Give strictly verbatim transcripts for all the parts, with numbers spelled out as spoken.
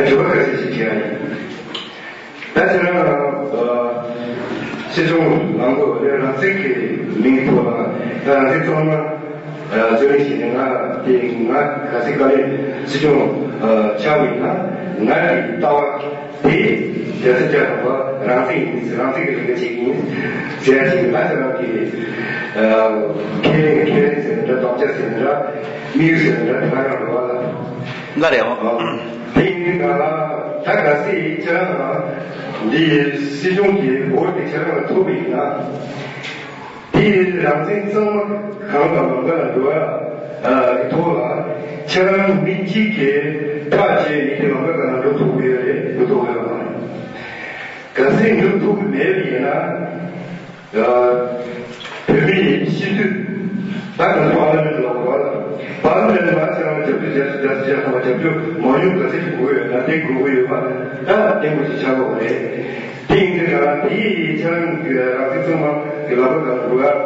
དྲི་བ་ཁ་ཤས་ཤིག་དྲིས་ཡ་ཡིན། ད་ཁྱེད་རང་ཨ་སྲིད་སྐྱོང་ལངས་དགོས་པ་ལས་རང་བཙན་གྱི་མིང་ཐོག་ལ་ད་རང་བཙན་གཙང་མ་ཨ་རྩོད་ལེན་བྱས་ནས། ང་དེ་ང་གལ་སྲིད་དཀའ་ལས་སྲིད་སྐྱོང་ཨ་ཆགས་པ་ཡིན་ན། ང་གི་ལྟ་བ་དེ་རྒྱལ་ས་བཅའ་ཁྲིམས་པ་རང་བཙན་ཡིན། རང་བཙན་གྱི་ལས་ཀ་བྱེད་ཀྱི་ཡིན་ཟེར་ཡ་ཅིག་ང་ཁྱེད་རང་གི་ཨ་ཁས་ལེན་ཁས་ལེན་ཟེར་ན་འདྲ། དམ་བཅའ་ཟེར་ན་འདྲ། དམིགས་ཡུལ་ཟེར་ན་འདྲ། དེ་ག་རང་རེད་བ་ལ། ལ་རེད་བ། དེ་ཡིན་དུས་ག་ལ་ད་གལ་སྲིད་ཁྱེད་རང་ལ་འདི་སྲིད་སྐྱོང་གི་འོས་དེ་ཁྱེད་རང་ལ་ཐོབ་པ་ཡིན་ན། དེ་ཡི་རང་བཙན་གཙང་མ་གང་དང་གང་ག་ལ་འགྲོ་ཡ་གི་ཐོག་ལ་ཁྱེད་རང་མི་གཅིག་གིས་ཐག་བཅད་ནས་དེ་ལམ་ཁ་ག་ལ་འགྲོ་ཐུབ་ཀྱི་ཡོད་རེད། འགྲོ་ཐུབ་ཀྱི་ཡོད་མ་རེད། གལ་སྲིད་འགྲོ་ཐུབ་ཀྱི་མེད་པ་ཡིན་ན། བོད་མིའི་སྤྱི་འཐུས་ད་ག་པར་ལི་མེན་ཊི་ལ་འོས་པ་ལ། པར་ལི་མེན་ཊི་ལ་ཁྱེད་རང་རྒྱབ་སྐྱོར་རྒྱབ་སྐྱོར་རྒྱབ་སྐྱོར་མང་ཉུང་ག་ཚད་ཅིག་དགོས་ཡོད་ན། དེ་དགོས་ཀྱི་ཡོད་པ་ད་བརྟན་པོ་ཞིག་ཆགས་དགོས་པ་རེད། དེ་ཡིན་དུས་ང་དེ་ཁྱེད་རང་གི་རང་བཙན་གཙང་མ་གི་ལམ་ཁ་སྒང་འགྲོ་ཡག་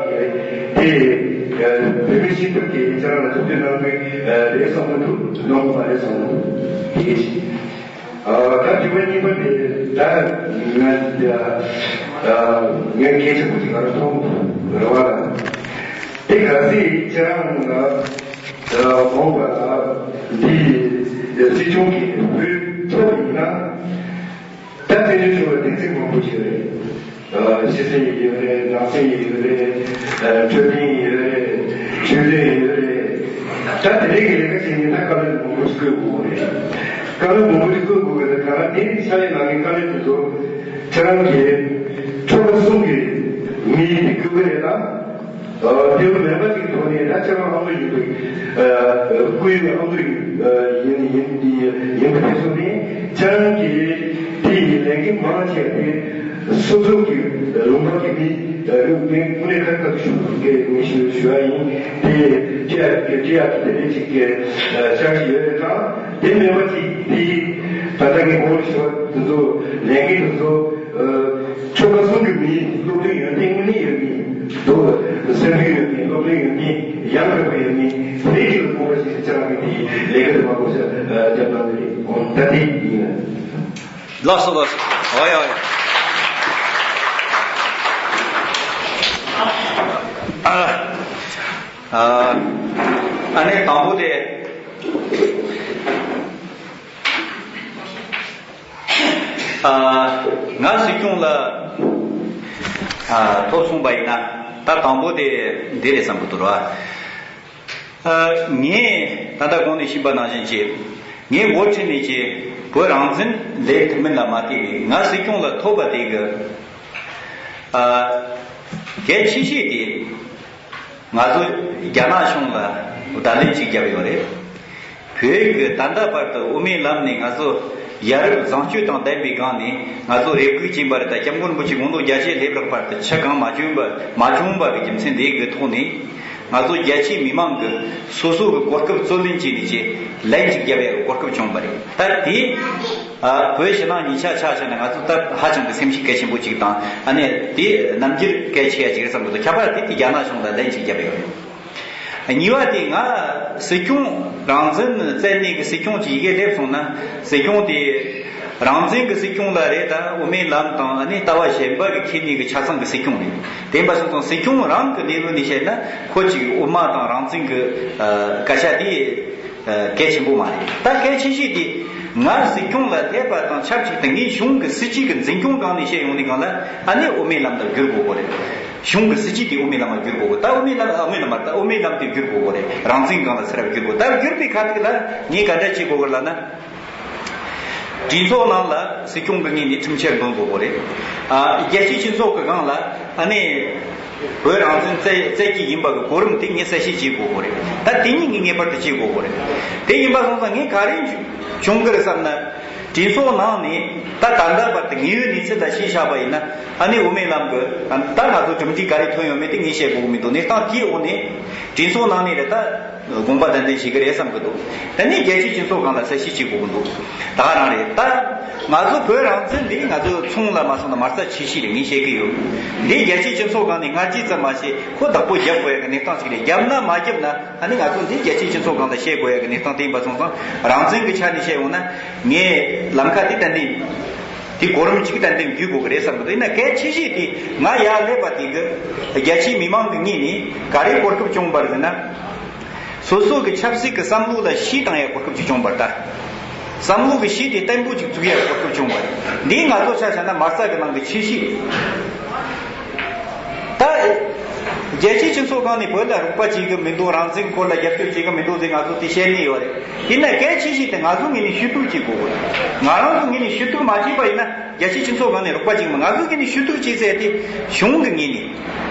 གི་དེ་བོད་མི་སྤྱི་འཐུས་ཀྱིས་ཁྱེད་རང་ལ་ཐུགས་འདོད་གནང་གི་རེད་བསམ་གྱི་འདུག་གནང་གི་མ་རེད་བསམ་གྱི་འདུག་དེ་གཅིག་ཨ་ད་དྲི་བ་གཉིས་པ་དེ་ད་ང་ཨ་ངས་གལ་ཆེན་པོ་ཞིག་ང་རང་མཐོང་རེད་བ་ལ། དེ་གལ་སྲིད་ཁྱེད་རང་ལ་ཨ་མོང་བ་ལ་འདི་སྲིད་སྐྱོང་གི་འོས་ཐོབ་ཡིན་ན། ད་བཙན་བྱོལ་གཞུང་ལ་སྡེ་ཚན་མང་པོ་ཞིག་ཡོད་རེད། ཨ་ཕྱི་སྲིད་ཡོད་རེད། ནང་སྲིད་ཡོད་རེད། ཨ་འཕྲོད་བསྟེན་ཡོད་རེད། ཆོས་དོན་ཡོད་རེད། ད་དེ་རིགས་ཀྱི་ལས་ཀ་བྱེད་མཁན་ད་དཀའ་ལས་མང་པོ་ཞིག་བསྐོས་དགོས་རེད། དཀའ་ལས་མང་པོ་ཞིག་བསྐོས་དགོས་རེད། ད་ག་རང་དེ་ཕྱག་ལས་གནང་མཁན་དཀའ་ལས་དེ་ཚོ་ཁྱེད་རང་གིས་ཆོལ་ཁ་གསུམ་གྱི་མི་དེ་བསྐོས་ཀྱི་རེད་ད། ཨ་དེ་མེད་པ་ཅིག་ཐོག་ནས་ད་ཁྱེད་རང་ཨ་མདོ་ཡིན་པའི་ཨ་སྐུ་ཡོན་ཨ་མདོ་ཡིན་ཡིན་ཡིན་ཡིན་པ་དེ་ཚོ་ནས་ཁྱེད་རང་གིས་དེ་ཡི་ལས་འགན་མང་ཆེ་བ་དེ་སོ་སོ་གི་ལུང་པ་གི་མི་ཨ་ལུང་པའི་དངོས་གནས་ཁ་ཁ་ཞུ་གི་མི་ཞུ་ཞུ་བ་ཡིན། དེ་ཅི་ཡ་གི་ཅི་ཡ་གི་དེ་འདྲ་ཅིག་གི་ཨ་ཤག་ཅིག་ཡོད་རེད་ད། དེ་མེད་པ་ཅིག་དེ་ད་ལྟ་གི་གོང་ལ་ཞུ་བ་དེ་ཚོ་ལས་འགན་དེ་ཚོ། ཨ་ཆོལ་ཁ་གསུམ་གྱི་མིའི་སློབ་སྟོན་ཡོན་ཏན་དངོས་གནས་ཡོད་མིན། འདུག་སེམས་ཤུགས་ཡོད་མིན། སློབ་སྟོན་ཡོད་མིན། ཡང་དགོས་པ་ཡོད་མིན། དེ་གཅིག་ལ་དགོངས་པ་བཞེས་ནས་ཁྱེད་རང་གི་དེའི་ལས་ཀ་དེ་མ་དགོས་ཤ་རྒྱབ་གནང་གི་རེད། འོ་ད་དེ་ཡིན། ལགས་སོ་ལགས་སོ། ཨོ་ཡ་ཨོ་ཡ། ཨ་ཨ་ཨ་ནི་དང་པོ་དེ། ཨ་ང་སྲིད་སྐྱོང་ལ་ཨ་ཐོབ་སོང་པ་ཡིན་ན། ད་དང་པོ་དེ་འདི་རེད་བསམ་གི་འདུག་ར། ཨ་ངས་ད་ལྟ་གོང་ནས་ཞུས་པ་ནང་བཞིན་གྱི་ངས་འགོ་ཁྲིད་ནས་ཀྱི་བོད་རང་བཙན་ལས་ཐུབ་མིན་ལ་མ་ལྟོས་པའི་ང་སྲིད་སྐྱོང་ལ་ཐོབ་པ་དེ་གི་ཨ་གལ་ཆེ་ཤོས་དེ། ང་ཚོ་རྒྱ་ནག་གཞུང་ལ་བརྡ་ལན་ཅིག་བརྒྱབ་ཡོད་རེད། བོད་ཀྱི་ད་ལྟ་བར་དུ་དབུ་མའི་ལམ་ནས་ང་ཚོ་ཡ་རབས་བཟང་སྤྱོད་དང་ལྡན་པའི་སྒང་ནས་ང་ཚོ་རེ་སྒུག་ཅིག་ཡིན་པ་རེད། ད་སྐྱབས་མགོན་རིན་པོ་ཆེ་དགུང་ལོ་བརྒྱད་ཅུ་སླེབས་རག་བར་དུ་ཕྱིར་གང་མ་བྱུང་བ་མ་བྱུང་བ་གི་རྒྱུ་མཚན་དེ་གི་ཐོག་ནས་ང་ཚོ་རྒྱ་ཆེའི་མི་མང་གི་སོ་སོ་གི་གོ་སྐབས་རྩོད་ལེན་བྱས་ནས་ཀྱི་ལན་ཅིག་བརྒྱབ་ཡ་གི་གོ་སྐབས་བྱུང་བ་རེད། ད་དེ་ཨ་བོད་ཕྱི་ནང་གཉིས་ཆ་ཆ་བྱས་ན་ང་ཚོ་ད་ཧ་ཅང་གི་སེམས་ཤུགས་གལ་ཆེན་པོ་ཅིག་དང་། ཨ་ནི་དེ་རྣམ་འགྱུར་གལ་ཆེ་ཡ་ཅིག་རེད་བསམ་གི་འདུག་ཁྱད་པར་དེ་དེ་རྒྱ་ནག་གཞུང་ལ་ལན་ཅིག་བརྒྱབ་ཡོད་རེད། གཉིས་པ་དེ་ང་སྲིད་སྐྱོང་རང་བཙན་བཙན་གནས་ཀྱི་སྲིད་སྐྱོང་ཅིག་ཡི་གེ་སླེབས་སོང་ན། སྲིད་སྐྱོང་དེ་རང་བཙན་གྱི་སྲིད་སྐྱོང་ལ་རེད། ད་དབུ་མའི་ལམ་དང་ཨ་ནི་ལྟ་བ་གཞན་པ་གི་ཁྱེར་ནས་གི་ཆ་ཚང་གི་སྲིད་སྐྱོང་རེད། དེ་ཡིན་པ་སོང་ཙང་སྲིད་སྐྱོང་རང་གི་ལེ་ཝལ་ནས་བཤད་ན་ཁོ་ཅིག་དབུ་མ་དང་རང་བཙན་གྱི་ཨ་སྐད་ཆ་དེ་ཨ་གལ་ཆེན་པོ་མ་རེད། ད་གལ་ཆེ་ཤོས་དེ་ང་སྲིད་སྐྱོང་ལ་སླེབས་པ་དང་ཆབས་ཅིག་ཏུ་ངས་གཞུང་གི་སྲིད་ཇུས་ཀྱི་འཛིན་སྐྱོང་སྒང་ནས་བཤད་ཡོང་དུས་སྒང་ལ་ཨ་ནི་དབུ་མའི་ལམ་དུ་བསྒྱུར་དགོས་པ་རེད། གཞུང་གི་སྲིད་ཇུས་དེ་དབུ་མའི་ལམ་ལ་བསྒྱུར་དགོས་གོ། ད་དབུ་མའི་ལམ་དབུ་མའི་ལམ་མ་རེད། ད་དབུ་མའི་ལམ་དེ་བསྒྱུར་དགོས་གོ་རེད། རང་བཙན་སྒང་ལ་ཚུར་བསྒྱུར་དགོས། ད་བསྒྱུར་བའི་ཁ་ཐུག་ལ་ངས་ག་འདྲ་བྱེད་དགོས་གི་ལབ་ན། གྲོས་ཚོགས་ནང་ལ་སྲིད་སྐྱོང་གི་ངོས་ནས་ཁྲིམས་འཆར་འདོན་དགོས་གོ་རེད། ཨ་རྒྱལ་སྤྱིའི་སྤྱི་ཚོགས་ཀྱི་སྒང་ལ་ཨ་ནི་བོད་རང་བཙན་རྩོད་རྩོད་ཀྱི་ཡིན་པ་གི་གོ་རིམ་དེ་ངས་གསལ་བཤད་བྱེད་དགོས་གོ་རེད། ད་དེ་གཉིས་ངས་ངེས་པར་དུ་བྱེད་དགོས་གོ་རེད། དེ་ཡིན་པ་སོང་ཙང་ངས་ག་རེ་བྱུང་གི་རེད་བསམ་ན། གྲོས་ཚོགས་ནང་ནས་ད་ད་ལྟ་བར་དུ་དངོས་ཡོད་གནས་ཚུལ་ལ་གཞི་བཞག་པ་ཡིན་ན། ཨ་ནི་དབུ་མའི་ལམ་གྱི་ད་ང་ཚོ་གྲུབ་འབྲས་ག་རེ་ཐོན་ཡོད་མེད་དེ་ངས་བཤད་དགོས་ཀྱི་མི་འདུག་གནས་སྟངས་དེའི་འོག་ནས་གྲོས་ཚོགས་ནང་ནས་རེད་ད། དགོངས་པ་ཏན་ཏན་བཞེས་ཀྱི་རེད་བསམ་གྱི་འདུག་དེ་ནས་རྒྱལ་སྤྱིའི་སྤྱི་ཚོགས་སྒང་ལ་གསལ་བཤད་བྱེད་དགོས་ཀྱི་འདུག་ད་ག་རང་རེད། ད་ང་ཚོ་བོད་རང་བཙན་འདི་ང་ཚོ་ཚོང་ལ་མ་སོང་ན་མ་རྩ་ཆེ་ཤོས་རེད། ངས་བཤད་ཀྱི་ཡོད། འདི་རྒྱལ་སྤྱིའི་སྤྱི་ཚོགས་སྒང་ནས་སྔ་རྗེས་ཙམ་མ་བྱས་ཁོ་བདག་པོ་རྒྱབ་དགོས་ཡ་གི་གནས་སྟངས་ཤིག་རེད། རྒྱབ་ན་མ་རྒྱབ་ན་ཨ་ནི་ང་ཚོ་འདི་རྒྱལ་སྤྱིའི་སྤྱི་ཚོགས་སྒང་ལ་བཤད་དགོས་ཡ་གི་གནས་སྟངས་དེ་ཡིན་པ་སོང་ཙང་རང་བཙན་གྱི་ཆ་ནས་བཤད་ཡོང་ན་ངས་ལམ་ཁ་དེ་ཏན་ཏན་དེ་གོ་རིམ་གཅིག་ཏན་ཏན་བརྒྱུད་དགོས་ཀྱི་རེད་བསམ་གྱི་འདུག་ཡིན་ན་གལ་ཆེ་ཤོས་དེ་ང་ཡར་སླེབས་པ་དེ་གི་རྒྱལ་སྤྱིའི་མི་མང་གི་ངོས་ནས་ག་རེ་གོ་སྐབས་བྱུང་བ་རེད་ཟེར་ན། སོ་སོ་གི་ཆབ་སྲིད་ཀྱི་བསམ་བློ་ལ་གཞི་བཏང་ཡ་གོ་སྐབས་ཅིག་བྱུང་བ་རེད་ད། བསམ་བློ་གི་གཞི་དེ་བརྟན་པོ་ཅིག་བཙུགས་ཡ་གོ་སྐབས་བྱུང་བ་རེད། འདིས་ང་ཚོ་ཆ་བཞག་ན་མ་རྩ་གི་ནང་གི་ཆེ་ཤོས། ད། རྒྱལ་སྤྱིའི་སྤྱི་ཚོགས་སྒང་ནས་བོད་ལ་རོགས་པ་བྱེད་གི་མི་འདུག་རང་བཙན་སྐོར་ལ་རྒྱབ་སྐྱོར་བྱེད་གི་མི་འདུག་ཟེར་ང་ཚོ་དེ་བཤད་ནི་ཡོད་རེད། ཡིན་ན་གལ་ཆེ་ཤོས་དེ་ང་ཚོ་ངོས་ནས་ཞུ་གཏུག་བྱེད་དགོས་གི། ང་རང་ཚོ་ངོས་ནས་ཞུ་གཏུག་མ་བྱས་པ་ཡིན་ན་རྒྱལ་སྤྱིའི་སྤྱི་ཚོགས་སྒང་ནས་རོགས་པ་བྱེད་གི་མི། ང་ཚོ་ངོས་ནས་ཞུ་གཏུག་བྱེད་ཟེར་དེ་གཞུང་གི་ངོས་ནས་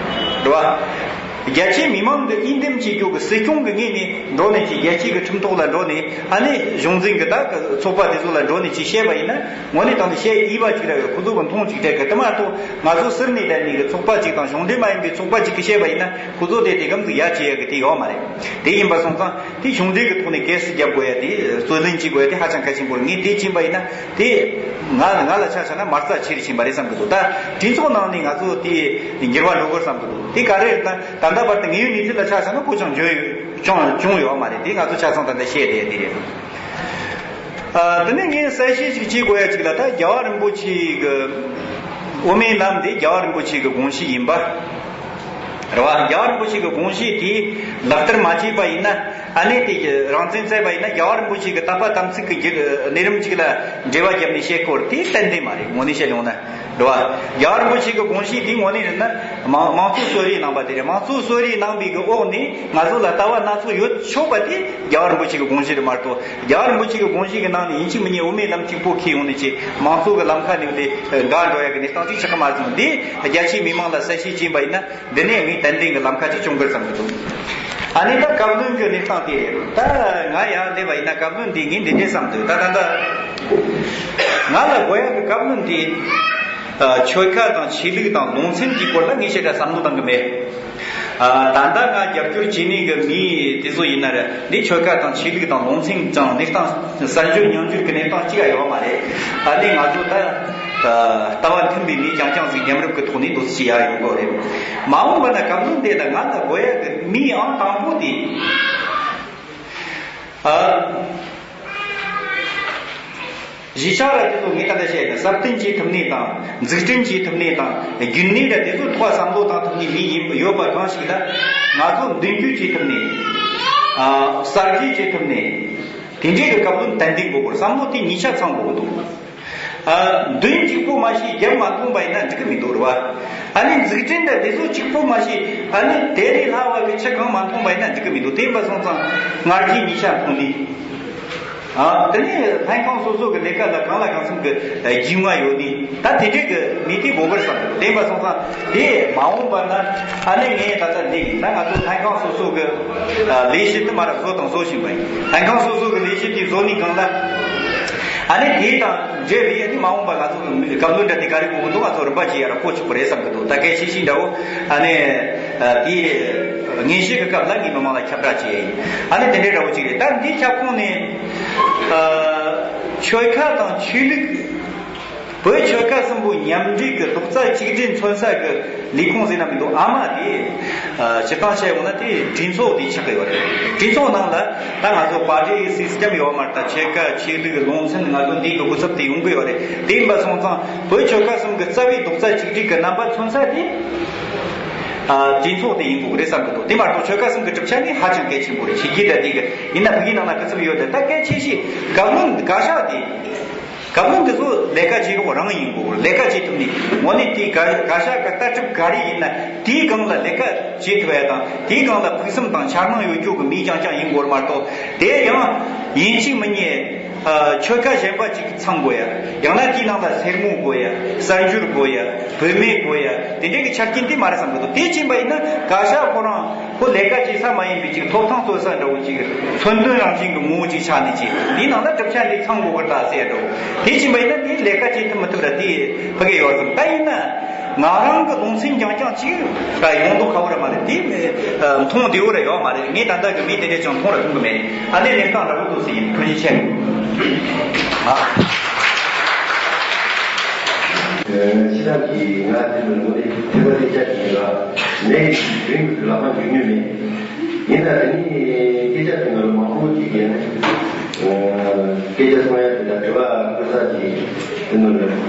རེད་བ། རྒྱ་ཆེའི་མི་མང་གི་འོས་འདེམས་བྱེད་རྒྱུ་གི་སྲིད་སྐྱོང་གི་ངོས་ནས་འགྲོ་ནས་ཀྱི་རྒྱལ་སྤྱི་གི་ཁྲིམས་ཐོག་ལ་འགྲོ་ནས་ཨ་ནི་གཞུང་འཛིན་གི་ད་གི་ཚོགས་པ་དེ་ཚོ་ལ་འགྲོ་ནས་ཀྱི་བཤད་པ་ཡིན་ན་དངོས་གནས་དྲང་གནས་བཤད་ཡིན་པ་ཅིག་ར་གི་ཁོ་ཚོ་གི་མཐོང་ཅིག་སྤྲད་གི། དེ་མ་གཏོགས་ང་ཚོ་ཟུར་ནས་བསྡད་ནས་གི་ཚོགས་པ་ཅིག་དང་གཞུང་འབྲེལ་མ་ཡིན་པའི་ཚོགས་པ་ཅིག་གི་བཤད་པ་ཡིན་ན་ཁོ་ཚོ་དེ་དེ་གམ་གི་ཡ་བྱེད་ཡ་གི་དེ་ཡོད་མ་རེད། དེ་ཡིན་པ་སོང་ཙང་དེ་གཞུང་འབྲེལ་གི་ཐོག་ནས་གལ་སྲིད་རྒྱབ་དགོས་ཡ་དེ་རྩོད་ལེན་བྱེད་དགོས་ཡ་དེ་ཧ་ཅང་གལ་ཆེན་པོ་རེད། ངས་དེ་བྱིན་པ་ཡིན་ན་དེ་ང་ང་ལ་ཆ་བཞག་ན་མ་རྩ་ཆེ་རུ་ཕྱིན་པ་རེད་བསམ་གི་འདུག་ད་གྲོས་ཚོགས་ནང་ནས་ང་ཚོ་དེ་འགྱུར་བ་འགྲོ་དགོས་བསམ་གི་འདུག་དེ་ག་རེ་རེད་ན། ད་ལྟ་བར་དུ་དངོས་ཡོད་གནས་ཚུལ་ལ་ཆ་བཞག་ན་ཁོ་ཅང་འཇོན་ཡོད་ཅང་བྱུང་ཡོད་མ་རེད། དེ་ང་ཚོ་ཆ་ཚང་ད་ལྟ་བཤད་བསྡད་དེ་རེད། ཨ། དེ་ནས་ངས་གསལ་བཤད་ཅིག་བྱེད་དགོས་ཡ་ཅིག་ལ། ད་རྒྱལ་བ་རིན་པོ་ཆེ་གི་དབུ་མའི་ལམ་དེ་རྒྱལ་བ་རིན་པོ་ཆེ་གི་དགོངས་གཞི་ཡིན་པ་རེད་བ། རྒྱལ་བ་རིན་པོ་ཆེ་གི་དགོངས་གཞི་དེ་ལག་བསྟར་མ་བྱས་པ་ཡིན་ན་ཨ་ནི་དེ་རང་བཙན་བཙལ་བ་ཡིན་ན་རྒྱལ་བ་རིན་པོ་ཆེ་གི་དད་པ་དམ་ཚིག་གི་གནས་རིམ་ཅིག་ལ་འབྲེལ་བ་བརྒྱབ་ནས་བཤད་སྐོར་དེ་ཏན་ཏན་མ་རེད། དངོས་གནས་བཤད་ཡོང་ན། རེད་བ། རྒྱལ་བ་རིན་པོ་ཆེ་གི་དགོངས་གཞི་འདི་དངོས་གནས་རེད་ན་མང་མང་གཙོ་གསོལ་རས་གནང་བ་དེ་རེད། མང་གཙོ་གསོལ་རས་གནང་བའི་གི་འོག་ནས་ང་ཚོ་ལ་ལྟ་བ་སྣ་ཚོགས་ཡོད་ཆོག་པ་དེ་རྒྱལ་བ་རིན་པོ་ཆེ་གི་དགོངས་གཞི་རེད་མ་གཏོགས། རྒྱལ་བ་རིན་པོ་ཆེ་གི་དགོངས་གཞི་གི་ནང་ནས་ཡིན་གཅིག་མིན་གཉིས་དབུ་མའི་ལམ་གཅིག་པོ་འཁྱེར་ཡོང་ནས་ཀྱི་མང་གཙོ་གི་ལམ་ཁ་ནས་དེ་འགལ་འགྲོ་ཡ་གི་གནས་སྟངས་ཅིག་ཆགས་ཀྱི་མ་སོང་། འདི་རྒྱ་ཆེའི་མི་མང་ལ་གསལ་བཤད་བྱས་པ་ཡིན་ན། འདི་ནས་ངས་ཏན་ཏན་གྱི་ལམ་ཁ་ཅིག་བྱུང་གི་བསམ་གྱི་འདུག་ཨ་ནི་ད་བཀའ་བློན་གྱི་གནས་སྟངས་དེ་རེད། ད་ང་ཡང་བསྡད་པ་ཡིན་ན་བཀའ་བློན་འདི་ངས་འདི་འདྲས་བསམ་འདུག་ད་ད་ལྟ་ང་ལ་དགོས་ཡག་གི་བཀའ་བློན་འདི་ཆོལ་ཁ་དང་ཆོས་ལུགས་དང་ལུང་ཚན་གྱི་སྐོར་ལ་ངས་ཞེ་དྲག་བསམ་བློ་བཏང་གི་མེད། ད་ལྟ་ང་རྒྱབ་སྐྱོར་བྱེད་ནི་གི་མི་དེ་ཚོ་ཡིན་ན་རེད། འདི་ཆོལ་ཁ་དང་ཆོས་ལུགས་དང་ལུང་ཚན་ཀྱང་གནས་སྟངས་གསར་འགྱུར་ཉམས་འགྱུར་གྱི་གནས་སྟངས་གཅིག་ཡང་ཡོད་མ་རེད། ཨ་ནི་ང་ཚོ་ད་ལྟ་བ་མཐུན་པའི་མི་རྐྱང་རྐྱང་ཟིག་མཉམ་རུབ་ཀྱི་ཐོག་ནས་འདུག་སེ་བྱེད་ཡ་ཡོང་གི་རེད། མ་འོངས་པ་ན་བཀའ་བློན་དེ་ལ་ང་ལ་དགོས་ཡ་གི་མི་ཨང་དང་པོ་དེ། ཨ། གཞིས་ཆགས་ར་དེ་ཚོ་ངས་ད་ལྟ་བཤད་ཡ་སྲ་བརྟན་བྱེད་ཐུབ་ནི་དང་འཛུགས་སྐྲུན་བྱེད་ཐུབ་ནི་དང་རྒྱུན་གནས་ར་དེ་ཚོ་ཐོག་བསམ་བློ་བཏང་ཐུབ་ནི་མི་ཡིན་ཡོད་པ་གང་ཞིག་ལ་ང་ཚོ་མདུན་སྐྱོད་བྱེད་ཐུབ་ནི། ཨ། གསར་བརྗེ་བྱེད་ཐུབ་ནི། དེ་འདྲའི་གི་བཀའ་བློན་ཏན་ཏན་དགོས་པར་བསམ་བློ་དེ་གཉིས་ཆ་ཚང་དགོས་འདུག་ཨ། མདུན་གཅིག་པོ་མ་ཤེས་རྒྱབ་མ་མཐོང་པ་ཡིན་ན་འགྲིག་གི་མི་འདུག་རེད་བ། ཨ་ནི་འཛུགས་སྐྲུན་དང་དེ་ཚོ་གཅིག་པོ་མ་ཤེས་ཨ་ནི་དེ་ལས་ལྷག་པ་གི་ཆུ་གང་མ་མཐོང་པ་ཡིན་ན་འགྲིག་གི་མི་འདུག་དེ་ཡིན་པ་སོང་ཙང་ང་རྒྱལ་གཉིས་ཆ་མཐོང་ནི། ཨ། དེ་ནས་ལྷན་ཁང་སོ་སོ་གི་ལས་ཀ་ལ་གང་ལ་གང་འཚམ་གི་རྒྱུས་མངའ་ཡོད་ནི་ད་དེ་འདྲའི་གི་མི་དེ་དགོས་པར་བསམ་འདུག་དེ་ཡིན་པ་སོང་ཙང་དེ་མ་འོངས་པ་ན་ཨ་ནི་ངས་ད་ལྟ་འདི་ཡིན་ན་ང་ཚོ་ལྷན་ཁང་སོ་སོ་གི་ལས་གཞི་དེ་མར་བཟོ་དང་བཟོ་བཞིན་པ་ཡིན། ལྷན་ཁང་སོ་སོ་གི་ལས་གཞི་དེ་བཟོ་ནི་གང་ལ། ཨ་ནི་དེ་དང་འབྲེལ་བའི་ཨ་ནི་མ་འོངས་པ་ང་ཚོ་གི་བཀའ་བློན་འདྲ་དེ་ག་རེ་དགོས་ཀྱི་འདུག་ང་ཚོ་རིམ་པ་བྱེད་ཡ་ར་གོ་ཆོད་པོ་རེད་བསམ་གི་འདུག་ད་གལ་ཆེ་ཤོས་འདྲ་བོ་ཨ་ནི་དེ་ངེས་ཤེས་ཀྱི་སྐབས་ལ་ངའི་མི་མང་ལ་ཁྱབ་བསྒྲགས་བྱེད་ཡ་ཡིན། ཨ་ནི་དེ་འདྲའི་འདྲ་བོ་ཅིག་རེད། ད་འདིའི་ཁྱབ་ཁོངས་ནས་ཆོལ་ཁ་དང་ཆོས་ལུགས། བོད་ཆོལ་ཁ་གསུམ་པོ་མཉམ་འབྲེལ་གྱི་རྡོག་རྩ་གཅིག་སྒྲིལ་མཚོན་ས་གི་ལས་ཁུངས་ཟེར་ན་མི་འདུག་ཨ་མ་དེ་སྤྱིར་བཏང་བཤད་ཡོང་ན་དེ་གྲོས་ཚོགས་དེ་ཆགས་ཀྱི་ཡོད་རེད། གྲོས་ཚོགས་ནང་ལ་ད་ང་ཚོ་པར་ཊི་སི་སི་ཊེམ་ཡོད་མ་རེད། ད་ཆོལ་ཁ་ཆོས་ལུགས་ལུང་ཚན་ང་ཚོ་འདི་གི་སྐུ་ཚབ་དེ་ཡོང་གི་ཡོད་རེད། དེ་ཡིན་པ་སོང་ཙང་བོད་ཆོལ་ཁ་གསུམ་གི་རྩ་བའི་རྡོག་རྩ་གཅིག་སྒྲིལ་གྱི་རྣམ་པ་མཚོན་ས་དེ་གྲོས་ཚོགས་དེ་ཡིན་དགོས་རེད་བསམ་གི་འདུག་དེ་མ་གཏོགས་ཆོལ་ཁ་གསུམ་གི་གྲུབ་ཆ་ནི་ཧ་ཅང་གལ་ཆེན་པོ་རེད། ཕྱི་རྒྱལ་དང་དེ་གི་ཡིན་ན་ཕ་གིའི་ནང་ལ་སྐུ་ཚབ་ཡོད་དེ་ད་གལ་ཆེ་ཤོས་བཀའ་བློན་བཀའ་ཤག་དེ། བཀའ་བློན་དེ་ཚོ་ལས་ཀ་བྱེད་རོགས་རང་ཡིན་དགོས། ལས་ཀ་བྱེད་ཐུབ་ནི་དངོས་གནས་དེའི་བཀའ་བཀའ་ཤག་གི་ལྟ་གྲུབ་ག་རེ་ཡིན་ན་དེའི་སྒང་ལ་ལས་ཀ་བྱེད་ཐུབ་ཡ་དང་དེའི་སྒང་ལ་ཕུགས་བསམ་དང་འཆར་སྣང་ཡོད་རྒྱུ་གི་མི་རྐྱང་རྐྱང་ཡིན་དགོས་མ་གཏོགས། དེ་ཡང་ཡིན་གཅིག་མིན་གཉིས་ཆོལ་ཁ་གཞན་པ་ཅིག་ཚང་དགོས་ཡ། ཡང་ན་དེའི་ནང་ལ་སེར་མོ་དགོས་ཡ། གསར་འབྱོར་དགོས་ཡ། བུད་མེད་དགོས་ཡ། དེ་འདྲའི་གི་ཆ་རྐྱེན་དེ་མ་རེད་བསམ་གི་འདུག་དེ་ཕྱིན་པ་ཡིན་ན་བཀའ་ཤག་ཁོ་རང་ཁོ་ལས་ཀ་བྱེད་ས་མ་ཡིན་པའི་ཅིག་ཐོབ་ཐང་རྩོད་ས་འདྲ་བོ་ཅིག་མཚོན་དོན་རང་བཞིན་གྱི་ངོ་བོ་ཅིག་ཆགས་ནས་ཅིག་དེའི་ནང་ལ་གྲུབ་ཆ་འདི་ཚང་དགོས་གི་ད་ཟེར་འདྲ་བོ། དེ་ཕྱིན་པ་ཡིན་ན་དེ་ལས་ཀ་བྱེད་ཐུབ་མི་ཐུབ་ར་དེ་ཕ་གི་ཡོད་ཙམ་ད་ཡིན་ན། ང་རང་གི་ལུང་ཚན་རྐྱང་རྐྱང་ཅིག་ཡོང་མདོག་ཁ་པོ་ར་མ་རེད། དེ་མཐོང་བདེ་བོ་ར་ཡོད་མ་རེད། ངས་ད་ལྟ་གི་མི་དེ་འདྲས་ཅང་མཐོང་ར་མཐོང་གི་མེད། ཨ་ནི་ལས་ཀ་འདྲ་བོ་འདུག་ཟེར་ཡིན། ཐུགས་རྗེ་ཆེ། ཨ། ཕྱི་ནང་གི་ང་དེ་ནི་ངོ་ནས་ཐེ་བ་དེ་ཅག་ཅིག་ཡིན་ལ། ངས་རིང་དུ་ལག་པ་འཇུ་མྱོང་མེད། ཡིན་ན་དེ་ནི་སྐད་ཆ་དེ་ནི་མང་པོ་ཅིག་ཡིན། སྐད་ཆ་གསུང་ཡ་དེ་དང་དྲི་བ་བཀོད་ས་ཅིག་དེ་ནི་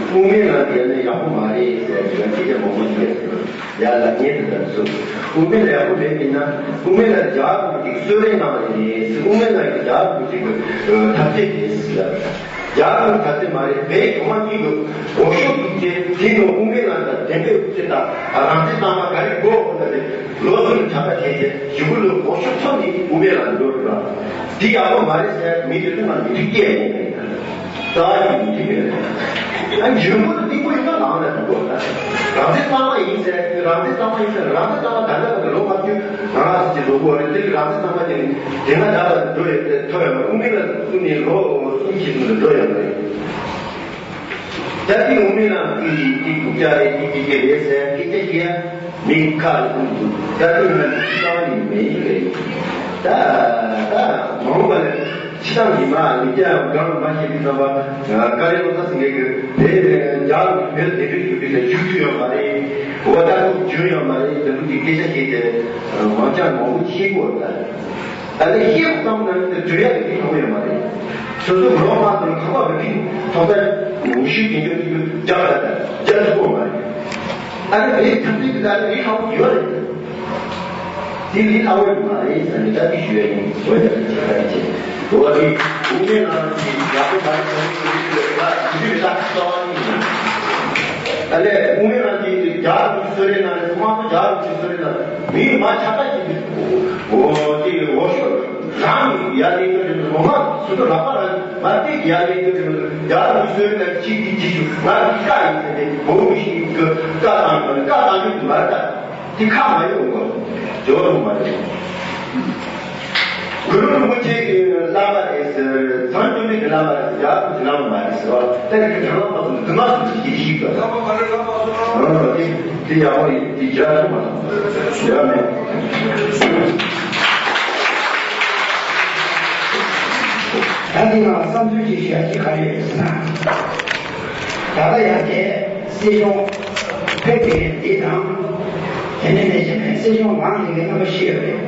དབུ་མའི་ལམ་དེ་ནི་ཡག་པོ་མ་རེད་ཟེར་ཡ་དེ་སྐད་ཆ་མང་པོ་ཅིག་ཡོད་ཟེར། ཡ་ལ་ངས་དེ་ལྟར་གསུངས། དབུ་མའི་ལམ་ཡག་པོ་མེད་པས་ན། དབུ་མའི་ལམ་རྒྱ་གར་གྱི་གསོལ་རས་གནང་བ་རེད། དབུ་མའི་ལམ་གྱི་རྒྱ་གར་གྱི་འཐབ་རྩོད་རེད་ཟེར། རྒྱ་གར་གྱི་འཐབ་རྩོད་མ་རེད། བོད་མི་མང་གཉིས་ཀྱི་འོས་ཤོག་བཙུགས་ཏེ་དེ་ནི་དབུ་མའི་ལམ་དང་བདེན་པའི་དབུ་ཁྲིད་དང་རང་བཙན་གཙང་མ་ག་རེ་དགོས་འོ་ན་དེ་ལོ་གསུམ་ཁྱབ་བསྒྲགས་བྱས་ཏེ་གཞུག་གུ་ལ་འོས་ཤོག་ཐོབ་ནས་དབུ་མའི་ལམ་འགྲོ་དགོས་པ་འདི་ཡག་པོ་མ་རེད་ཟེར་མི་དེ་ཚོ་ལ་མི་ཁྲིད་སྐད་མེད་ནས། རྩ་བ་ཉིད་ནས་འགྲིག་གི་རེད། ཨ་འཇོན་པོ་དང་གཏིང་པོ་ཡིན་ན་ནང་ལ་འགྲིག་གོ། རང་བཙན་གཙང་མ་ཡིན་ཟེར། རང་བཙན་གཙང་མ་ཡིན་ཟེར། རང་བཙན་གཙང་མ་ད་ལྟ་བར་དུ་ལོ་ལྔ་བཅུ་ང་ལ་ཟེར་གྱི་ལོ་གོ་རེད། དེ་རང་བཙན་གཙང་མ་དེ་དེ་སྔ་ད་བར་འགྲོ་ཡོད་དེ་ཐོ་ཡོད་མ། དབུ་མའི་ལམ་བཙུགས་ནས་ལོ་གསུམ་བཞི་ཙམ་འགྲོ་ཡོད་མ་རེད། ད་དེ་དབུ་མའི་ལམ་དེ་དེ་སྡུག་ཅག་རེད། དེ་དེ་དེ་རེད་ཟེར་སྐད་ཆ་བཤད་ཡ་མི་ཁག་ལ་ཀུན་འདུག་ད་དེ་ང་ཚོ་རྩ་བ་ནས་མེད་ཡིན་རེད། ད་ད་མ་འོངས་པ་ལ། ཕྱི་ཐང་གི་མ་མི་སྐྱ་གང་མ་ཤེས་པའི་བསམ་པ། དཀའ་ལས་ལོ་ཙཱ་ཟེར་མཁན་གྱི་དེ་རྒྱ་རུ་བོད་དེ་འདྲ་ཞུ་དུས་ལ་ཞུ་རྒྱུ་ཡོད་མ་རེད། འོ་ད་ཁོ་རྒྱུ་ཡོད་མ་རེད། དེ་འདྲ་གི་སྐད་ཆ་བཤད་དེ་མང་ཆ་མང་པོ་ཤེས་དགོས་ད། ད་ལས་ཤེས་བསམ་ན་ནི་བརྗོད་ཡ་གི་ཐང་ཡོད་མ་རེད། སོ་སོ་ངོ་མ་དང་གང་བ་བི་ཐོག་ད་ངོ་ཤུགས་ཀྱི་འཇོག་ཐུབ་རྒྱ་ལ་ད་རྒྱ་ཐུབ་དགོས་མ་རེད། ཨ་ནི་བོད་ཐམས་ཅད་ཀྱི་ད་ནི་རིགས་ཧ་གོ་ཡོད་རེད། དེ་ལས་སླ་བོ་ཡོད་མ་རེད་ཟེར་ནས་ད་དེ་ཞུ་ཡ་ཡིན། འོ་ཡ་དེ་ཆེ་ད་དེ་ཆེ། འོ་དེ་དབུ་མའི་ལམ་གྱི་ཡག་པོ་མ་རེད་ཟེར་ནས་དེ་ལ་དེ་དུས་ད་རྩ་བ་ནས་ཡིན། ད་ལས་དབུ་མའི་ལམ་གྱི་རྒྱ་གར་གྱི་གསོལ་རས་ནང་ནས་ཁོ་རང་ཚོ་རྒྱ་གར་གྱི་གསོལ་རས་ནང་མི་མ་ཆགས་པ་ཞིག་འོ་དེ་འོ་ཤོད་རང་ཡ་ལས་ཀྱི་རིན་པོ་མ་སུ་དུ་ལག་པ་རང་མ་སྟེགས་ཡ་ལས་ཀྱི་རིན་པོ་རྒྱ་གར་གྱི་གསོལ་རས་ནང་གཅིག་གིས་གཅིག་ཞུ་ང་གི་བཀའ་ཡིན་ཟེར་ཏེ་འོ་ཞིག་གི་བཀའ་བཏང་གི་བཀའ་བཏང་གི་མ་རེད་ད། དེ་ཁ་མ་ཡོང་གོ། སྦྱོར་རུང་མ་རེད། གུ་རུ་རིན་པོ་ཆེ་གི་བླ་མ་རེད་ཟེར། མཚན་བཅོས་མའི་གི་བླ་མ་རེད་ཟེར། ཡག་པོ་གི་བླ་མ་མ་རེད་ཟེར་བ། ད་ནི་གི་དྲང་བླངས་པ་ཚོ་འདི་མ་ཚོ་ཞིག་ཞིག་གི་བླ་མ་མ་རེད། བླ་མ་ཚོ་ཨ་དེ་དེ་ཡག་པོ་ཡིན། དེ་རྒྱ་ཐུབ་མ་ཐུབ་ཡག་མེད། ད་འདི་ང་བསམ་ཚུལ་ཅིག་ཞུ་ཡ་ཅིག་ག་རེ་ཡོད་ཟེར་ན། ད་ལྟ་ཡང་དེ། སྲིད་སྐྱོང་ཕེབས་པའི་འདི་དང་། དེ་ནས་ནས་བྱས་ནས་སྲིད་སྐྱོང་ལངས་དེ་གའི་རྣམ་པ་བཞི་ཡོད་རེད།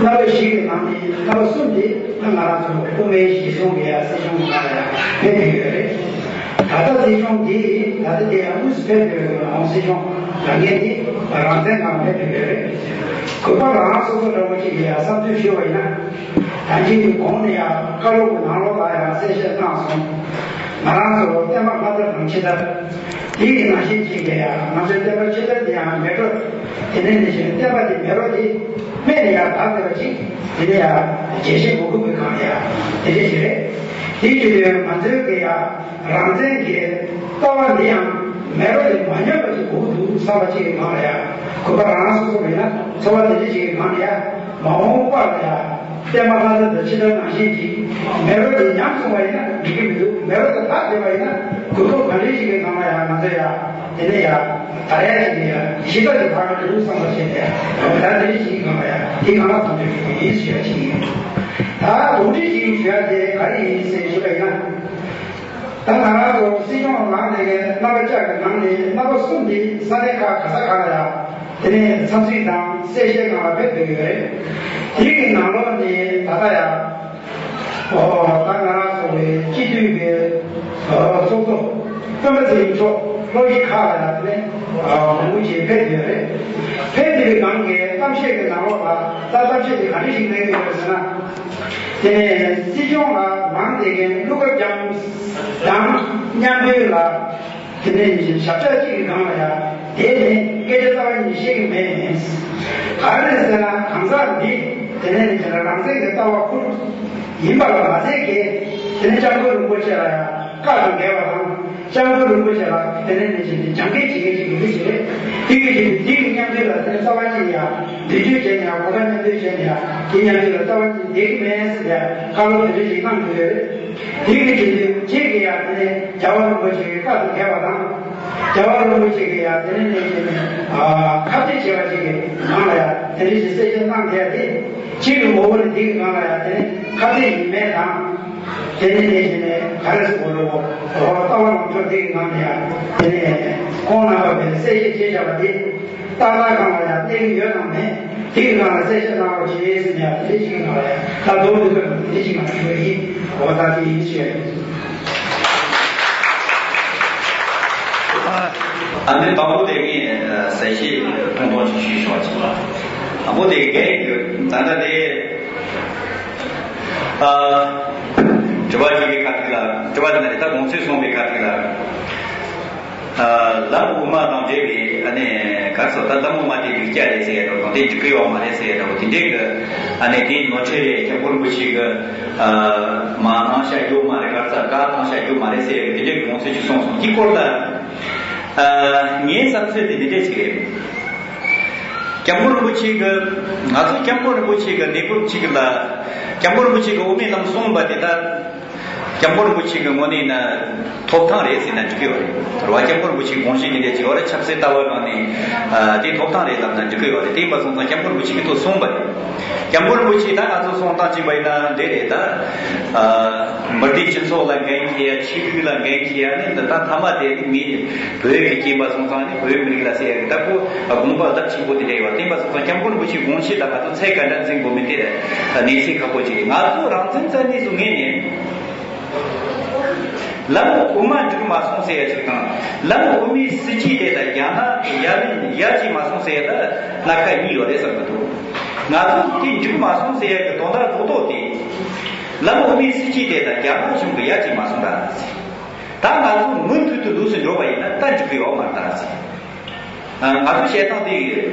རྣམ་པ་བཞི་གི་ནང་ནས་རྣམ་པ་གསུམ་དེ་ད་ང་རང་ཚོ་དབུ་མའི་གཞི་བཟུང་གི་ཡ་སྲིད་སྐྱོང་གི་ནང་ལ་ཡ་ཕེབས་ཀྱི་ཡོད་རེད། ད་ལྟ་སྲིད་སྐྱོང་འདི་ད་ལྟ་དེ་ཡང་དངོས་སུ་ཕེབས་ཡོད་རེད། ཁོང་སྲིད་སྐྱོང་ལངས་མཁན་འདི་རང་བཙན་ངང་ཕེབས་ཀྱི་ཡོད་རེད། གུས་པ་རང་སོ་སོ་འདྲ་བོ་ཅིག་གི་ཡ་བསམ་ཚུལ་ཞུས་པ་ཡིན་ན། ད་ཅིག་གི་གོང་ནས་ཡང་བཀའ་སློབ་ཀྱི་ནང་ལོགས་ལ་ཡང་གསལ་བཤད་གནང་སོང་། ང་རང་ཚོ་བསྟན་པ་སྔ་དར་དང་ཕྱི་དར། དེ་ཡི་ནང་བཞིན་ཅིག་གི་ཡང་ང་ཚོའི་བསྟན་པ་ཕྱི་དར་དེ་ཡང་མེད་འགྲོ། དེ་ནས་ནི་བཞིན་བསྟན་པ་དེ་མེད་འགྲོ་དེ་སྨད་ནས་ཡང་བདག་ཟེར་བ་ཅིག་དེ་ནས་ཡང་རྒྱལ་ཞེན་གོ་སྐབས་ཀྱི་སྒང་ལ་ཡང་དེ་འདྲ་ཞིག་རེད། དེ་ཡི་དུས་ང་ཚོའི་གི་ཡང་རང་བཙན་གྱི་ལྟ་བ་འདི་ཡང་མེད་འགྲོ་དེ་མ་ཉམས་པ་ཞིག་དགོས་འདུག་བསམ་པ་ཅིག་གི་སྒང་ལ་ཡང་གུས་པ་རང་སོ་སོ་མེད་ན་ཚོར་བ་དེ་འདྲ་ཞིག་གི་སྒང་ལ་ཡང་མ་འོངས་པ་ལ་ཡང་། བསྟན་པ་སྔ་དར་དང་ཕྱི་དར་ནང་བཞིན་གྱི་མེ་རོ་དེ་ཉམས་སོང་བ་ཡིན་ན་འགྲིག་གི་མི་འདུག་མེ་རོ་དེ་ལྷག་བསྡད་པ་ཡིན་ན་གོ་སྐབས་ག་འདྲ་ཞིག་གི་སྒང་ལ་ཡང་ང་ཚོ་ཡང་དེ་ནས་ཡང་དར་ཡ་ཞིག་ཡང་གཞི་རྩ་དེ་བར་འགྲོ་འདུག་བསམ་པ་བྱས་ནས་ཡང་ད་དེ་འདྲ་ཞིག་གི་སྒང་ལ་ཡང་དེ་གང་ལ་གང་འདྲ་ཞིག་ཡིན་ཞུ་ཡ་ཞིག་ཡིན། ད་གདོན་འདྲེ་ཞིག་ཞུ་ཡ་དེ་ག་རེ་ཡིན་ཟེར་ཞུ་བ་ཡིན་ན། ད་ང་རང་ཚོ་སྲིད་སྐྱོང་ལངས་དེ་གའི་རྣམ་པ་བཅུ་གི་ནང་ནས་རྣམ་པ་གསུམ་དེ་ས་གནས་ཁག་ག་ས་ག་ལ་ཡང་དེ་ནས་འཚམས་གཟིགས་དང་གསལ་བཤད་གནང་བ་ཕེབས་བསྡད་ཡོད་རེད། དེ་གི་ནང་ལོགས་ནས་ད་ལྟ་ཡང་ཨོ་ད་ང་རང་ཚོ་བའི་སྤྱི་འཐུས་ཀྱི་ཨོ་ཚོགས་གཙོ་སྟོན་པ་ཚེ་རིང་མཆོག་ལྷོ་ཡི་ཁག་ལ་ཡང་དེ་ནས་ཨོ་མང་པོ་ཅིག་ཕེབས་བསྡད་ཡོད་རེད། ཕེབས་དེ་གི་ནང་གི་གཏམ་བཤད་ཀྱི་ནང་ལོགས་ལ་ད་གཏམ་བཤད་དེ་ག་འདྲ་ཞིག་གནང་གི་ཡོད་རེད་ཟེར་ན། དེ་ནས་སྲིད་སྐྱོང་ལ་ལངས་དེ་གའི་ཀླུ་མཁར་བྱམས་དང་མཉམ་འབྲེལ་ལ། དེ་ནས་ཞབས་ཕྱི་གཅིག་གི་སྒང་ལ་ཡང་དེ་ནས་སྐད་ཆ་རྩ་བ་ཉིད་བཤད་ཀྱི་མེད། ག་རེ་ཟེར་ན་གང་ཟག་འདི་དེ་ནས་རང་བཙན་གྱི་ལྟ་བ་ཁུར་ཡིན་པ་ལ་མ་ཟད་ཀྱི་དེ་ནས་སྐྱབས་མགོན་རིན་པོ་ཆེ་ལ་ཡང་ བཀའ་དང་འགལ་བ་དང་། སྐྱབས་མགོན་རིན་པོ་ཆེ་ལ་དེ་ནས་ནས་བྱས་ནས་སྦྱང་འགལ་བྱེད་མཁན་ཞིག་ཡིན་པ་ཞིག་རེད། དེ་གི་ཞིག་དེ་གི་མཉམ་དུ་ལ་དེ་ནས་རྩ་བ་ཅིག་ཡ་འདོན་སྤྲོད་བྱས་ནས་ཡ་གོ་ལ་མཉམ་དུ་བྱས་ནས་ཡ་དེ་མཉམ་དུ་ལ་རྩ་བ་ཅིག་བསྡད་ཀྱི་མེད་ཟེར་ཡ་བཀའ་སློབ་དེ་འདྲ་ཞིག་གནང་གི་ཡོད་རེད། དེ་གི་ཞིག་ཁྱེད་ཀྱི་ཡ་དེ་ནས་རྒྱལ་བ་རིན་པོ་ཆེ་གི་བཀའ་དང་འགལ་བ་དང་། རྒྱལ་བ་རིན་པོ་ཆེ་གི་ཡ་དེ་ནས་ནས་བྱས་ནས་ཨ་ཁ་གཏད་བྱས་པ་ཞིག་གི་ནང་ལ་ཡ་དེ་འདྲ་ཞིག་གསལ་བཤད་གནང་བསྡད་ཡ་དེ་ཁྱེད་ཀྱི་ངོ་བོ་ནི་དེ་གི་ནང་ལ་ཡ་དེ་ནས་ཁ་གཏད་ཡིན་མེད་དང་། དེ་ནས་ནས་བྱས་ནས་ག་རེ་ཟེར་དགོས་རེད་གོ། ལྟ་བ་ལོངས་སྤྱོད་དེ་གི་ནང་ནས་ཡང་དེ་ནས་ཁོང་རྣམ་པ་བས་གསལ་བཤད་བྱས་བཞག་པ་དེ་ཏག་ཏག་གང་ལ་ཡང་གནས་ཀྱི་ཡོད་དམ་མེད་དེ་གི་ནང་ལ་གསལ་བཤད་གནང་རོགས་བྱེད་ཟེར་ནས་ཡང་དེ་ཞིག་གི་ནང་ལ་ཡང་ད་དོན་དུ་ཐོན་པ་དེ་ཞིག་ང་ཞུ་བ་ཡིན། འོ་ད་དེ་ཡིན་ཞེས། ཨ་ནི་དང་པོ་དེ་ངས་གསལ་བཤད་ཐུང་ཐུང་ཞིག་ཞུས་ཆོག་ཅིག་ལ། དང་པོ་དེ་གས་ད་ལྟ་དེ། ཨ། དྲི་བ་དྲི་བའི་ཁ་ཐུག་ལ་དྲི་བ་དེ་ནི་ད་དགོངས་ཚུལ་གསུངས་པའི་ཁ་ཐུག་ལ། ཨ། ལམ་དབུ་མ་དང་འབྲེལ་བའི་ཨ་ནི་ག་རེ་ཟེར་ད་ལམ་དབུ་མ་དེ་ལུགས་སྐྱ་རེད་ཟེར་ཡ་འདྲ་བོ་དང་དེ་འགྲིག་གི་ཡོད་མ་རེད་ཟེར་ཡ་འདྲ་བོ་དེ་འདྲའི་གི་ཨ་ནི་དེ་ནོར་འཁྲུལ་རེད། སྐྱབས་མགོན་རིན་པོ་ཆེ་གི་ཨ་མ་གནང་བཞག་རྒྱུ་མ་རེད། ག་རེ་ཟེར་དགག་བཏང་བཞག་རྒྱུ་མ་རེད་ཟེར་ཡ་གི་དེ་འདྲའི་གི་དགོངས་ཚུལ་ཅིག་གསུངས་སོང་། དེའི་སྐོར་ལ་ཨ་ངའི་བསམ་ཚུལ་དེ་འདི་འདྲ་ཅིག་རེད། སྐྱབས་མགོན་རིན་པོ་ཆེ་གི་ང་ཚོ་སྐྱབས་མགོན་རིན་པོ་ཆེ་གི་གནས་བབ་ཅིག་ལ་སྐྱབས་མགོན་རིན་པོ་ཆེ་གི་དབུ་མའི་ལམ་གསུངས་པ་དེ་ལྟར་སྐྱབས་མགོན་རིན་པོ་ཆེ་གི་ངོས་ནས་ན་ཐོབ་ཐང་རེད་ཟེར་ན་འགྲིག་གི་ཡོད་རེད། རེད་བ། སྐྱབས་མགོན་རིན་པོ་ཆེའི་དགོངས་གཞི་དེ་འདྲ་ཅིག་ཡོད་རེད། ཆབ་སྲིད་ལྟ་བ་སྒང་ནས་ཨ་དེ་ཐོབ་ཐང་རེད་ལབ་ན་འགྲིག་གི་ཡོད་རེད། དེ་ཡིན་པ་སོང་ཙང་སྐྱབས་མགོན་རིན་པོ་ཆེ་གི་ཐོག་གསུངས་པ་རེད། སྐྱབས་མགོན་རིན་པོ་ཆེ་ད་ང་ཚོ་སོང་སྟངས་ཅིག་པ་ཡིན་ན་འདི་རེད་ད། ཨ་མི་རིགས་སྤྱི་ཚོགས་ལ་འགན་འཁྱེར་ཡ། ཆོས་ལུགས་ལ་འགན་འཁྱེར་ཡ་ནི་འདི་ད་ཐ་མ་དེ་མི་བོད་ཀྱི་སྐྱེས་པ་སོང་ཙང་ནི་བོད་མི་རིགས་ལ་ཟེར་ཡ་གི་ད་ཁོ་དགོངས་པ་རླབས་ཆེན་པོ་དེ་འདྲ་ཡོད་པ་དེ་ཡིན་པ་སོང་ཙང་སྐྱབས་མགོན་རིན་པོ་ཆེའི་དགོངས་གཞི་ལ་ང་ཚོ་ཚད་ག་འདྲ་འཛིན་དགོས་མིན་དེ་གནས་ཚད་ཁག་པོ་ཅིག་རེད། ང་ཚོ་རང་བཙན་རྩ་གནས་སུ་ངེས་ནས། ལམ་དབུ་མ་འགྲིག་མ་སོང་ཟེར་ཡ་ཞིག་དང་། ལམ་དབུ་མའི་སྲིད་བྱུས་དེ་ལ་རྒྱ་ནག་གི་ཡ་ལན་ཡ་བྱས་མ་སོང་ཟེར་ཡ་ལ་སྣ་ཁ་གཉིས་ཡོད་རེད་བསམ་གི་འདུག་ང་ཚོ་དེ་འགྲིག་མ་སོང་ཟེར་ཡ་གི་དོན་དག་རྡོག་རྡོག་དེ། ལམ་དབུ་མའི་སྲིད་བྱུས་དེ་ལ་རྒྱ་ནག་གཞུང་གི་ཡ་བྱས་མ་སོང་ད། ད་ང་ཚོ་མུ་མཐུད་དུ་འདུག་སེ་འགྲོ་བ་ཡིན་ན་ད་འགྲིག་གི་ཡོད་མ་རེད་ད། ང་ཚོ་བཤད་སྟངས་དེ་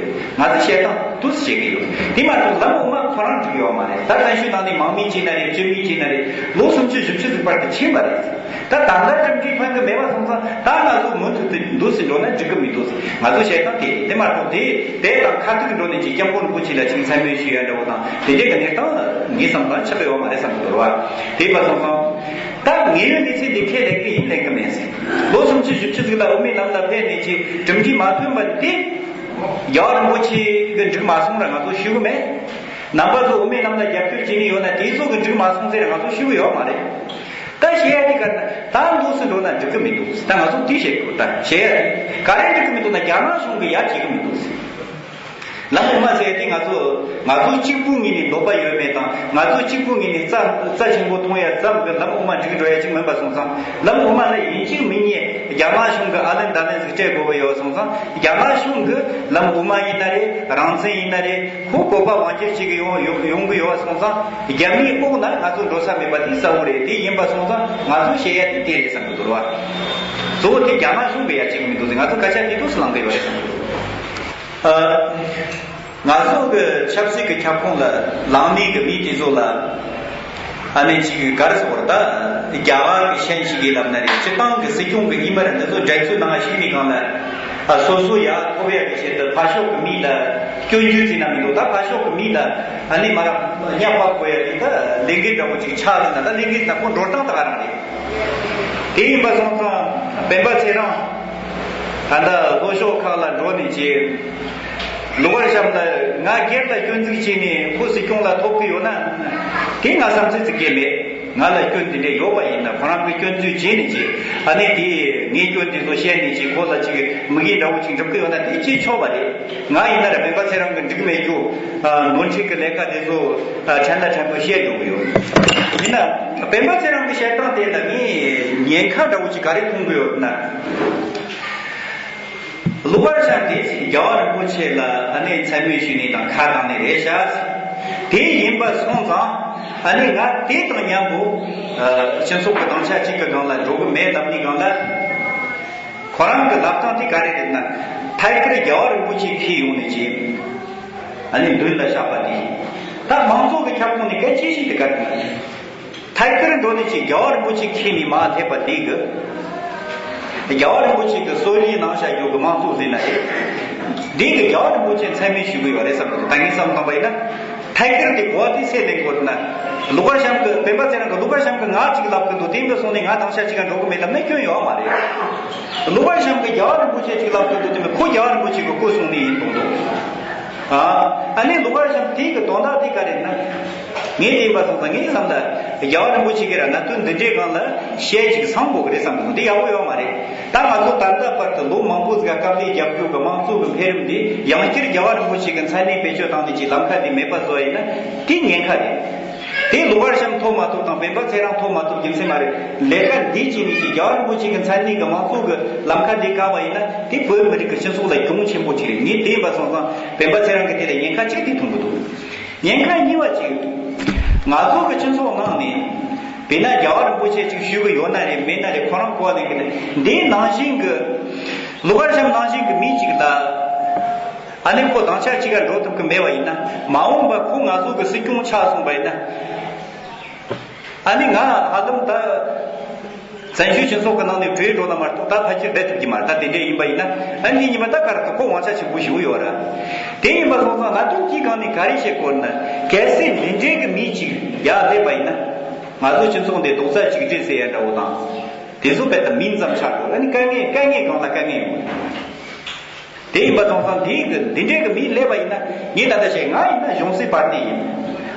ང་ཚོ་བཤད་སྟངས་དུས་སུ་བྱེད་ཀྱི་ཡོད། དེ་མ་གཏོགས་ལམ་དབུ་མ་ཁོ་རང་འགྲིག་ཡོད་མ་རེད། ད་གཏན་ཞུ་ནང་ནས་མང་མི་བྱས་ན་རེད། སྤྱི་མི་བྱས་ན་རེད། ལོ་སུམ་ཅུ་བཞི་བཅུ་ཟིག་བར་དུ་ཕྱིན་པ་རེད། ད་ད་ལྟ་གྲུབ་འབྲས་ཕན་གི་མེད་པ་སོང་ཙང་ད་ང་ཚོ་མུ་མཐུད་དུ་འདུག་སེ་འགྲོ་ན་འགྲིག་གི་མི་འདུག་ང་ཚོ་བཤད་སྟངས་དེ་རེད། དེ་མ་གཏོགས་དེ་དེ་དང་ཁ་ཐུག་འགྲོ་ནས་ཀྱི་སྐྱབས་མགོན་རིན་པོ་ཆེ་ལ་ཅིག་མཚན་སྨད་ཞུ་ཡ་འདྲ་བོ་དང་དེ་འདྲའི་གི་གནས་སྟངས་ངའི་བསམ་པར་ཆགས་ཡོད་མ་རེད་བསམ་གི་འདུག་ར་བ། དེ་ཡིན་པ་སོང་ཙང་། ད་དངོས་ཡོད་གནས་ཚུལ་འདི་ཁས་ལེན་གི་ཡིན་ལེན་གི་མེད་ཟེར། ལོ་སུམ་ཅུ་བཞི་བཅུ་ཟིག་ལ་དབུ་མའི་ལམ་ལ་ཕེབས་ནས་ཀྱི་གྲུབ་འབྲས་མ་ཐོན་པ་དེ། རྒྱལ་བ་རིན་པོ་ཆེ་གི་འགྲིག་མ་སོང་ར་ང་ཚོ་ཞུ་གི་མེད། རྣམ་པ་ཚོ་དབུ་མའི་ལམ་ལ་རྒྱབ་སྐྱོར་བྱེད་ནི་ཡོད་ན་དེ་ཚོ་གི་འགྲིག་མ་སོང་ཟེར་ང་ཚོ་ཞུ་གི་ཡོད་མ་རེད། ད་བཤད་ཡ་དེ་ག་ད་འདུག་སེ་འགྲོ་ན་འགྲིག་གི་མི་འདུག་ད་ང་ཚོ་དེ་བཤད་དགོས། ད་བཤད་ཡ་དེ་ག་རེ་འགྲིག་གི་མི་འདུག་ན་རྒྱ་ནག་གཞུང་གི་ཡ་བྱེད་གི་མི་འདུག་ཟེར། ལམ་དབུ་མ་ཟེར་དེ་ང་ཚོ་ང་ཚོ་གཅིག་པུ་ངོས་ནས་འདོད་པ་ཡོད་མེད་དང་ང་ཚོ་གཅིག་པུ་ངོས་ནས་རྩ་རྩ་ཆེན་པོ་མཐོང་ཡ་ཙམ་གྱི་ལམ་དབུ་མ་འགྲིག་འགྲོ་ཡ་གཅིག་མིན་པ་སོང་ཙང་། ལམ་དབུ་མ་ལ་ཡིན་གཅིག་མིན་གཉིས་རྒྱ་ནག་གཞུང་གི་ཨ་ལན་ད་ལན་ཟིག་སྤྲད་དགོས་པ་ཡོད་སོང་ཙང་རྒྱ་ནག་གཞུང་གི་ལམ་དབུ་མ་ཡིན་ན་རེད། རང་བཙན་ཡིན་ན་རེད། ཁོ་བོད་པ་དབང་སྒྱུར་བྱེད་གི་ཡོང་ཡོང་ཡོང་གི་ཡོད་སོང་ཙང་རྒྱ་མིའི་དབུགས་ན་ང་ཚོ་འགྲོ་ས་མེད་པ་དེ་གསལ་བོ་རེད། དེ་ཡིན་པ་སོང་ཙང་ང་ཚོ་བཤད་ཡ་དེ་དེ་རེད་བསམ་གི་འདུག་ར་བ། གཙོ་བོ་དེ་རྒྱ་ནག་གཞུང་གི་ཡ་གཅིག་མི་འདུག་ཟེར། ང་ཚོ་སྐད་ཆ་དེ་དུས་སུ་ལངས་གི་ཡོད་རེད་བསམ་གི་འདུག་ཨ། ང་ཚོ་གི་ཆབ་སྲིད་ཀྱི་ཁྱབ་ཁོངས་ལ་ལངས་མཁན་གྱི་མི་དེ་ཚོ་ལ་ཨ་ནི་ཅིག་ག་རེ་ཟེར་བ་རེད། ད་རྒྱ་གར་གྱི་ཤན་ཞིག་གིས་ལབ་ན་རེད། སྤྱི་བཏང་གི་སྲིད་སྐྱོང་གི་ཉི་མ་རེ་འདི་ཚོ་འགྲན་རྩོད་ནང་ཞུགས་ནས་གང་ལ་ཨ་སོ་སོ་ཡར་ཐོབ་ཡག་གི་ཆེད་དུ་ཕར་ཕྱོགས་ཀྱི་མི་ལ་སྐྱོན་བརྗོད་བྱས་ན་མི་འདུག་ད་ཕར་ཕྱོགས་ཀྱི་མི་ལ་ཨ་ནི་མར་བརྙས་པ་བཀོད་ཡག་གི་ད་ལས་འགུལ་འདྲ་བོ་ཅིག་ཆགས་ཟིན་ན་ད་ལས་འགུལ་ཟིན་ན་ཁོ་འགྲོ་སྟངས་ད་ག་རང་རེད། དེ་ཡིན་པ་སོང་ཙང་སྤེན་པ་ཚེ་རིང་ད་ལྟ་ལྷོ་ཕྱོགས་ཁག་ལ་འགྲོ་ནས་ཀྱི་ལུག་པར་བཤམས་ལ་ང་སྒེར་ལ་སྐྱོན་འཛུགས་བྱས་ནས་ཁོ་སྲིད་སྐྱོང་ལ་ཐོབ་གི་ཡོད་ན་དེ་ང་བསམ་ཚུལ་ཙིག་གེ་མེད། ང་ལ་སྐྱོན་དེ་འདྲ་ཡོད་པ་ཡིན་ན་ཁོ་རང་གི་སྐྱོན་འཛུགས་བྱས་ནས་ཀྱི་ཨ་ནི་དེ་ངའི་སྐྱོན་དེ་ཚོ་བཤད་ནས་ཀྱི་ཁོ་ལ་ཅིག་དམིགས་ཡུལ་འདྲ་བོ་ཅིག་འགྲུབ་གི་ཡོད་ན་དེ་ཅིག་ཆོག་པ་རེད། ང་ཡིན་ན་ར་སྤེན་པ་ཚེ་རིང་གི་འགྲིག་མེད་རྒྱུ་ནོར་འཁྲུལ་གི་ལས་ཀ་དེ་ཚོ་ཕྲན་ལ་ཕྲན་བུ་བཤད་འགྲོ་གི་ཡོད། ཡིན་ན་སྤེན་པ་ཚེ་རིང་གི་བཤད་སྟངས་དེ་ལ་ངས་ཉེན་ཁ་འདྲ་བོ་ཅིག་ག་རེ་མཐོང་གི་ཡོད་ན། ལུག་པར་བཤམས་དེ་རྒྱལ་བ་རིན་པོ་ཆེ་ལ་ཨ་ནེ་མཚན་སྨད་ཞུས་ནས་དང་ཁ་བཏང་ནས་རེད་ཤག་དེ་ཡིན་པ་སོང་ཙང་ཨ་ནེ་ང་དེ་དང་མཉམ་པོ་སྤྱི་ཚོགས་ཀྱི་དྭངས་ཆ་གཅིག་གི་སྒང་ལ་འགྲོ་གི་མེད་ལབ་ནས་སྒང་ལ། ཁོ་རང་གི་ལབ་སྟངས་དེ་ག་རེ་རེད་ན། ཐད་ཀར་རྒྱལ་བ་རིན་པོ་ཆེ་འཁྱེར་ཡོང་ནས་ཀྱི། ཨ་ནི་མདུན་ལ་བཞག་པ་དེ། ད་མང་ཚོགས་ཀྱི་ཁྱབ་ཁོངས་ནས་གལ་ཆེ་ཤོས་དེ་ག་རེ་རེད་ན། ཐད་ ཐད་ཀར་འགྲོ་ནས་ཅིག་རྒྱལ་བ་རིན་པོ་ཆེ་ཁྱེད་ནས་མ་ཐེབས་པ་དེ་གི། རྒྱལ་བ་རིན་པོ་ཆེ་གི་གསོལ་རས་གནང་བྱ་རྒྱུ་གི་དམངས་གཙོ་ཟེར་ན་རེད། འདི་གི་རྒྱལ་བ་རིན་པོ་ཆེ་མཚན་སྨད་ཞུ་གི་ཡོད་རེད་བསམ་གི་འདུག་ད་ངས་བསམ་བཏང་པ་ཡིན་ན། ཐད་ཀར་དེ་གོ་བ་དེ་སེལ་ལེན་དགོས་ན། ཀླུ་མཁར་བྱམས་ཀྱི་སྤེན་པ་ཚེ་རིང་གི་ཀླུ་མཁར་བྱམས་ཀྱི་ང་གཅིག་ལབ་གི་འདུག་དེ་འདྲ་སོང་ནས་ང་དང་ཤ་གཅིག་ག་འགྲོ་གི་མེད་ལབ་ན་སྐྱོན་ཡོད་མ་རེད། ཀླུ་མཁར་བྱམས་ཀྱི་རྒྱལ་བ་རིན་པོ་ཆེ་གཅིག་ལབ་གི་འདུག་དེ་མིན་ཁོ་རྒྱལ་བ་རིན་པོ་ཆེ་གི་སྐུ་སྲུང་ནི་ཡིན་གཏོང་འདུག་ཨ་ཨ་ནི་ཀླུ་མཁར་བྱམས་དེ་གི་དོན་དག་དེ་ག་རེད་ན། ངས་དེ་ཡིན་པ་སོང་ཙང་ངས་བསམ་ལ། རྒྱལ་བ་རིན་པོ་ཆེ་གི་ར་གནད་དོན་འདི་འདྲའི་སྒང་ལ་བཤད་ཅིག་སང་དགོས་གི་རེད་བསམ་གི་འདུག་འདི་ཡག་པོ་ཡོད་མ་རེད། ད་ང་ཚོ་ད་ལྟ་བར་དུ་ལོ་མང་པོ་ཟིག་ག་སྐབས་དེ་རྒྱབ་སྐྱོར་གི་དམངས་གཙོ་གི་འཕེལ་རིམ་འདི་ཡང་བསྐྱར་རྒྱལ་བ་རིན་པོ་ཆེ་གི་མཚན་གནས་བེད་སྤྱོད་བཏང་ནས་ཀྱི་ལམ་ཁ་འདི་མེད་པ་བཟོ་ཡ་ཡིན་ན་དེ་ཉེན་ཁ་རེད། དེ་ཀླུ་མཁར་བྱམས་ཐོབ་མ་ཐོབ་དང་སྤེན་པ་ཚེ་རིང་ཐོབ་མ་ཐོབ་རྒྱུ་མཚན་མ་རེད། ལས་ཀ་འདི་བྱས་ནས་ཀྱི་རྒྱལ་བ་རིན་པོ་ཆེ་གི་མཚན་གནས་གི་དམངས་གཙོ་གི་ལམ་ཁ་འདི་བཀག་པ་ཡིན་ན་དེ་བོད་མི་རིགས་ཀྱི་སྤྱི་ཚོགས་ལ་གྱོང་ཆེན་པོ་ཅིག་རེད། ངས་དེ་ཡིན་པ་སོང་ཙང་སྤེན་པ་ཚེ་རིང་གི་དེ་ལ་ཉེན་ཁ་གཅིག་དེ་མཐོང་གི་འདུག་ཉེན་ཁ་གཉིས་པ་གཅིག་ང་ཚོ་གི་སྤྱི་ཚོགས་ནང་ནས་དཔེར་ན་རྒྱལ་བ་རིན་པོ་ཆེ་གཅིག་ཞུ་གི་ཡོད་ན་རེད། མེད་ན་རེད། ཁོ་རང་གོ་བ་ལེན་གི་ནི་འདི་ནང་བཞིན་གི་ཀླུ་མཁར་བྱམས་ནང་བཞིན་གི་མི་གཅིག་ལ་ཨ་ནི་ཁོ་དང་ཆ་གཅིག་ག་འགྲོ་ཐུབ་གི་མེད་པ་ཡིན་ན། མ་འོངས་པ་ཁོ་ང་ཚོ་གི་སྲིད་སྐྱོང་ཆགས་སོང་པ་ཡིན་ན། ཨ་ནི་ང་ཧ་ལམ་ད་བཙན་བྱོལ་སྤྱི་ཚོགས་ཀྱི་ནང་ནས་བྲོས་འགྲོ་ན་མ་གཏོགས་ད་ཕལ་ཆེར་བསྡད་ཐུབ་ཀྱི་མ་རེད། ད་དེ་འདྲས་ཡིན་པ་ཡིན་ན་ཨ་ནི་ཉི་མ་ད་ག་རེ་ད་ཁོ་དབང་ཆ་ཆེན་པོ་ཞིག་ཡོད་ར། དེ་ཡིན་པ་སོང་ཙང་གནད་དོན་གཅིག་སྒང་ནས་ག་རེ་བཤད་དགོས་ན། གལ་སྲིད་འདི་འདྲས་ཀྱི་མི་གཅིག་ཡར་སླེབས་པ་ཡིན་ན། ང་ཚོ་སྤྱི་ཚོགས་འདི་རྡོག་རྩ་གཅིག་སྒྲིལ་ཟེར་ཡ་འདྲ་བོ་དང་། དེ་ཚོ་དཔེ་ད་མིང་ཙམ་ཆགས་འགྲོ། ཨ་ནི་དཀའ་ངལ་དཀའ་ངལ་སྒང་ལ་དཀའ་ངལ་ཡོང་གི་རེད། དེ་ཡིན་པ་དང་སང་དེའི་གི་འདི་འདྲའི་གི་མི་སླེབས་པ་ཡིན་ན་ངས་ད་ལྟ་བཤད། ང་ཡིན་ན་གཞུང་སྲིད་པར་ཏི་ཡིན།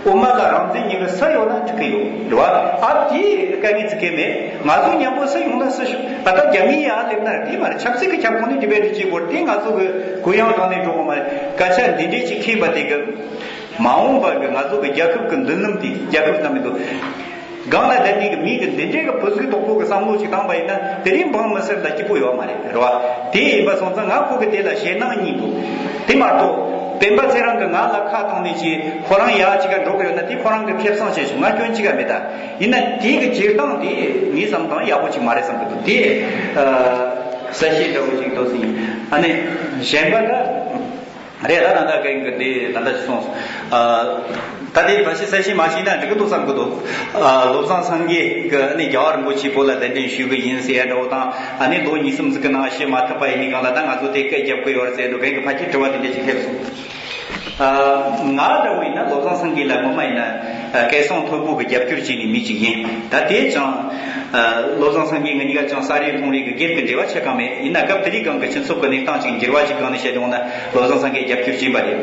འོ་མ་ལ་རང་བཙན་ཉིད་ཀྱི་སུ་ཡོད་ན་འགྲིག་གི་ཡོད་རེད་བ། ཨ་དེའི་དཀའ་ངལ་ཚིག་གི་མེད། ང་ཚོ་མཉམ་པོ་སུ་ཡོང་ན་སུ་ཞུ་ཨ་ད་རྒྱ་མི་ཡ་སླེབས་ན་དེ་མ་རེད། ཆབ་སྲིད་ཀྱི་ཁྱབ་ཁོངས་ནས་དེ་བས་དེ་བྱེད་དགོས། དེ་ང་ཚོ་གི་གུ་ཡངས་སྒང་ནས་འགྲོ་དགོས་མ་རེད། སྐད་ཆ་འདི་འདྲའི་ཅིག་ཁེངས་པ་དེ་གི་མ་འོངས་པ་གི་ང་ཚོ་གི་རྒྱལ་ཁབ་གི་མདུན་ལམ་དེ་རྒྱལ་ཁབ་ལ་མི་འདུག་སྒང་ལ་བསྡད་མཁན་གྱི་མི་གི་འདི་འདྲའི་གི་བུ་གཟུགས་དོག་པོ་གི་བསམ་བློ་ཞིག་བཏང་པ་ཡིན་ན་དེ་རིང་འབངས་མི་སེར་ལ་སྐྱིད་པོ་ཡོད་མ་རེད་རེད་བ། དེ་ཡིན་པ་སོང་ཙང་ང་ཁོ་གི་དེ་ལ་ཞེད་སྣང་གཉིས་འདུག་དེ་མ་གཏོགས་སྤེན་པ་ཚེ་རིང་གི་ང་ལ་ཁ་བཏང་ནས་ཅི་ཁོ་རང་ཡག་ཅིག་ག་འགྲོ་གི་ཡོད་ན་དེ་ཁོ་རང་གི་ཁེ་བཟང་བྱས་བྱུང་། ང་སྐྱོན་ཅི་ག་མེད། ད་ཡིན་ན་དེ་གི་བྱེད་སྟངས་དེ་ངས་བསམ་སྟངས་ཡག་པོ་ཅིག་མ་རེད་བསམ་གི་འདུག་དེ་ཨ་གསལ་བཤད་འདྲ་བོ་ཅིག་འདུག་ཟིན། ཨ་ནི་གཞན་པ་ལ། རེད། ད་ད་ལྟ་གན་གི་དེ་ད་ལྟ་སོང་། ཨ་ད་དེ་བ་ཤི་ས་ཤི་མ་ཤི་ན་འགྲིག་གི་འདུག་བསམ་གི་འདུག་ཨ་བློ་བཟང་སངས་རྒྱས་ཀྱི་ཨ་ནི་རྒྱལ་བ་རིན་པོ་ཆེ་བོད་ལ་གདན་འདྲེན་ཞུ་གི་ཡིན་ཟེར་ཡ་འདྲ་བོ་དང་། ཨ་ནི་ལོ་གཉིས་གསུམ་ཟིག་གི་ནང་ཤི་མ་ཐུབ་པ་ཡིན་ནི་གང་ལ་ད་ང་ཚོ་དེ་སྐད་རྒྱབ་གི་ཡོད་རེད་ཟེར་འདུག་གན་གི་ཕ་གི་དྲི་བ་དེ་འདྲ་ཅིག་སླེབས་སོང་། ཨ་ང་འདྲ་བོ་ཡིན་ན་བློ་བཟང་སངས་རྒྱས་ལ་ངོ་མ་ཡིན་ན་ཨ་སྐལ་བཟང་མཐོན་པོ་གི་རྒྱབ་སྐྱོར་བྱས་ནི་མི་ཅིག་ཡིན། ད་དེ་ཅང་ཨ་བློ་བཟང་སངས་རྒྱས་ང་གཉིས་ཀ་ཅང་ས་རའི་ཁོང་རའི་གི་སྒེར་གི་འབྲེལ་བ་ཆེ་གང་མེད། ཡིན་ན་སྐབས་དེ་རིང་གང་གི་སྤྱི་ཚོགས་ཀྱི་གནས་སྟངས་ཅིག་འགྱུར་བ་ཅིག་གང་ནས་བཤད་ཡོང་ན་བློ་བཟང་སངས་རྒྱས་རྒྱབ་སྐྱོར་བྱས་པ་རེད།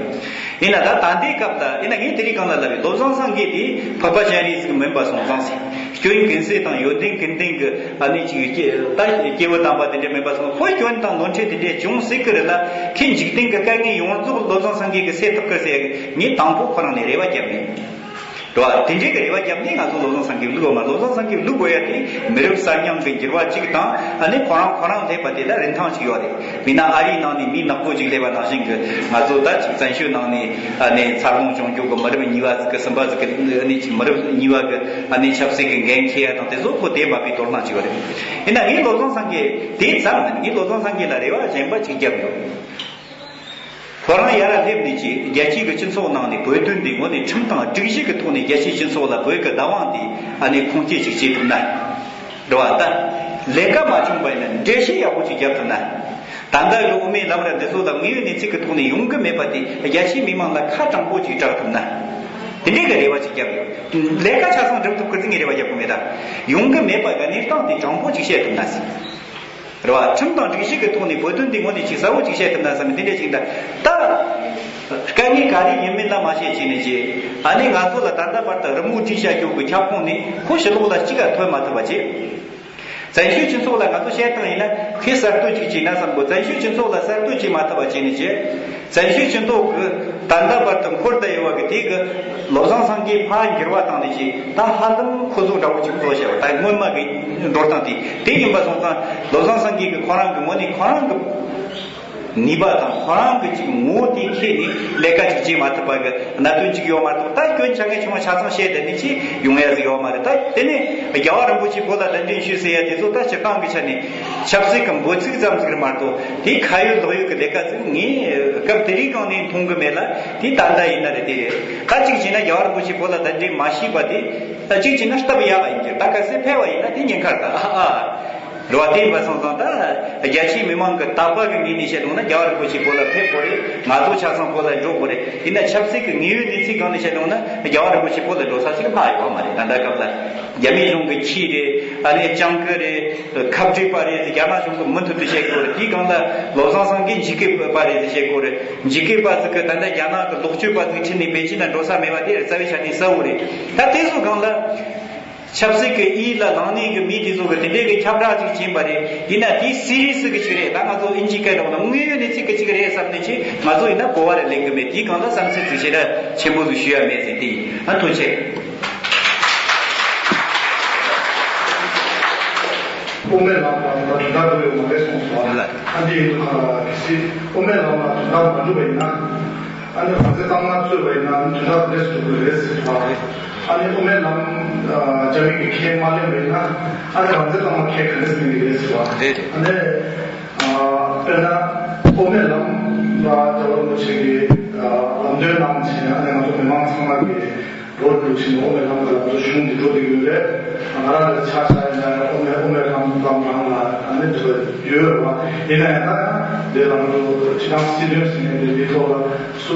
ཡིན་ན་ད་ད་ལྟའི་སྐབས་ལ་ཡིན་ན་ངས་དེ་རིང་གང་ལ་ལབ་པའི་བློ་བཟང་སངས་རྒྱས་དེ་འཕགས་པ་སྤྱན་རས་གཟིགས་མིན་པ་སོང་ཙང་ཟེར། སྐྱོན་ཀུན་ཟད་དང་ཡོན་ཏན་ཀུན་ལྡན་གྱི་ཨ་ནི་ཅིག་སྐྱེ་ད་སྐྱེས་བུ་དམ་པ་དེ་འདྲ་མིན་པ་སོང་། ཁོའི་སྐྱོན་དང་ནོར་འཁྲུལ་དེ་འདྲ་བྱུང་སྲིད་ཀྱི་རེད་ལ། ཁོས་འཇིག་རྟེན་གྱི་དཀའ་ངལ་ཡོངས་རྫོགས་བློ་བཟང་སངས་རྒྱས་ཀྱིས་སེལ་ཐུབ་ཀྱི་ཟེར་ངས་དང་པོ་ཁོ་རང་ནས་རེ་བ་བརྒྱབ་མེད། རེད་བ། དེ་འདྲའི་གི་རེ་བ་བརྒྱབ་ནས་ང་ཚོ་བློ་བཟང་སངས་རྒྱས་བླུག་ཡོད་མ། བློ་བཟང་སངས་རྒྱས་བླུག་དགོས་ཡ་དེ་མི་རབས་གསར་རྙིང་གི་འགྱུར་བ་གཅིག་དང་། ཨ་ནི་ཁོ་རང་ཁོ་རང་སླེབས་པ་དེ་ལ་རིན་ཐང་གཅིག་ཡོད་རེད། མིན་ན་ཨ་རིའི་ནང་ནས་མི་ནག་པོ་གཅིག་སླེབས་པ་ནང་བཞིན་གི་ང་ཚོ་ད་ཅིག་བཙན་བྱོལ་ནང་ནས་ཨ་ནི་འཚར་ལོངས་བྱུང་རྒྱུ་གི་མི་རབས་གཉིས་པ་ཟིག་གི་གསུམ་པ་ཟིག་གི་ཨ་ནི་ཅིག་མི་རབས་གཉིས་པ་གི་ཨ་ནི་ཆབ་སྲིད་ཀྱི་འགན་འཁྱེར་ཡ་དང་དེ་ཚོ་ཁོ་དེ་མ་པའི་དོ་སྣང་གཅིག་ཡོད་རེད། ཡིན་ན་ངས་བློ་བཟང་སངས་རྒྱས་དེ་ཙམ་མིན། ངས་བློ་བཟང་སངས་རྒྱས་ལ་རེ་བ་གཞན་པ་གཅིག་བརྒྱབ་ཡོད། ཁོ་རང་ཡར་སླེབས་ནས་ཀྱི་རྒྱལ་སྤྱིའི་གི་སྤྱི་ཚོགས་ནང་ནས་བོད་དོན་འདི་ངོ་ནས་ཁྲིམས་དང་སྒྲིག་གཞི་གི་ཐོག་ནས་རྒྱལ་སྤྱིའི་སྤྱི་ཚོགས་ལ་བོད་ཀྱི་བདག་དབང་འདི་ཨ་ནི་ཁུངས་སྐྱེལ་ཅིག་བྱེད་ཐུབ་ན། འགྲོ་བ་ད། ལས་ཀ་མ་བྱུང་བ་ཡིན་ན་འགྲེལ་བཤད་ཡག་པོ་ཅིག་རྒྱབ་ཐུབ་ན། ད་ལྟ་གི་དབུ་མའི་ལམ་ར་འདི་ཚོ་ལ་དངོས་ཡོད་གནས་ཚུལ་གི་ཐོག་ནས་ཡོང་གི་མེད་པ་དེ་རྒྱལ་སྤྱིའི་མི་མང་ལ་ཁ་དྲང་པོ་ཅིག་བསྒྲགས་ཐུབ་ན། དེ་འདྲའི་གི་རེ་བ་ཅིག་བརྒྱབ་ཡོད། ལས་ཀ་ཆ་ཚང་འགྲུབ་ཐུབ་གི་ཚིག་ངས་རེ་བ་རྒྱག་གི་མེད། ད་ཡོང་གི་མེད་པ་གི་གནས་སྟངས་དེ་དྲང་པོ་ཅིག་བཤད་ཐུབ་ན་ཟེར། རེད་བ། ཁྲིམས་དང་སྒྲིག་གཞི་གི་ཐོག་ནས་བོད་དོན་འདི་ངོ་ནས་ཅིག་གསལ་བོ་ཅིག་བཤད་ཐུབ་ན་བསམ་མི་དེ་འདྲ་ཅིག་འདྲ། ད་དཀའ་ངལ་ག་རེ་ཡིན་མིན་ལ་མ་བཤད་ཅིག་ནས་ཅིག་ཨ་ནི་ང་ཚོ་ལ་ད་ལྟ་བར་དུ་རི་མོ་བྲིས་བྱ་རྒྱུ་གི་ཁྱབ་ཁོངས་ནས་ཁོ་ཕྱི་ལོགས་ལ་གཅིག་ག་ཐོན་མ་ཐུབ་པ་བྱས། བཙན་བྱོལ་སྤྱི་ཚོགས་ལ་ང་ཚོ་བཤད་སྟངས་ཡིན་ན་ཁོས་གསར་གཏོད་ཅིག་བྱས་ན་བསམ་གོ། བཙན་བྱོལ་སྤྱི་ཚོགས་ལ་གསར་གཏོད་བྱས་མ་ཐུབ་པ་བྱས་ནས་ཅིག་བཙན་བྱོལ་སྤྱི་ཚོགས་ཀྱི་ད་ལྟ་བར་དུ་འཁོར་བསྡད་ཡོད་པ་གི་དེ་གི་བློ་བཟང་སངས་རྒྱས་ཕར་འགྱུར་བ་བཏང་ནས་ཅིག་ད་ཧ་ལམ་ཁོ་ཚོ་འདྲ་བོ་ཅིག་བཟོ་བྱས་པ། ད་སྔོན་མ་གི་འགྲོ་སྟངས་དེ་དེ་ཡིན་པ་སོང་ཙང་བློ་བཟང་སངས་རྒྱས་ཀྱི་ཁོ་རང་གི་ངོས་ནས་ཁོ་རང་གི་ ནུས་པ་དང་ཁོ་རང་གི་ཅིག་ངོ་བོ་དེ་ཁྱེར་ནས་ལས་ཀ་ཅིག་བྱེད་མ་ཐུབ་པ་གི་གནད་དོན་ཅིག་ཡོད་མ་གཏོགས། ད་སྐྱོན་ཆ་ངས་ཆུང་ཆ་ཚང་བཤད་བསྡད་ནས་ཅིག་ཡོང་ཡ་ཟིག་ཡོད་མ་རེད། ད་དེ་ནས་རྒྱལ་བ་རིན་པོ་ཆེ་བོད་ལ་གདན་འདྲེན་ཞུས་ཟེར་ཡ་དེ་ཚོ་ད་སྤྱིར་བཏང་གི་ཆ་ནས་ཆབ་སྲིད་ཀྱི་འབོད་ཚིག་ཙམ་ཟིག་རེད་མ་གཏོགས། དེའི་ཁ་ཡོད་ལག་ཡོད་ཀྱི་ལས་ཀ་ཟིག་ངས་སྐབས་དེ་རིང་གང་ནས་མཐོང་གི་མེད་ལ། དེ་ད་ལྟ་ཡིན་ན་རེད། དེ་རེད། ད་གཅིག་བྱས་ན་རྒྱལ་བ་རིན་པོ་ཆེ་བོད་ལ་གདན་འདྲེན་མ་ཞུས་པ་དེ། ད་གཅིག་བྱས་ན་སྟབས་ཡག་ཡིན་གྱི། ད་གལ་སྲིད་ཕེབས་པ་ཡིན་ན་དེ་ཉེན་ཁ་རེད། ཨ་ཨ། རེད་བ། དེ་ཡིན་པ་སོང་ཙང་ད་རྒྱ་ཆེའི་མི་མང་གི་དད་པ་གི་ངོས་ནས་བཤད་ཡོང་ན་རྒྱལ་བ་རིན་པོ་ཆེ་བོད་ལ་ཕེབས་དགོས་རེད། ང་ཚོ་ཆ་ཚང་བོད་ལ་འགྲོ་དགོས་རེད། ཡིན་ན་ཆབ་སྲིད་ཀྱི་དངོས་ཡོད་གནས་ཚུལ་སྒང་ནས་བཤད་ཡོང་ན་རྒྱལ་བ་རིན་པོ་ཆེ་བོད་ལ་འགྲོ་ས་ཞིག་ལྷག་ཡོད་མ་རེད། ད་ལྟ་སྐབས་ལ་རྒྱ་མི་གཞུང་གི་ཆས་རེད། ཨ་ནི་ལྕང་སྐུ་རེད། ཁབ་སྤྲད་པ་རེད། རྒྱ་ནག་གཞུང་གི་མུ་མཐུད་དུ་བཤད་དགོས་རེད། དེའི་སྒང་ལ་བློ་བཟང་སེང་གེ་འཇིགས་སྐུལ་པ་རེད་ཟེར་བཤད་དགོས་རེད། འཇིགས་སྐུལ་པ་ཟིག་གིས་ད་ལྟ་རྒྱ་ནག་གི་ལོག་སྤྱོད་པ་ཟིག་ཁྲིད་ནས་པེ་ཅིན་ལ་འགྲོ་ས་མེད་པ་དེ་རྩ་བའི་ཆ་ནས་གསལ་བོ་རེད། ད་དེ་ཚོ་སྒང་ལ། ཆབ་སྲིད་ཀྱི་ཡིད་ལ་ལངས་ནས་ཀྱི་མི་དེ་ཚོ་གི་དེ་འདྲའི་གི་ཁྱབ་བསྒྲགས་ཅིག་བྱིན་པ་རེད། ཡིན་ན་དེ་སི་རི་ཡ་སི་གི་ཅིག་རེད། ད་ང་ཚོ་ཨིན་ཇིའི་སྐད་ནང་ལ་དངོས་ཡོད་གནས་ཚུལ་གི་ཅིག་རེད་བསམ་ནས་ཅིག་ང་ཚོ་ཡིན་ན་གོ་བ་རེ་ལེན་གི་མེད། དེའི་སྒང་ལ་བསམ་ཚུལ་ཅིག་ཞེ་དྲག་ཆེན་པོ་ཟིག་ཞུ་ཡ་མེད་ཟེར། དེ་ཡིན་ན་ཐུགས་རྗེ་ཆེ། དབུ་མའི་ལམ་ལ་ད་དོན་དག་འགྲོ་ཡོད་མ་རེད་གསུངས་སོང་། ལ། ཨ་འདི་ཡིན་དུས་ག་གལ་སྲིད་དབུ་མའི་ལམ་ལ་དོན་དག་མ་འགྲུབ་པ་ཡིན་ན། ཨ་ནི་རང་བཙན་གཙང་མ་རྩོད་པ་ཡིན་ན་ཨ་ནི་དོན་དག་འདི་འདྲས་སུ་འགྲོ་གི་རེད་ཟེར་བ། ཨ་ནི་དབུ་མའི་ལམ་རྒྱ་མི་གིས་ཁས་མ་ལེན་པ་ཡིན་ན་ཨ་ནི་རང་བཙན་གཙང་མ་ཁས་ག་འདྲས་སེ་ལེན་གི་རེད་ཟེར་བ། རེད། ཨ་ནི་དཔེར་ན་དབུ་མའི་ལམ་ལ་རྒྱལ་བ་རིན་པོ་ཆེ་གིས་ལམ་སྟོན་གནང་བྱས། ཨ་ནི་ང་ཚོ་མི་མང་ཚང་མ་གིས་འགྲོ་འདུག་ཕྱིན། དབུ་མའི་ལམ་གྱི་ལམ་གཙོ་གཞུང་འདི་འགྲོ་བསྡད་ཡོད་རེད། ང་རང་ལ་ཆ་བཞག་ཡིན་ན་དབུ་མའི་དབུ་མའི་ལམ་ལམ་རང་ལ་ཨ་ནི་འདི་ལ་ཡོད་རེད་བ། ཡིན་ན་ཡང་ད་འདི་ལམ་དུ་སྤྱི་བཏང་སྲིད་དོན་ཟེར་ནས་འདི་འདི་ཐོག་ལ་སུ་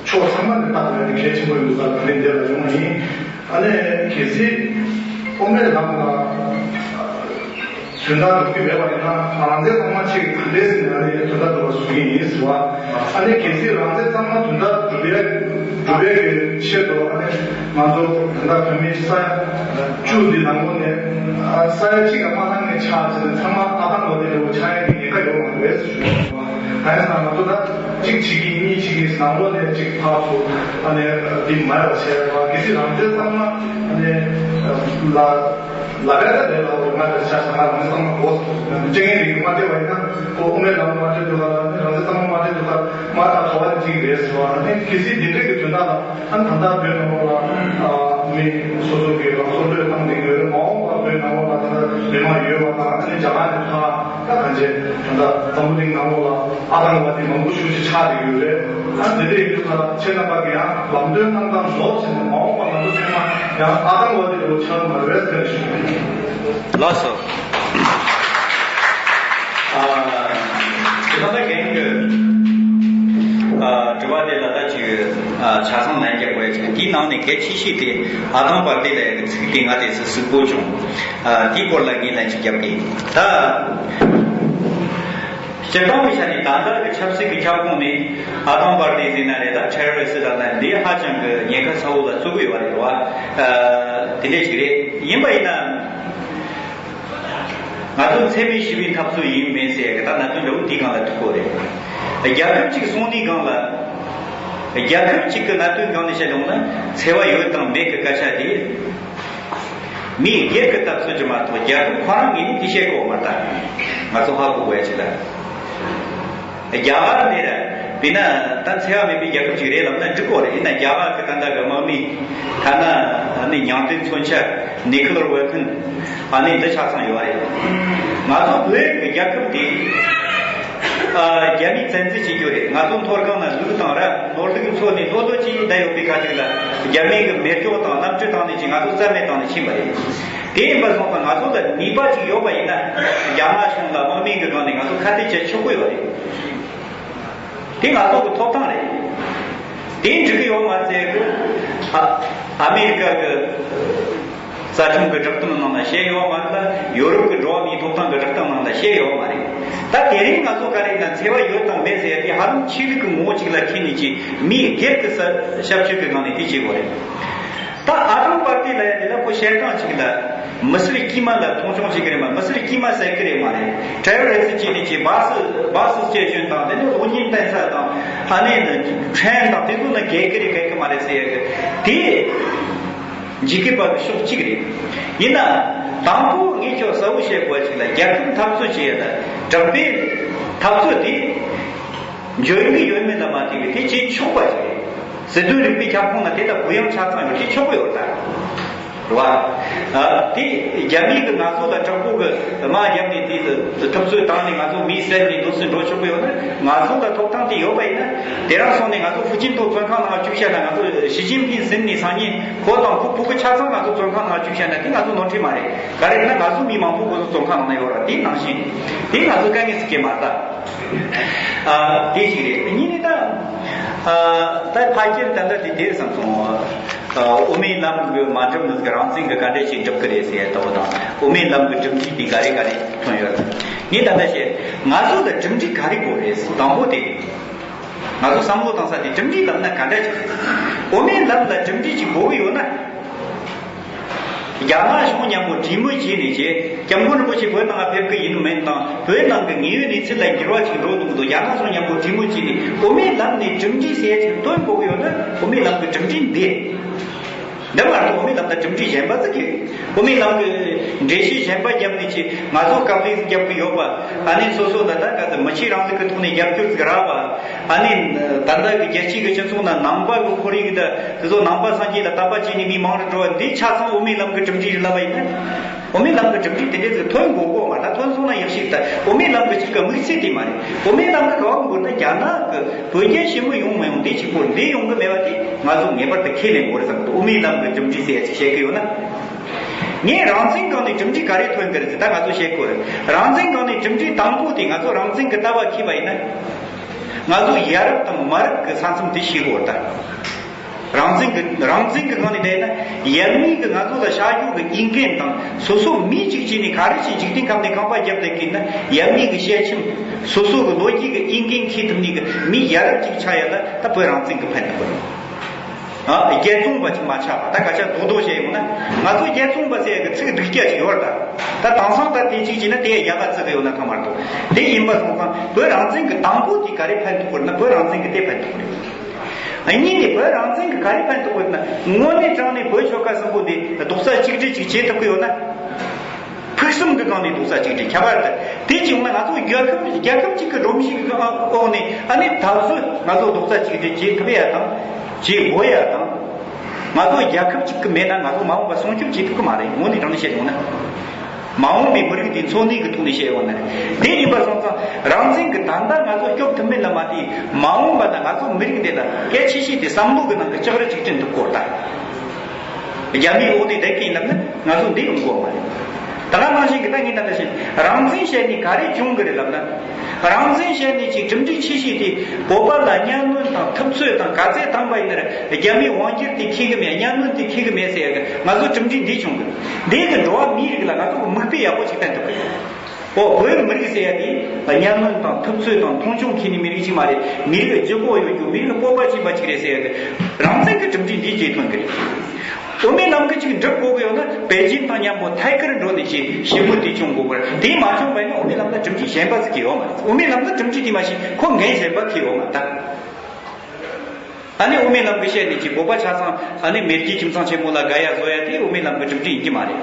ཕྱོགས་ཚང་མ་ནས་བལྟས་པ་ཡིན་ན་གལ་ཆེན་པོ་ཡིན་འདུག་ད་དེ་རིང་འདི་ལ་ཡོང་བ་ཡིན། ཨ་ནི་གལ་སྲིད་དབུ་མའི་ལམ་ལ་དོན་དག་འགྲུབ་ཀྱི་མེད་པ་ཡིན་ན་རང་བཙན་གཙང་མ་ཆེད་ག་འདྲས་ཟེར་ནས་ཨ་ནི་དོན་དག་འགྲུབ་པ་བཟོ་གི་ཡིན་ཟེར་བ། ཨ་ནི་གལ་སྲིད་རང་བཙན་གཙང་མ་དོན་དག་འགྲུབ་ཡ་འགྲུབ་ཡ་གི་ཆེད་དུ་ཨ་ནི་ང་ཚོ་ད་ལྟ་བོད་མི་ས་ཡ་བཅུ་འདི་ནང་ལོགས་ནས་ཨ་ས་ཡ་གཅིག་ལ་མ་ལྷག་ནས་ཆགས་བྱས་ནས་ཚང་མ་ཨ་ཐང་ལོ་དེ་འདྲ་བོ་ཆགས་ཡ་གི་ཉེན་ཁ་ཡོད་མ་རེད་ཟེར་ཞུ། གང་ཡིན་ཟེར་ན་ང་ཚོ་ད་གཅིག་བྱེད་ཀྱི་གཉིས་བྱེད་ཀྱི་ནང་ལོགས་ནས་གཅིག་ཕར་ཚུར་ཨ་ནི་འདི་མ་ཡོང་བ་བྱས་པ། གལ་སྲིད་རང་བཙན་གཙང་མ་ཨ་ནི་ལ། ལབ་ཡ་ད་དེ་ལ་འོ་ང་ལ་ཆ་བཞག་ང་རང་བཙན་གཙང་མ་དགོས། སྤྱི་ངན་རིགས་མ་སྤྲད་པ་ཡིན་ན་ཁོ་དབུ་མའི་ལམ་མ་སྤྲད་དུས་ལ་ནི་རང་བཙན་གཙང་མ་མ་སྤྲད་དུས་ལ་མ་ད་ག་བ་ནས་ཅིག་རེད་ཟེར་བ། ཨ་ནི་གལ་སྲིད་འདི་འདྲས་ཀྱི་དོན་དག་ལ་ཨ་ནི་ད་ལྟ་བོད་ནང་ལོགས་ལ་མི་སོ་སོ་གི་ལག་སོར་བློས་བཏང་བསྡད་ཡོད་རེད། མ་འོངས་པ་བོད་ནང་ལོགས་ལ་ད་ལྟ་མི་མང་ཡོད་པ་དང་། ཨ་ནི་རྒྱ་གར་ནས་ཕར་ད་གང་བྱས་ད་ལྟ་འཛམ་བུ་གླིང་ནང་ལོགས་ལ་ཨ་ཐང་བ་དེ་མང་པོ་ཞེ་པོ་ཅིག་ཆགས་བསྡད་ཡོད་རེད། ཨ་ནི་དེ་འདྲས་ཡིན་དུས་ད་ལྟ་ཁྱེད་རྣམ་པ་གི་ཡང་ལམ་སྟོན་གནང་སྟངས་ནོར་བྱས་ནས་མ་འོངས་པ་ང་ཚོ་ཚང་མ་ཡང་ཨ་ཐང་བ་དེ་འདྲ་བོ་ཆགས་མ་རེད་ཟེར་ཞུ། ལགས་སོ། ཨ། དེ་ལྟར་རྒན་གྱི་ཨ་དྲི་བ་དེ་ལ་ད་ཅིག་ཨ་ཆ་ཚང་ལན་རྒྱག་དགོས་ཡ་ཅིག་དེའི་ནང་ནས་གལ་ཆེ་ཤོས་དེ་ཨ་ཐང་པར་ཏི་ལབ་ཡ་གི་ཚིག་དེ་ང་དེ་སུ་གཟིགས་པོ་བྱུང་། ཨ་དེའི་སྐོར་ལ་ངས་ལན་ཅིག་རྒྱབ་གི་ཡིན། ད། སྤྱིར་བཏང་གི་ཆ་ནས་ད་ལྟ་གི་ཆབ་སྲིད་ཀྱི་ཁྱབ་ཁོངས་ནས་ཨ་ཐང་པར་ཏི་ཟེར་ན་རེད། ད་ཊེ་རོ་རི་སི་ལབ་ན་འདི་ཧ་ཅང་གི་ཉེན་ཁ་ཚ་བོ་ལ་བརྩི་གི་ཡོད་རེད་བ། ཨ་དེ་འདྲས་ཞིག་རེད། ཡིན་པ་ཡིན་ན་ང་ཚོ་འཚེ་མེད་ཞི་བའི་འཐབ་རྩོད་ཡིན་མིན་ཟེར་གི་ད་གནད་དོན་འདྲ་བོ་དེའི་སྒང་ལ་ཐུག་གི་རེད། རྒྱལ་ཁབ་ཅིག་སྲུང་ནིའི་སྒང་ལ་རྒྱལ་ཁབ་ཅིག་གི་གནད་དོན་སྒང་ནས་བཤད་ཡོང་ན་འཚེ་བ་ཡོད་དང་མེད་ཀྱི་སྐད་ཆ་དེ། མི་སྒེར་གྱི་འཐབ་རྩོད་ཀྱི་མ་གཏོགས་རྒྱལ་ཁབ་ཁོ་རང་གིས་ནི་དེ་བཤད་དགོས་མ་རེད། ད་ང་ཚོ་ཧ་གོ་དགོས་ཡ་ཅིག་ལ། རྒྱ་གར་ནས་ར་དཔེར་ན་ད་འཚེ་བ་མེད་པའི་རྒྱལ་ཁབ་ཅིག་རེད་ལབ་ན་འགྲིག་གོ་རེད། ཡིན་ན་རྒྱ་གར་གྱི་ད་ལྟ་གི་དམག་མི་ཐ་ན་ཨ་ནི་མྱང་འདས་མཚོན་ཆ་ནིའུ་ཀི་ལི་ཡར་ཝེ་པན་ཨ་ནི་འདི་ཆ་ཚང་ཡོད་རེད། ང་ཚོ་བོད་ཀྱི་རྒྱལ་ཁབ་དེ། ཨ་རྒྱ་མིས་བཙན་འཛུལ་བྱེད་རྒྱུ་རེད། ང་ཚོ་མཐོ་སྒང་ན་ལུག་དང་ར་ནོར་ལུག་འཚོ་ནས་ལྷོད་ལྷོད་ཅིག་བསྡད་ཡོད་པའི་ཁ་ཐུག་ལ་རྒྱ་མི་གི་མེ་སྒྱོགས་དང་གནམ་གྲུ་བཏང་ནས་ཅིག་ང་ཚོ་རྩ་མེད་བཏང་ནས་ཕྱིན་པ་རེད། དེ་ཡིན་པ་སོང་ཙང་ང་ཚོ་ལ་ནུས་པ་ཅིག་ཡོད་པ་ཡིན་ན་རྒྱ་དམར་གཞུང་ལ་དམག་མི་གི་སྒང་ནས་ང་ཚོ་ཁ་གཏད་བྱེད་ཆོག་གི་ཡོད་རེད། དེ་ང་ཚོ་གི་ཐོབ་ཐང་རེད། དེ་འགྲིག་གི་ཡོད་མ་ཚད་གི་ཨ་ཨ་མེ་རི་ཀ་གི་རྩ་ཁྲིམས་ཀྱི་བསྒྲགས་གཏམ་ནང་ལ་བཤད་ཡོད་མ་རེད་ལ། ཡོ་རོབ་ཀྱི་འགྲོ་བ་མིའི་ཐོབ་ཐང་གི་བསྒྲགས་གཏམ་ནང་ལ་བཤད་ཡོད་མ་རེད། ད་དེ་རིང་ང་ཚོ་ག་རེ་ཡིན་ན་འཚེ་བ་ཡོད་དང་མེད་ཟེར་ཡ་དེ་ཧ་ལམ་ཆོས་ལུགས་ཀྱི་ངོ་བོ་གཅིག་ལ་འཁྱེར་ནས་ཀྱི་མིའི་སྒེར་གྱི་ས་ཞབས་ཞུ་གི་ངང་ནས་དེ་བྱེད་དགོས་རེད། ད་ཨ་ཐང་པར་ཏི་ལབ་ཡ་དེ་ལ་ཁོ་བཤད་སྟངས་གཅིག་ལ་མི་སེར་དཀྱུས་མ་ལ་མཐོང་ཆུང་བྱེད་ཀྱི་རེད་མ། མི་སེར་དཀྱུས་མ་ཟེར་གི་རེད་མ་རེད། ཊེ་རོ་རི་སི་ཊི་བྱས་ནས་ཀྱི་སྦ་སི་སྦ་སི་སྐྱེལ་སྐྱོན་དང་དེ་ནས་གློག་བརྙན་སྟོན་ས་དང་ཨ་ནི་ནི་ཁྲེན་དང་དེ་ཚོ་ནི་གལ་གི་རེད་གལ་གི་མ་རེད་ཟེར་ཡ་གི་དེ། འཇིགས་སྐུལ་པ་གི་ཕྱོགས་གཅིག་རེད། ཡིན་ན་དང་པོ་ངས་ཁྱོད་གསལ་བོ་བཤད་དགོས་ཅིག་ལ་རྒྱལ་ཁབ་འཐབ་རྩོད་བྱེད་ཡ་ལ་དྲག་པོའི་འཐབ་རྩོད་དེ་ འཇོན་གྱི་ཡོད་མེད་ལ་མ་ལྟོས་པའི་དེ་བྱེད་ཆོག་པ་ཞིག་རེད། སྲིད་དོན་རིག་པའི་ཁྱབ་ཁོངས་ལ་དེ་ལ་གུ་ཡངས་ཆ་ཚང་ཡོད་བྱེད་ཆོག་གི་ཡོད་ད། རེད་བ། ཨ། དེ་རྒྱ་མི་གི་ང་ཚོ་ལ་དྲག་པོ་གི་དམག་བརྒྱབ་ནས་དེ་ཐུབ་ཚོད་བཏང་ནས་ང་ཚོ་མི་བསད་ནས་འདུག་སེ་འགྲོ་ཆོག་གི་ཡོད་ན། ང་ཚོ་ལ་ཐོབ་ཐང་དེ་ཡོད་པ་ཡིན་ན། དེ་རང་སོང་ནས་ང་ཚོ་ཧྥུ་ཅིན་ཏོ་བཙོན་ཁང་ནང་བཅུག་བཞག་ན། ང་ཚོ་ཞི་ཅིན་ཕིང་ཟིན་ནས་སང་ཉིན་ཁོ་དང་ཁོ་ཕྲུ་གུ་ཆ་ཚང་ང་ཚོ་བཙོན་ཁང་ནང་བཅུག་བཞག་ན། དེ་ང་ཚོ་ནོར་འཁྲུལ་མ་རེད། ག་རེ་ཡིན་ན་ང་ཚོ་མི་མང་པོ་ཁོ་ཚོ་བཙོན་ཁང་ནང་ན་ཡོད་ར། དེ་ནང་བཞིན་དེ་ང་ཚོ་དཀའ་ངལ་ཟེར་གྱི་མ་རེད་ད། ཨ། དེ་ཞིག་རེད། གཉིས་ནི་ད། ཨ། ད་ཕལ་ཆེར་ད་ལྟ་དེ་དེར་བསམ་སོང་། ཨ། དབུ་མའི་ལམ་གྱི་མ་འགྲུབ་ནི་རང་བཙན་གྱི་ག་འདྲ་ཞིག་འགྲུབ་ཀྱི་རེད་ཟེར་ཡ་ལྟ་བུ་དང་། དབུ་མའི་ལམ་གྱི་གྲུབ་འབྲས་དེ་ག་རེ་ག་རེ་ཐོན་ཡོད། ངས་ད་ལྟ་བཤད། ང་ཚོ་ལ་གྲུབ་འབྲས་ག་རེ་དགོས་རེད། དང་པོ་དེ། ང་ཚོ་བསམ་བློ་བཏང་ས་དེ་གྲུབ་འབྲས་ལབ་ན་ག་འདྲ་ཞིག་རེད། དབུ་མའི་ལམ་ལ་གྲུབ་འབྲས་ཅིག་དགོས་ཀྱི་ཡོད་ན། རྒྱ་ནག་གཞུང་མཉམ་པོ་གྲོས་མོལ་བྱས་ནས་བྱས། སྐྱབས་མགོན་རིན་པོ་ཆེ་བོད་ནང་ཕེབས་ཀྱི་ཡིན་མིན་དང་། བོད་ནང་གི་དངོས་ཡོད་གནས་ཚུལ་ལ་འགྱུར་བ་ཅིག་འགྲོ་འདུག་མི་འདུག་རྒྱ་ནག་གཞུང་མཉམ་པོ་གྲོས་མོལ་བྱས་ནས། དབུ་མའི་ལམ་ནས་གྲུབ་འབྲས་ཟེར་ཡ་ཅིག་སྟོན་དགོས་ཀྱི་ཡོད་ན། དབུ་མའི་ལམ་གྱི་གྲུབ་འབྲས་འདི། འདི་མ་གཏོགས་དབུ་མའི་ལམ་དང་གྲུབ་འབྲས་གཞན་པ་ཟིག་གི། དབུ་མའི་ལམ་གྱི་འགྲེལ་བཤད་གཞན་པ་བརྒྱབ་ནས་ཅི། ང་ཚོ་དཀའ་ལས་ཟིག་རྒྱབ་ཀྱི་ཡོད་པ། ཨ་ནི་སོ་སོ་ལ་ད་ག་ཚོད་མི་ཆོས་རང་བཙན་གྱི་ཐོག་ནས་རྒྱབ་སྐྱོར་ཟིག་རག་པ། ཨ་ནི་ད་ལྟ་གི་རྒྱལ་སྤྱི་གི་སྤྱི་ཚོགས་ནང་ནང་པ་གི་ཁོར་ཡུག་དང་དེ་ཚོ་ནང་པ་སངས་རྒྱས་ལ་དད་པ་བྱས་ནས་མི་མང་རུ་འགྲོ་བ་འདི་ཆ་ཚང་དབུ་མའི་ལམ་གྱི་གྲུབ་འབྲས་རེད་ལབ་པ་ཡིན་ན། དབུ་མའི་ལམ་གྱི་གྲུབ་འབྲས་དེ་འདྲས་ཟིག་ཐོན་དགོས་གོ་མ་རེད། ཐོན་སོང་ན་ཡག་ཤོས་ད། དབུ་མའི་ལམ་གྱི་གཅིག་གི་དམིགས་ཚད་དེ་མ་རེད། དབུ་མའི་ལམ་གྱི་ག་བ་དགོས་ན། རྒྱ་ནག་གི་བོད་རྒྱ་ཞི་མོལ་ཡོང་མི་ཡོང་འདི་གཅིག་པོ་འདི་ཡོང་གི་མེད་པ་དེ་ང་ཚོ་ངེས་པར་དུ་ཁས་ལེན་དགོས་རེད་བསམ་གི་འདུག་དབུ་མའི་ལམ་གྱི་གྲུབ་འབྲས་ཟེར་ཡ་ཅིག་བཤད་གི་ཡོད་ན། ངས་རང་བཙན་སྒང་ནས་གྲུབ་འབྲས་ག་རེ་ཐོན་གི་རེད་ཟེར་ད་ང་ཚོ་བཤད་དགོས་རེད། རང་བཙན་སྒང་ནས་གྲུབ་འབྲས་དང་པོ་དེ། ང་ཚོ་རང་བཙན་གྱི་ལྟ་བ་འཁྱེར་བ་ཡིན་ན། ང་ཚོ་ཡ་རབས་དང་མ་རབས་ཀྱི་ས་མཚམས་དེ་ཤེས་དགོས་རེད་ད། རང་བཙན་གྱི་རང་བཙན་གྱི་སྒང་ནས་བལྟས་ན། ཡབ་མེས་ཀྱིས་ང་ཚོ་ལ་བྱ་རྒྱུ་གི་འོས་འགན་དང་། སོ་སོ་མི་གཅིག་བྱས་ནས་ག་རེ་བྱས་འཇིག་རྟེན་ཁམས་ནས་རྐང་པ་བརྒྱབ་བསྡད་ཀྱི་ན། ཡབ་མེས་ཀྱི་བཤད་ཁྲིམས། སོ་སོ་གི་ལོ་རྒྱུས་ཀྱི་འོས་འགན་འཁྱེར་ཐུབ་ནས་གི་མི་ཡ་རབས་གཅིག་ཆགས་ཡ་ལ་ད་བོད་རང་བཙན་གྱི་ཕན་ཐོགས་རེད། ཨ། རྒྱལ་བཙོང་པ་ཅིག་མ་ཆགས་པ། ད་སྐད་ཆ་རྡོག་རྡོག་བཤད་ཡོང་ན། ང་ཚོ་རྒྱལ་བཙོང་པ་ཟེར་ཡ་གི་ཚིག་སྡུག་སྐྱ་ཅིག་ཡོད་རེད་ད། ད་དེང་སང་ད་དེ་གཅིག་བྱས་ན་དེ་ཡ་རྒྱ་གར་ཚིག་ཡོད་ན་ཐང་མ་གཏོགས། དེ་ཡིན་པ་སོང་ཙང་བོད་རང་བཙན་གྱི་དང་པོ་དེ་ག་རེ་ཕན་ཐོགས་རེད་ན། བོད་རང་བཙན་གྱི་དེ་ཕན་ཐོགས་རེད། གཉིས་ནས་བོད་རང་བཙན་གྱི་ག་རེ་ཕན་ཐོགས་ཡོད་ན། དངོས་གནས་དྲང་ནས་བོད་ཆོལ་ཁ་གསུམ་པོ་འདི་རྡོག་རྩ་གཅིག་སྒྲིལ་ཅིག་བྱེད་ཐུབ་ཀྱི་ཡོད་ན། ཕུགས་བསམ་གྱི་སྒང་ནས་རྡོག་རྩ་གཅིག་སྒྲིལ། ཁྱད་པར་དུ་དེ་བྱུང་ན། ང་ཚོ་རྒྱལ་ཁབ་རྒྱལ་ཁབ་གཅིག་གི་སྒྲོམ་གཞི་གི་འོག་ནས། ཨ་ནི་ད་གཟོད་ང་ཚོ་རྡོག་རྩ་གཅིག་སྒྲིལ་བྱེད་ཐུབ་ཡ་དང་། བྱེད་དགོས་ཡ་དང་། ང་ཚོ་རྒྱལ་ཁབ་གཅིག་གི་མེད་ན་ང་ཚོ་མ་འོངས་པ་སྲུང་སྐྱོབ་བྱེད་ཐུབ་ཀྱི་མ་རེད། དངོས་གནས་དྲང་གནས་བཤད་ཡོང་ན། མ་འོངས་པའི་མི་རིགས་འདིའི་འཚོ་གནས་ཀྱི་ཐོག་ནས་བཤད་ཡོང་ན། དེ་ཡིན་པ་སོང་ཙང་རང་བཙན་གྱི་ད་ལྟ་ང་ཚོ་སྐྱོབ་ཐུབ་མིན་ལ་མ་ལྟོས། མ་འོངས་པ་ན་ང་ཚོ་མི་རིགས་འདི་ལ་གལ་ཆེ་ཤོས་དེ་བསམ་བློ་གི་ནང་གི་ལྕགས་རི་གཅིག་སྒྲིལ་འདུག་སྐོར་ད། རྒྱ་མིའི་འོག་ནས་བསྡད་ཀྱི་ཡིན་ལབ་ན་ང་ཚོ་འདི་ཡོང་གི་ཡོད་མ་རེད། ད་ག་ནང་བཞིན་གྱི་ད་ངས་ད་ལྟ་བཤད། རང་བཙན་བཤད་ནས་ག་རེ་བྱུང་གི་རེད་ལབ་ན། རང་བཙན་བཤད་ནས་ཅིག་གྲུབ་འབྲས་ཆེ་ཤོས་དེ་བོད་པ་ལ་གཉའ་གནོན་དང་ཐུབ་ཚོད་དང་ག་ཚད་བཏང་པ་ཡིན་ན་ར། རྒྱ་མིའི་དབང་སྒྱུར་དེ་འཁྱེར་གི་མེད། གཉའ་གནོན་དེ་འཁྱེར་གི་མེད་ཟེར་ཡ་གི་ང་ཚོ་གྲུབ་འབྲས་འདི་བྱུང་གི། འདི་གི་འགྲོ་བ་མིའི་རིགས་ལ་ང་ཚོ་གི་མིག་དཔེ་ཡག་པོ་ཅིག་བསྟན་ཐུབ་གི། ཨོ། བོད་མི་རིགས་ཟེར་ཡ་དེ་གཉའ་གནོན་དང་ཐུབ་ཚོད་དང་མཐོང་ཆུང་འཁྱེར་ནི་མི་རིགས་ཅིག་མ་རེད། མི་རིགས་ལྗིད་ཁོག་ཡོད་རྒྱུ། མི་རིགས་སྤོབས་པ་ཆེན་པོ་ཅིག་རེད་ཟེར་ཡ་གི་རང་བཙན་གི་གྲུབ་འབྲས་འདི་རྗེས་ཐོན་གི་རེད། དབུ་མའི་ལམ་གི་ཅིག་འགྲུབ་དགོས་གི་ཡོད་ན། པེ་ཅིན་དང་མཉམ་པོ་ཐད་ཀར་འགྲོ་ནས་ཅིག་ཞི་མོལ་དེ་བྱུང་དགོས་གི་རེད། དེ་མ་བྱུང་བ་ཡིན་ན་དབུ་མའི་ལམ་ལ་གྲུབ་འབྲས་གཞན་པ་ཟིག་གི་ཡོད་མ་རེད། དབུ་མའི་ལམ་ལ་གྲུབ་འབྲས་དེ་མ་གཞི་ཁོ་འགན་གཞན་པ་འཁྱེར་ཡོད་མ་རེད། ཨ་ནི་དབུ་མའི་ལམ་གི་བཤད་ནས་ཅིག་བོད་པ་ཆ་ཚང་ཨ་ནི་མེས་རྒྱལ་ཁྱིམ་ཚང་ཆེན་མོ་ལ་དགའ་ཡ་བཟོ་ཡ་དེ་དབུ་མའི་ལམ་གི་གྲུབ་འབྲས་ཡིན་གྱི་མ་རེད།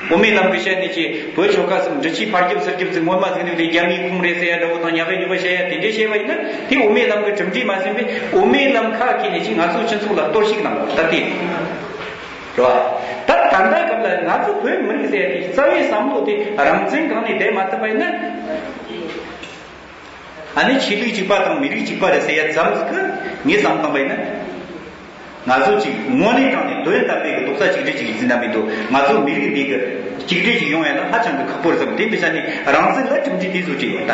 དབུ་མའི་ལམ་གི་བཤད་ནས་ཅིག་བོད་ཆོལ་ཁ་གསུམ་འབྲི་ཆུའི་ཕར་རྒྱབ་ཚུར་རྒྱབ་ཚིག་ངོ་མ་ཟིག་ནས་དེ་རྒྱ་མིའི་ཁོངས་རེད་ཟེར་ཡ་འདྲ་བོ་དང་། ཉག་གི་ཉོག་གི་བཤད་ཡ་དེ་འདྲས་བཤད་པ་ཡིན་ན། དེ་དབུ་མའི་ལམ་གི་གྲུབ་འབྲས་མ་ཟིན་པས། དབུ་མའི་ལམ་ཁ་ཁྱེར་ནས་ཅིག་ང་ཚོའི་སྤྱི་ཚོགས་ལ་གཏོར་བཤིག་གནང་དགོས་ད་དེ། རེད་བ། ད་ད་ལྟ་སྐབས་ལ་ང་ཚོ་བོད་མི་རིགས་ཟེར་ཡ་དེ་རྩ་བའི་བསམ་བློ་དེ་རང་བཙན་སྒང་ནས་བསྡད་མ་ཐུབ་པ་ཡིན་ན། ཨ་ནི་ཆོས་ལུགས་གཅིག་པ་དང་མི་རིགས་གཅིག་པ་རེད་ཟེར་ཡ་ཙམ་ཟིག་གི་ངས་བསམ་བཏང་བ་ཡིན་ན། ང་ཚོ་གཅིག་དངོས་གནས་དྲང་ནས་དོན་དམ་པའི་གི་རྡོག་རྩ་གཅིག་སྒྲིལ་གཅིག་ཡིན་ན་མི་འདུག་ང་ཚོ་མི་རིགས་འདི་གི་གཅིག་སྒྲིལ་གཅིག་ཡོང་ཡ་ལ་ཧ་ཅང་གི་ཁག་པོ་རེད་བསམ། དེ་འདི་ཆ་ནས་རང་བཙན་ལ་གྲུབ་འབྲས་དེ་བཟོ་གི་ཡོད་ད།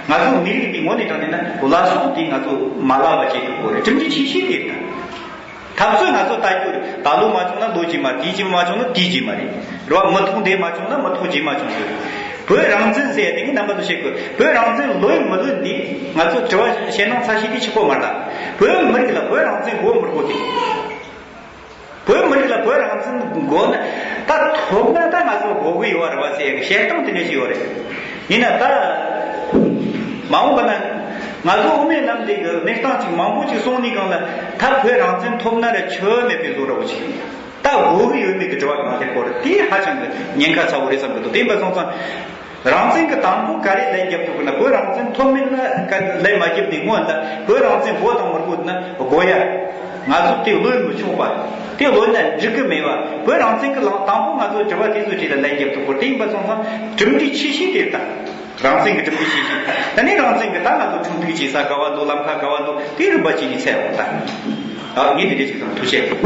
ང་ཚོ་མི་རིགས་འདི་དངོས་གནས་དྲང་ནས་ན་ལ་སོགས་དེ་ང་ཚོ་མ་ལབ་པ་བྱེད་ཐུབ་དགོས་རེད། གྲུབ་འབྲས་ཆེ་ཤོས་དེ་རེད་ད། འཐབ་རྩོད་ང་ཚོ་ལྟ་རྒྱུ་རེད། ད་ལོ་མ་བྱུང་ན་ལོ་རྗེས་མ། དེའི་རྗེས་མ་མ་བྱུང་ན་དེའི་རྗེས་མ་རེད། རེད་བ། མི་ཐོག་འདི་མ་བྱུང་ན་མི་ཐོག་རྗེས་མ་བྱུང་རྒྱུ་རེད། བོད་རང་བཙན་ཟེར་ཡ་དེ་ངས་རྣམ་པ་ཚོ་བཤད་དགོས། བོད་རང་བཙན་ལོས་མི་ལོས་འདི་ང་ཚོ་དྲི་བ་ཞེད་སྣང་ཚ་ཤོས་དེ་གཅིག་པོ་མ་རེད་ད། བོད་མི་རིགས་ལ་བོད་རང་བཙན་དགོས་མི་དགོས་དེ། བོད་མི་རིགས་ལ་བོད་རང་བཙན་དགོས་ན། ད་ཐོབ་ན་ད་ང་ཚོ་དགོས་ཀྱི་ཡོད་རེད་བ་ཟེར་ཡ་གི་བཤད་སྟངས་དེ་འདྲ་ཞིག་ཡོད་རེད། ཡིན་ན་ད་མ་འོངས་པ་ན་ང་ཚོ་དབུ་མའི་ལམ་འདི་གི་གནས་སྟངས་ཅིག་མང་པོ་ཅིག་སོང་ནས་གང་ལ། ད་བོད་རང་བཙན་ཐོབ་ན་ར་ཆོ་མེད་པའི་བཟོ་འདྲ་བོ་ཅིག་ད་དགོས་ཀྱི་ཡོད་མེད་ཀྱི་དྲི་བ་གང་ལ་སྐོར་དེ་ཧ་ཅང་གི་ཉེན་ཁ་ཚ་བོ་རེད་བསམ་གི་འདུག་དེ་ཡིན་པ་སོང་ཙང་། རང་བཙན་གྱི་དང་པོ་ག་རེ་ལན་རྒྱབ་ཐུབ་ཀྱི་ན། བོད་རང་བཙན་ཐོབ་མིན་ན་ག་ལན་མ་རྒྱབ་ནས་སྔོན་ད་བོད་རང་བཙན་དགོས་དང་མི་དགོས་ན་དགོས་ཡ། ང་ཚོ་དེ་བློ་མི་ཆོག་པ། དེ་བློ་ན་འགྲིག་གི་མེད་བ། བོད་རང་བཙན་གྱི་ལམ་དང་པོ་ང་ཚོ་དྲི་བ་དེ་ཚོ་དྲིས་ལ་ལན་རྒྱབ་ཐུབ་དགོས། དེ་ཡིན་པ་སོང་ཙང་གྲུབ་འབྲས་ཆེ་ཤོས་དེ་ད་རང་བཙན་གྱི་གྲུབ་འབྲས་ཆེ་ཤོས། ད་ནི་རང་བཙན་གྱི་ད་ང་ཚོ་ཁྲིམས་སྒྲིག་བྱེད་ས་ག་བ་འདུག་ལམ་ཁ་ག་བ་འདུག་དེ་རིམ་པ་བྱས་ནས་འཚོལ་ཡོང་ད། ཨ། ངས་འདི་འདྲ་ཞིག་དང་ཐུགས་རྗེ་ཆེ།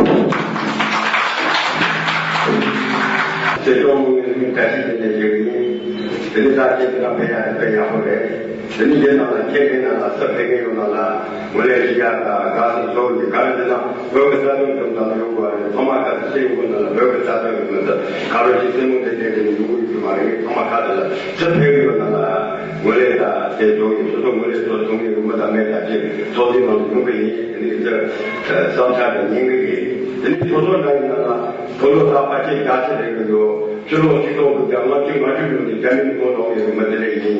སྲིད་སྐྱོང་མི་ངན་བཀྲ་ཤིས་བདེ་ལེགས་ཞུ་གི་ཡིན། དེ་ནི་ས་སྐྱེས་དེ་ན་ཕན་ཡག་དེ་ཕན་ཡག་པོ་རེད། དེ་ནི་རྒྱལ་ནང་ལ་ཁྱེད་ངའི་ནང་ལ་སུ་ཕན་གི་ཡོད་ན་ལ་ངོས་ལེན་ཞུ་ཡག་དང་དགའ་བསུ་ཚོར་གི། ག་རེ་ཟེར་ན་བོད་ཀྱི་རྩ་དོན་དོན་དག་ཡོང་དགོས་རེད། ཚང་མ་ཁ་ཚ་སེ་ཡོང་གི་ན་ལ་བོད་ཀྱི་རྩ་དོན་གི་མི་ཚེ་ག་རེ་ཞིག་སེམས་མུ་དེ་དེ་དེ་ནི་ཡོང་གི་ཡོད་མ་རེད། ངས་ཚང་མ་ཁ་ཚ་ལ་སུ་ཕན་གི་ཡོད་ན་ལ་ངོས་ལེན་དང་དེ་ཚོ་ཡིན། སོ་སོ་ངོས་ལེན་ཚོ་ཚོང་གི་མི་དང་མེད་དང་ཅི་ཚོགས་འདུའི་ནང་ཡོང་གི་ཡིན། དེ་ནི་ཚེ་བསམ་འཆར་དང་ཉན་གི་ཡིན། དེ་ནི་ཚོགས་གཙོ་འདྲ་ཡིན་ན་ལ། ཕོ་ལོ་ད་ཕལ་ཆེར་བརྒྱ་ཆ་རེ་གི་ཡོད། ཕྱི་ལོ་ཆིག་སྟོང་དགུ་བརྒྱ་ལྔ་བཅུ་ང་དྲུག་ལོ་ནས་རྒྱ་མིས་ངོ་ལོག་ཡོད་མི་དེ་རེད་ཡིན།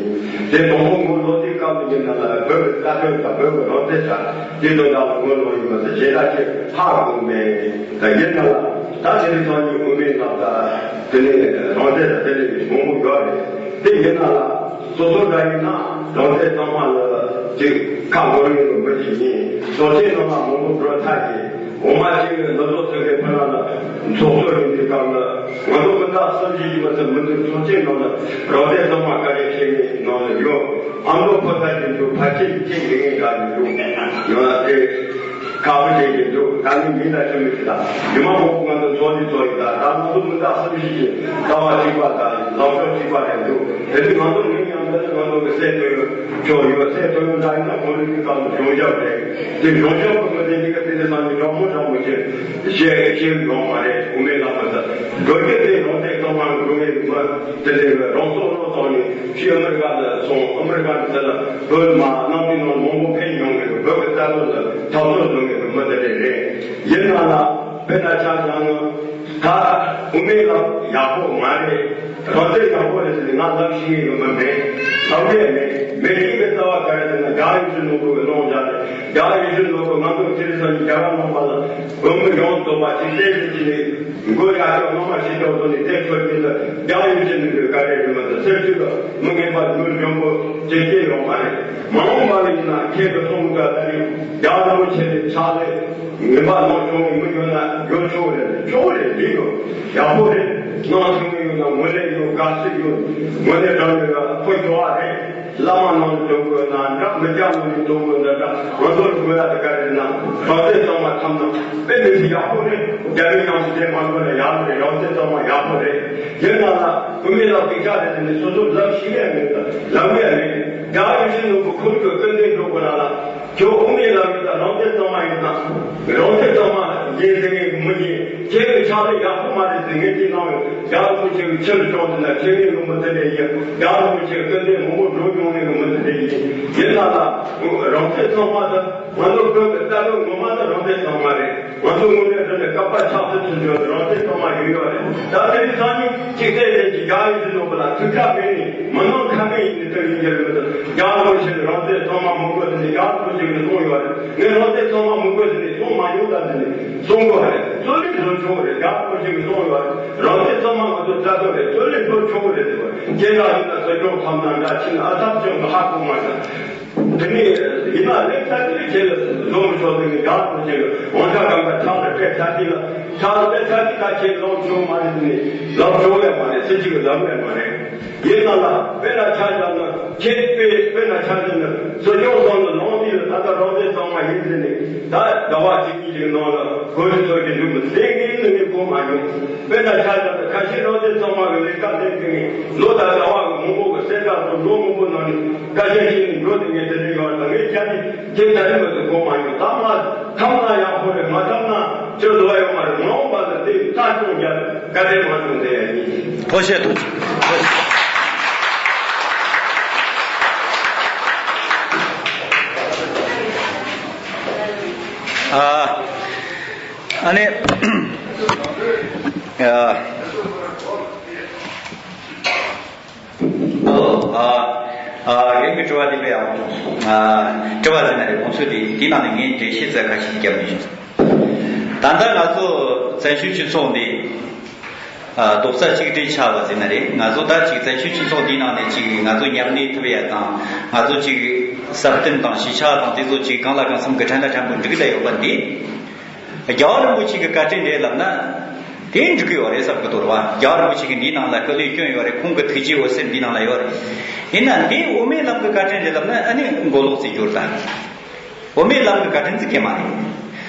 དེ་དང་པོ་ངོ་ལོག་དུས་སྐབས་ནས་ཡིན་ན་ལ་བོད་ཀྱི་རྩ་དོན་དང་བོད་ཀྱི་རང་བཙན་དང་དེ་དོན་དག་ལ་ངོ་ལོག་ཡོད་མི་དེ་ཞེ་དྲག་ཅིག་ཧ་གོ་མེད། ད་ཡིན་ན་ལ་ད་དེ་རིང་སང་ཉིན་དབུ་མའི་ལམ་དང་དེ་ནས་རང་བཙན་དང་དེ་ནས་མང་པོ་ཡོད་རེད། དེ་ཡིན་ན་ལ། སོ་སོ་འདྲ་ཡིན་ན་རང་བཙན་གཙང་མ་ལ་ཅིག་ཁ་འགོར་ཡོད་མི་ཅིག་ཡིན། ཚོགས་ཆེན་ནང་ལ་མང་པོ་འགྲོ་ཐག་ཡིན། འོ་མ་ཅིག་ནི་ནུབ་ཕྱོགས་ཚོགས་པའི་ཕུ་ནང་ལ་ཚོགས་གཙོ་ཡིན་པའི་སྐབས་ལ་ང་ཚོ་མི་ཟླ་གསུམ་བཞི་ཡིན་པ་ཚོ་མི་འདུག་ཚོགས་ཆེན་ནང་ལ་རང་བཙན་གཙང་མ་བཀའ་རྒྱ་བཤད་མཁན་ནང་ལ་ཡོད། ཨ་མདོ་ཕོ་གསར་གྱི་འདུག་ཕལ་ཆེར་ཁྱེད་ཉེ་ངན་འདྲ་ཡིན་འདུག་ཡང་ན་དེ། ཁག་པོ་བྱེད་ཀྱི་འདུག་ད་ནི་མི་ལ་ཞུ་མི་ཞིག་དང་ཉི་མ་མང་པོ་ང་ཚོ་ཚོགས་འདུ་ཚོགས་ཡིན་ད། ད་ང་ཚོ་མི་ཟླ་གསུམ་བཞི་གི་ལྟ་བ་གཅིག་པ་དང་ལངས་ཕྱོགས་གཅིག་པ་རེད་འདུག་དེ་ནི་ང་ཚོ་ངས་ཡང་འདི་ནི་ང་ཚོ་གི་སྲས་ཐོན་ཡོད་ཆོག་ཡོད། སྲས་ཐོན་ཡོད་ད་ཡིན་ན་གོང་རིམ་གྱི་སྐབས་ལ་གཞུང་ཞབས་རེད། དེ་གཞུང་ཞབས་ཀྱི་མི་དེ་གཉིས་ཀ་དེ་དེ་ཚང་གི་གྲོགས་མོ་གྲོགས་མོ་བྱེད་བཤད་བཤད་ཡོང་མ་རེད། དབུ་མའི་ལམ་པ་ད་འགྲོ་རྒྱུ་དེ་རང་བཙན་གཙང་མ་འགྲོ་ངེས་མི་དེ་དེ་རང་སྲོག་བློས་གཏོང་ནས་ཕྱིའི་ཨ་མི་རི་ཀ་ལ་སོང་། ཨ་མི་རི་ཀ་ནས་དེ་ལ་བོད་མ་གནང་དུས་ནང་མང་པོ་ཕན་ཡོང་གི་རེད། བོད་ཀྱི་རྩ་དོན་ལ་འཐབ་རྩོད་འགྲོ་གི་རེད། མི་དེ་འདྲ་རེད། ཡིན་ན་ལ་དཔེར་ན་ཆ་བཞག་ན་ད་དབུ་མའི་ལམ་ཡག་པོ་མ་རེད། རང་བཙན་ཡག་པོ་རེད་ཟེར་ནས་ང་ལབ་ཤེས་ཀྱི་ཡོད་མ་མེད། ལབ་ཡས་མེད། མེད་མཁན་གྱི་རྩ་བ་ག་རེ་ཟེར་ན་རྒྱ་ཡོངས་ཀྱི་ནོར་བུ་གི་ལོང་བཞག་ནས་རྒྱ་ཡོངས་ཀྱི་ནོར་བུ་ང་ཚོ་ཁྱེད་རེ་ས་ནས་རྒྱ་གར་ནང་པ་ལ་བོད་མི་ཡོངས་རྫོགས་པ་ཅིག་བསྟན་ཟིན་གྱི་ནས་མགོ་ཡག་ཤོས་སྔ་མ་ཤེས་ཀྱང་ཐོག་ནས་བསྟན་ཆོག་མཁན་ལ་རྒྱ་ཡོངས་ཀྱི་ནོར་བུ་ག་རེ་རེད་མ་ཟེར། སེམས་ཤུགས་ལ་མི་ངན་པ་མི་འཇོན་པོ་ཅིག་སྐྱེས་ཡོང་མ་རེད། མ་འོངས་པ་ལ་ཡིན་ན་ཁྱེད་ཀྱི་སོང་ག་ད་རེས་རྒྱ་རིན་པོ་ཆེ་ནས་ཕྱག་ལས། ངན་པ་ནང་བྱུང་བའི་མི་ཡོད་ན་འགྱོ་ཆོག་རེད། ཆོག་རེད། འགྲིག་ཡོད། ཡག་པོ་རེད། ནང་བྱུང་བའི་ཡོད་ན་ངོས་ལེན་ཡོད། དགའ་བསུ་ཡོད། ངོས་ལེན་རང་ཡོད་ན་ཕོ་ཁྱོ་བ་རེད། བླ་མ་ནང་ལ་འགྲོ་དགོས་ན་འདྲ། མི་སྐྱ་ནང་ལ་འགྲོ་དགོས་ན་འདྲ། ང་ཚོར་དགོས་ཡ་དེ་ག་རེ་ན་རང་བཙན་གཙང་མ་ཐམས་ན་དཔེ་མི་སྲིད་ཡག་པོ་རེད། རྒྱ་མི་ཉམས་སུ་བསྡད་མ་དགོས་ན་ཡག་རེད། རང་བཙན་གཙང་མ་ཡག་པོ་རེད། ཡིན་ན་ལ་བུད་མེད་ལ་སྡིག་ཆ་རེད་ཟེར་ནས་སོ་སོར་ལབ་ཤེས་ཡ་མེད། ལབ་ཡ་མེད། རྒྱ་ཡོད་ཤེས་ནོར་བུ་ཁོར་ཡུག་སྐུར་འདེབས་འགྲོ་དགོས་ན་ལ། ཁྱོད་དབུ་མའི་ལམ་ཡིན་ན་རང་བཙན་གཙང་མ་ཡིན་ན། རང་བཙན་གཙང་མ་ཡིན་ཟེར་ངས་མི་ཉན། ཁྱེད་ཀྱི་ཕྱག་ལས་ཡག་པོ་མ་རེད་ཟེར་ངས་ཅི་གནང་ཡོད། རྒྱ་རིན་པོ་ཆེ་གི་ཕྱིར་སྐྱོང་ཟེར་ན་ཁྱེད་ངས་ངོ་མི་ཚེ་ལས་ཡིན། རྒྱ་རིན་པོ་ཆེ་གི་སྐུ་ཚེ་མང་པོ་འགྲོ་མྱོང་ངས་ངོ་མི་ཚེ་ལས་ཡིན། ཡིན་ན་ལ་རང་བཙན་གཙང་མ་དེ་ང་ཚོ་བོད་ཀྱི་རྩ་དོན་ངོ་མ་དེ་རང་བཙན་གཙང་མ་རེད། ང་ཚོ་དངོས་གནས་དྲང་གནས་ཀ་པ་ཆབ་སྲིད་ཚུལ་འཇོག་རང་བཙན་གཙང་མ་ཡོད་ཡོད་རེད། ད་དེ་རིང་སང་ཉིན་གཅིག་བལྟས་ནས་ཀྱི་རྒྱ་ཡོད་ཀྱི་ནོར་བུ་ལ་ཐུགས་ཁྲལ་མེད་ནས་མི་ནང་ཁ་མེད་ཡིན་ནས་ད་ཡིན་རྒྱུ་རེད། མི་ཚོ་རྒྱ་རིན་པོ་ཆེ་ནས་རང་བཙན་གཙང་མ་མི་དགོས་ཟེར་ནས་རྒྱ་རིན་པོ་ཆེ་གིས་གསུངས་ཡོད་རེད། ངས་རང་བཙན་གཙང་མ་མི་དགོས་ཟེར་ནས་གསུང་མ་མྱོང་ད་ཟེར་ནས་གསུང་དགོས་རེད། རྩོད་ལེན་བཟོ་ཆོག་རེད། རྒྱ་རིན་པོ་ཆེ་གིས་གསུངས་ཡོད་རེད། རང་བཙན་གཙང་མ་ང་ཚོ་རྩ་དོན་རེད། རྩོད་ལེན་བཟོ་ཆོག་རེད་ཟེར་བ། ཁྱེད་རང་ཡིན་ན་སྲིད་སྐྱོང་ཐམ་ན་འདྲ་ཕྱིན་ཨ་ཐབས་སྐྱོང་གི་ཧ་གོ་མ་ཤག་དེ་ནས་ཡིན་ན་ལེགས་ཚ་དེ་ཁྱེད་ལ་ལོངས་ཆོག་དེ་ནས་རྒྱ་རིན་པོ་ཆེ་གི་དབང་ཆ་གང་ག་ཕྱག་ལ་སྤྲད་ཚ་དེ་ལ་ཕྱག་ལ་སྤྲད་ཚ་དེ་ད་ཁྱེད་ལོངས་ཆོག་མ་རེད། དེ་ནས་ལབ་ཆོག་ལས་མ་རེད། སྲིད་སྤྱི་གི་ལམ་ལས་མ་རེད། ཡིན་ན་ལ་དཔེར་ན་ཆ་བཞག་ན་ཁྱེད་དཔེ་དཔེར་ན་ཆ་བཞག་ན་སྲིད་སྐྱོང་ཚང་ལ་ལོངས་དེ་ལ་ད་ལྟ་རང་བཙན་གཙང་མ་ཡིན་ཟེར་ནས་ད་ཟླ་བ་གཅིག་གཉིས་ཀྱི་ནང་ལ་གོ་སྒྲིག་ཚོགས་ཀྱི་འདུག་མི་ཟེར་ངས་ནི་ངས་གོ་མ་མྱོང་། དཔེར་ན་ཆ་བཞག་ན་ཁ་ཤས་རང་བཙན་གཙང་མ་གི་ལས་ཀ་ལས་དེ་ངས་ལོ་དང་ཟླ་བ་གི་མང་པོ་གི་གསལ་བསྒྲགས་དང་ལོ་མང་པོ་ནང་ནས་བཀའ་རྒྱ་བཞེས་ནས་འགྲོ་དེ་ངས་དེ་འདྲ་ཡོད་ལ་ངས་ཁྱེད་ནི་ཁྱེད་ད་རིང་མ་ཟེར་གོ་མ་མྱོང་། ད་མ་ཐམ་ན་ཡག་པོ་རེད། མ་ཐམ་ན་ཅི་ལོ་ཡོད་མ་རེད། མ་འོངས་པ་ལ་དེ་ལྟ་སྐྱོང་རྒྱག་བཀའ་དྲིན་མ་བྱུང་དེ་ཡང་ཡིན། ཐུགས་རྗེ་ཆེ། ཐུགས་རྗེ་ཆེ། ཨ། ཨ་ནི། ཨ། ཨ། ཨ། རྒན་གྱི་དྲི་བ་འདི་དཔེ་ཡག་པོ་བྱུང་། ཨ། དྲི་བ་ཟེར་ན་རེད། དགོངས་ཚུལ་འདི་འདི་ནང་ནས་ངས་འགྲེལ་བཤད་ཚད་ཁ་ཤས་བརྒྱབ་ནས་བྱུང་། ད་ལྟ་ང་ཚོ་བཙན་བྱོལ་སྤྱི་ཚོགས་འདི། ཨ། རྡོག་རྩ་གཅིག་སྒྲིལ་ཆགས་པ་ཟེར་ན་རེད། ང་ཚོ་ད་ཅིག་བཙན་བྱོལ་སྤྱི་ཚོགས་འདིའི་ནང་ནས་ཅིག་ང་ཚོ་མཉམ་གནས་ཐུབ་ཡ་དང་། ང་ཚོ་ཅིག་སྲ་བརྟན་དང་གཞིས་ཆགས་དང་དེ་ཚོ་ཅིག་གང་ལ་གང་འཚམ་གྱི་ཕྲན་ལ་ཕྲན་བུ་འགྲིག་གི་ད་ཡོད་པ་འདི། རྒྱལ་བ་རིན་པོ་ཆེ་གི་བཀའ་དྲིན་རེད་ལབ་ན། དེ་འགྲིག་གི་ཡོད་རེད་བསམ་གི་འདུག་ར་བ། རྒྱལ་བ་རིན་པོ་ཆེ་གི་འདིའི་ནང་ལ་སྐུ་ལས་བསྐྱོན་ཡོད་རེད། ཁོང་གི་ཐུགས་རྗེ་འོད་ཟེར་འདིའི་ནང་ལ་ཡོད་རེད། ཡིན་ན་འདི་དབུ་མའི་ལམ་གི་བཀའ་དྲིན་རེད་ལབ་ན་ཨ་ནི་མགོ་ལོག་ཟེར་རྒྱུ་རེད་ད། དབུ་མའི་ལམ་གྱི་བཀའ་དྲིན་ཟེར་གྱི་མ་རེད།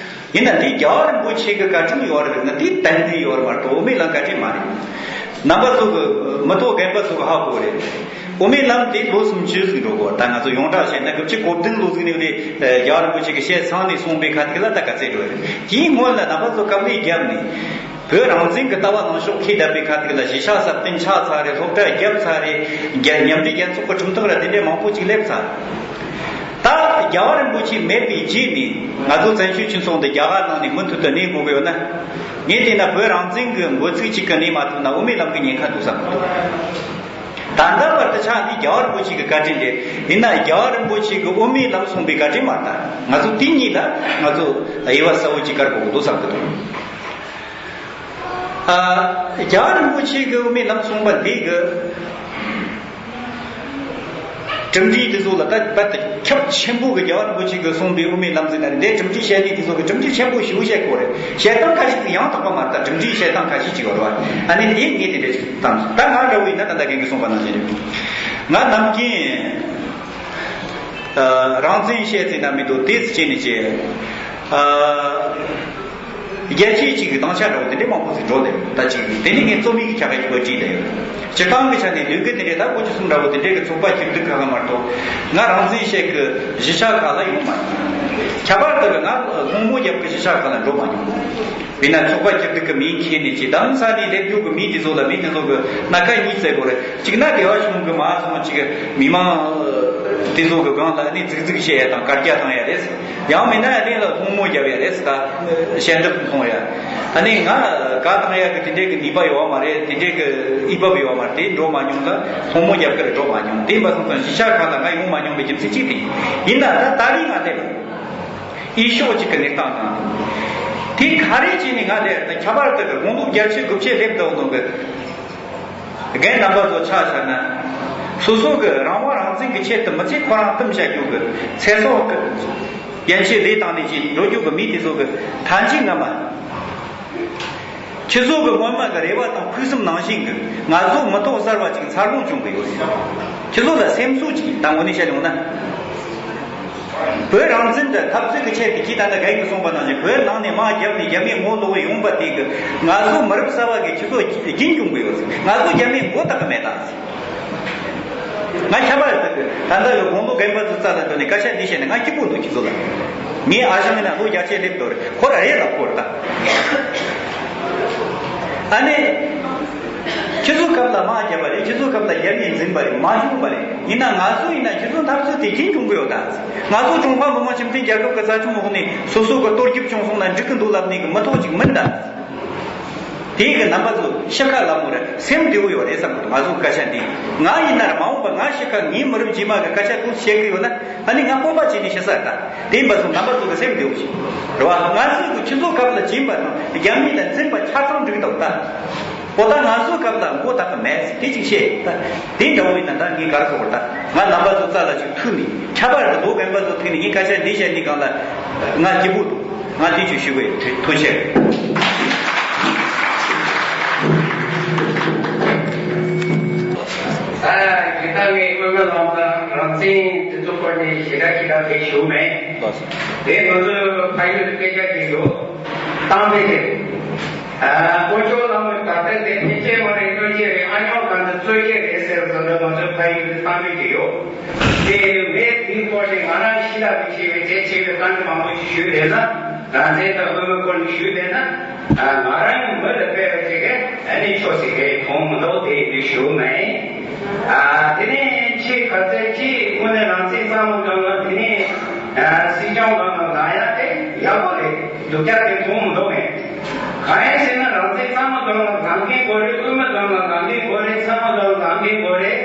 ཡིན་ན་འདི་རྒྱལ་བ་རིན་པོ་ཆེ་གི་བཀའ་དྲིན་ཡོད་རེད་ན་དེ་བསྟན་གནས་ཡོད་རེད་མ་གཏོགས་དབུ་མའི་ལམ་བཀའ་དྲིན་མ་རེད། རྣམ་པ་ཚོ་གི་མི་ཐོག་རྒན་པ་ཚོ་གི་ཧ་གོ་རེད། དབུ་མའི་ལམ་དེ་ལོ་སུམ་ཅུ་ཟིག་འགྲོ་གོ། ད་ང་ཚོ་ཡོངས་གྲགས་བཤད་ན་དགུ་བཅུ་གོ་བདུན་ལོ་ཟིག་ནས་དེ་རྒྱལ་བ་རིན་པོ་ཆེ་གི་ཞལ་ཚང་ནས་གསུངས་པའི་ཁ་ཐུག་ལ་ད་ག་ཚད་འགྲོ་རེད། དེའི་སྔོན་ལ་རྣམ་པ་ཚོ་དཀའ་ལས་བརྒྱབ་ནས། བོད་རང་བཙན་གྱི་ལྟ་བ་ནང་ཤོག་ཁས་བསྡད་པའི་ཁ་ཐུག་ལ་གཞིས་ཆགས་སྲ་བརྟན་ཆགས་ཚར་རེད། སློབ་གྲྭ་བརྒྱབ་ཚར་རེད། རྒྱ་མཉམ་འབྲེལ་རྒྱལ་ཚོགས་ཀྱི་ཁྲིམས་ཐོག་ལ་དེ་འདྲའི་མང་པོ་ཅིག་སླེབས་ཚར། ད་རྒྱལ་བ་རིན་པོ་ཆེ་མེད་པའི་རྗེས་ནས་ང་ཚོ་བཙན་བྱོལ་སྤྱི་ཚོགས་འདི་རྒྱ་གར་ནང་ནས་མུ་མཐུད་དུ་གནས་དགོས་ཀྱི་ཡོད་ན། ངས་བལྟས་ན་བོད་རང་བཙན་གྱི་འབོད་ཚིག་ཅིག་གིས་གནས་མ་ཐུབ་ན་དབུ་མའི་ལམ་གྱི་ཉེན་ཁ་འདུག་བསམ་གྱི་འདུག་ད་ལྟ་བར་དུ་ཆགས་འདི་རྒྱལ་བ་རིན་པོ་ཆེ་གི་བཀའ་དྲིན་རེད། ཡིན་ན་རྒྱལ་བ་རིན་པོ་ཆེ་གི་དབུ་མའི་ལམ་གསུངས་པའི་བཀའ་དྲིན་མ་རེད། ད་ང་ཚོ་དེ་གཉིས་ལ་ང་ཚོ་དབྱེ་བ་གསལ་བོ་ཅིག་དཀར་དགོས་ཀྱི་འདུག་བསམ་གྱི་འདུག་ཨ། རྒྱལ་བ་རིན་པོ་ཆེ་གི་དབུ་མའི་ལམ་གསུངས་པ་འདི་གི་གྲུབ་འབྲས་དེ་ཚོ་ལ་ད་རྦད་དེ་ཁྱབ་ཆེན་པོ་གི་རྒྱལ་བ་རིན་པོ་ཆེ་གི་གསུངས་པའི་དབུ་མའི་ལམ་ཟེར་ན་འདིའི་གྲུབ་འབྲས་བཤད་ནི་དེ་ཚོ་གི་གྲུབ་འབྲས་ཆེན་པོ་ཞེ་པོ་བཤད་དགོས་རེད། བཤད་སྟངས་ཁ་ཤས་ཅིག་ཡང་དག་པ་མ་རེད། ད་གྲུབ་འབྲས་བཤད་སྟངས་ཁ་ཤས་ཅིག་ཡོད་རེད་བ། ཨ་ནི་དེ་ངས་དེ་འདྲ་ཅིག་བཏང་། ད་ང་འདྲ་བོ་ཡིན་ན་ད་ལྟ་རྒན་གྱིས་གསུངས་པ་ནང་བཞིན་རེད། ང་ནམ་རྒྱུན་ཨ། རང་བཙན་བཤད་ཟེར་ན་མི་འདུག་དེ་ཚོ་བྱས་ནས་བྱས། ཨ། རྒྱལ་སྤྱིའི་གཅིག་གི་སྡིངས་ཆ་འདྲ་བོ་དེ་འདྲའི་མང་པོ་ཞིག་འགྲོ་བསྡད་ཡོད། ད་གཅིག་དེ་ནི་ངས་རྩོམ་ཡིག་གི་ཁྱབ་ཁ་ཞིག་བྲིས་བསྡད་ཡོད། སྤྱིར་བཏང་གི་ཆ་ནས་ལུས་འགུལ་དེ་འདྲའི་ད་དགུ་བཅུ་གསུམ་འདྲ་བོ་དེ་འདྲའི་གི་ཚོགས་པ་སྐྱིད་སྡུག་ཁག་ལ་མ་གཏོགས། ང་རང་བཙན་བཤད་གི་གཞིས་ཆགས་ཁག་ལ་ཡོང་མ་མྱོང་། ཁྱད་པར་དུ་ང་སློང་མོ་རྒྱབ་གི་གཞིས་ཆགས་ཁག་ལ་འགྲོ་མ་མྱོང་། དཔེར་ན་ཚོགས་པ་སྐྱིད་སྡུག་གི་མིང་འཁྱེར་ནས་ཅི་གདམ་ས་ནས་སླེབས་རྒྱུ་གི་མི་དེ་ཚོ་ལ་མི་དེ་ཚོ་གི་སྣ་ཁ་གཉིས་བཙལ་དགོས་རེད། གཅིག་ན་རྒྱལ་བ་གཞུང་གི་མ་སོང་ཅིག་མི་མང་དེ་ཚོ་གི་སྒང་ལ་ནི་རྫིག་རྫིག་བཤད་ཡ་དང་དཀར་རྒྱག་བཏང་ཡ་རེད། ཡང་མིན་ན་གླིང་ལ་སློང་མོ་རྒྱབ་ཡ་རེད་ཟེར། ད་ཞལ་འདེབས་སློང་ཡ། ཨ་ནི་ང་དགའ་བཏང་ཡ་གི་དེ་འདྲའི་གི་ནུས་པ་ཡོད་མ་རེད། དེ་འདྲའི་གི་ཨི་བབ་ཡོད་མ་རེད། དེ་འགྲོ་མ་མྱོང་ལ་སློང་མོ་རྒྱབ་གི་རེད། འགྲོ་མ་མྱོང་། དེ་འབའ་སོང་ཙང་གཞིས་ཆགས་ཁག་ལ་ང་ཡོང་མ་མྱོང་བའི་རྒྱུ་མཚན་གཅིག་དེ་ཡིན། ད་ད་ད་རེས་ང་སླེབས་ཨི་ཤོག་གཅིག་གི་གནས་སྟངས་དང་། དེ་ག་རེ་བྱས་ནས་ང་སླེབས། ད་ཁྱད་པར་དུ་གི་དགུང་ལོ་བརྒྱད་ཅུ་དགུ་བཅུ་སླེབས་འདུག་ནོ་གི་རྒན་རྣམ་པ་ཚོ་ཆ་བཞག་ན། སོ་སོ་གི་རང་དབང་རང་བཙན་གྱི་ཆེད་དུ་མི་ཚེ་ཁོ་རང་བསྟིམ་བྱ་རྒྱུ་གི་ཚེ་སྲོག་གི་ཡན་ཆད་ལས་བཏང་ནས་ཅིག་འགྲོ་རྒྱུ་གི་མི་དེ་ཚོ་གི་མཐའ་མཇུག་ང་མ། ཁྱེད་ཚོ་གི་སྔོན་མ་གི་རེ་བ་དང་ཕུགས་བསམ་ནང་བཞིན་གི་ང་ཚོ་མི་ཐོག་གསར་བ་ཅིག་འཚར་ལོངས་བྱུང་གི་ཡོད། ཁྱེད་ཚོ་ལ་སེམས་གསོ་ཅིག་ད་དངོས་གནས་བཤད་ཡོང་ན། བོད་རང་བཙན་དང་འཐབ་རྩོད་ཀྱི་ཆེད་དུ་ཁྱེད་ད་ལྟ་རྒན་གྱིས་གསུངས་པ་ནང་བཞིན་བོད་ནང་ནས་དམག་བརྒྱབ་ནས་རྒྱ་མིའི་ངོ་ལོག་ཡོང་པ་དེ་གི་ང་ཚོ་མི་རབས་གསར་བ་གི་ཁྱེད་ཚོ་རྒྱུན་སྐྱོང་གི་ཡོད། ང་ཚོ་རྒྱ་མིའི་མགོ་བཏགས་གི་མེད་ད། ང་ཁྱད་པར་ཡོད་ད་གི་ད་ལྟ་ཡོད་དགུང་ལོ་རྒན་པ་ཚོ་རྩ་ལ་འགྲོ་ནས་སྐད་ཆ་འདི་བཤད་ནས་ང་སྐྱིད་པོ་འདུག་ཁྱེད་ཚོ་ལ། ངའི་ཨ་ཞང་ཡིན་ན་ལོ་བརྒྱད་ཅུ་སླེབས་འདུག་རེད། ཁོ་ར་རེད་ལ་ཁོ་ར་ད། ཨ་ནི། ཁྱེད་ཚོ་སྐབས་ལ་དམག་བརྒྱབ་པ་རེད། ཁྱེད་ཚོ་སྐབས་ལ་རྒྱ་མིས་འཛིན་པ་རེད། མ་བྱུང་བ་རེད། ཡིན་ན་ང་ཚོ་ཡིན་ན་ཁྱེད་ཚོ་འཐབ་རྩོད་དེ་རྒྱུན་སྐྱོང་གི་ཡོད་ད། ང་ཚོ་ཀྲུང་ཧྭ་མི་དམངས་སྤྱི་མཐུན་རྒྱལ་ཁབ་ཀྱི་ས་ཁྱོན་འོག་ནས་སོ་སོ་གི་གཏོར་རྒྱབ་བྱུང་སོང་ན་འགྲིག་གི་འདུག་ལབ་ནས་གི་མི་ཐོག་ཅིག་མིན་ད། དེ་གི་རྣམ་པ་ཚོ་ཤི་ཁ་ལ་མོ་རེད། སེམས་བདེ་བོ་ཡོད་རེད་བསམ་གི་འདུག་ང་ཚོ་སྐད་ཆ་འདི་ང་ཡིན་ན་ར་མ་འོངས་པ་ང་ཤི་ཁ་ངའི་མི་རབས་རྗེས་མ་གི་སྐད་ཆ་དེ་བཤད་གི་ཡོད་ན། ཨ་ནི་ང་སྤོབས་པ་བྱས་ནས་ཤི་ས་རེད་ད། དེ་ཡིན་པ་སོང་རྣམ་པ་ཚོ་གི་སེམས་བདེ་བོ་བྱེད། རེད་བ། ང་ཚོ་གི་ཁྱེད་ཚོ་སྐབས་ལ་བྱིན་པ་དང་རྒྱ་མི་ལ་འཛིན་པ་ཆ་ཚང་འགྲིག་འདུག་ད། འོ་ད་ང་ཚོ་སྐབས་ལ་མགོ་བཏགས་གི་མེད་དེ་ཅིག་བཤད་ད། དེ་འདྲ་བོ་ཡིན་ན་ད་ངས་ག་རེ་ཟེར་དགོས་རེད་ད། ང་རྣམ་པ་ཚོ་རྩ་ལ་ཅིག་ཐུག་ནས་ཁྱད་པར་དུ་ལོ་རྒན་པ་ཚོ་ཐུག་ནས་ངས་སྐད་ཆ་འདི་བཤད་ནས་གང་ལ་ང་སྐྱིད་པོ་འདུག་ང་དེ་ཅིག་ཞུ་གི་ཡོད། ཐུགས་རྗེ་ཆེ། ཨ། ད་ངས་དབུ་མའི་ལམ་དང་རང་བཙན་དེ་ཚོ་སྐོར་ནས་ཞེ་དྲག་ཞེ་དྲག་བཤད་ཞུ་མེད། དེ་ང་ཚོའི་ཕ་ཡུལ་སྐད་ཆ་ཞིག་འདུག་གཏམ་དཔེ་དེ། ཨ། དཀོན་མཆོག་ལྷ་མོའི་ཟླ་སྟེང་དེ་ཕན་ཆད་མ་རེད། གནོད་སྐྱེལ་རེད། ཨ་ཉོག་གང་དུ་རྩོད་སྐྱེལ་རེད་ཟེར་བཟོ་འདྲ་ང་ཚོའི་ཕ་ཡུལ་དུ་གཏམ་དཔེ་ཅིག་ཡོད། དེ་མེད་དེའི་སྐོར་ཞིག་ང་རང་ཤི་ལ་མི་ཤི་བའི་རྗེས་ཆེ་བའི་གཏམ་དཔེ་མང་པོ་ཞིག་ཞུས་རེད་ན། རང་བཙན་དང་དབུ་མའི་སྐོར་ནས་ཞུས་པས་ན། ང་རང་མི་ལ་དཔེ་བ་ཅིག་གིས་ཨ་ནི་ཆོག་ཟེར་གི་མཐོང་མི་འདུག་དེ་ཡིན་དུས་ཞུ་མེད། ཨ། དེ་ནས་ཁྱེད་ག་ཚད་ཅིག་དངོས་གནས་རང་བཙན་གཙང་མ་སྒང་ལ་དེ་ནས་ཨ་སྲིད་སྐྱོང་སྒང་ལ་ལངས་ཡ་དེ་ཡག་པོ་རེད། སྡུག་ཅག་དེ་མཐོང་མི་འདུག་ངས། གང་ཡིན་ཟེར་ན་རང་བཙན་གཙང་མ་སྒང་ལ་ལངས་མཁན་དགོས་རེད། དབུ་མའི་སྒང་ལ་ལངས་མཁན་དགོས་རེད། ཚང་མ་སྒང་ལ་ལངས་མཁན་དགོས་རེད།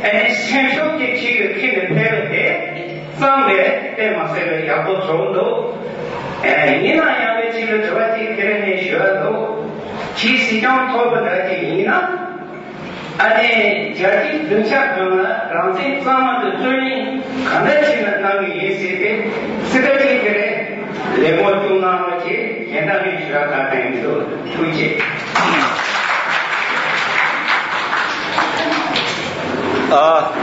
ཨ་ནི་སེམས་ཤུགས་ཀྱིས་ཁྱེད་ཀྱི་ཁྱེད་ཀྱི་ཕེབས་པ་དེ་གཙང་བས་དཔེ་མ་སྲིད་པའི་ཡག་པོ་བཟོ་འདུག་ཨ། ཡིན་ན་ཡང་བའི་ཅིག་གི་དྲི་བ་ཅིག་དེ་རིང་ནས་ཞུ་ཡ་འདུག་ཕྱིའི་སྲིད་སྐྱོང་ཐོབ་པ་འདྲ་ཅིག་ཡིན་ན། ཨ་ནི་རྒྱལ་སྤྱིའི་སྡིངས་ཆ་སྒང་ལ་རང་བཙན་གཙང་མ་དང་རྩོད་ལེན་ག་འདྲ་བྱས་ན་གནང་གི་ཡིན་ཟེར་ཏེ་སྲིད་ཁྲི་གཅིག་གི་རེད། ལས་ཁུངས་སྐྱོང་གནང་རོགས་བྱེད། གཞན་དག་གི་ཞུ་རག་ག་དྲན་འདུག་ཐུགས་རྗེ་ཆེ། ཨ།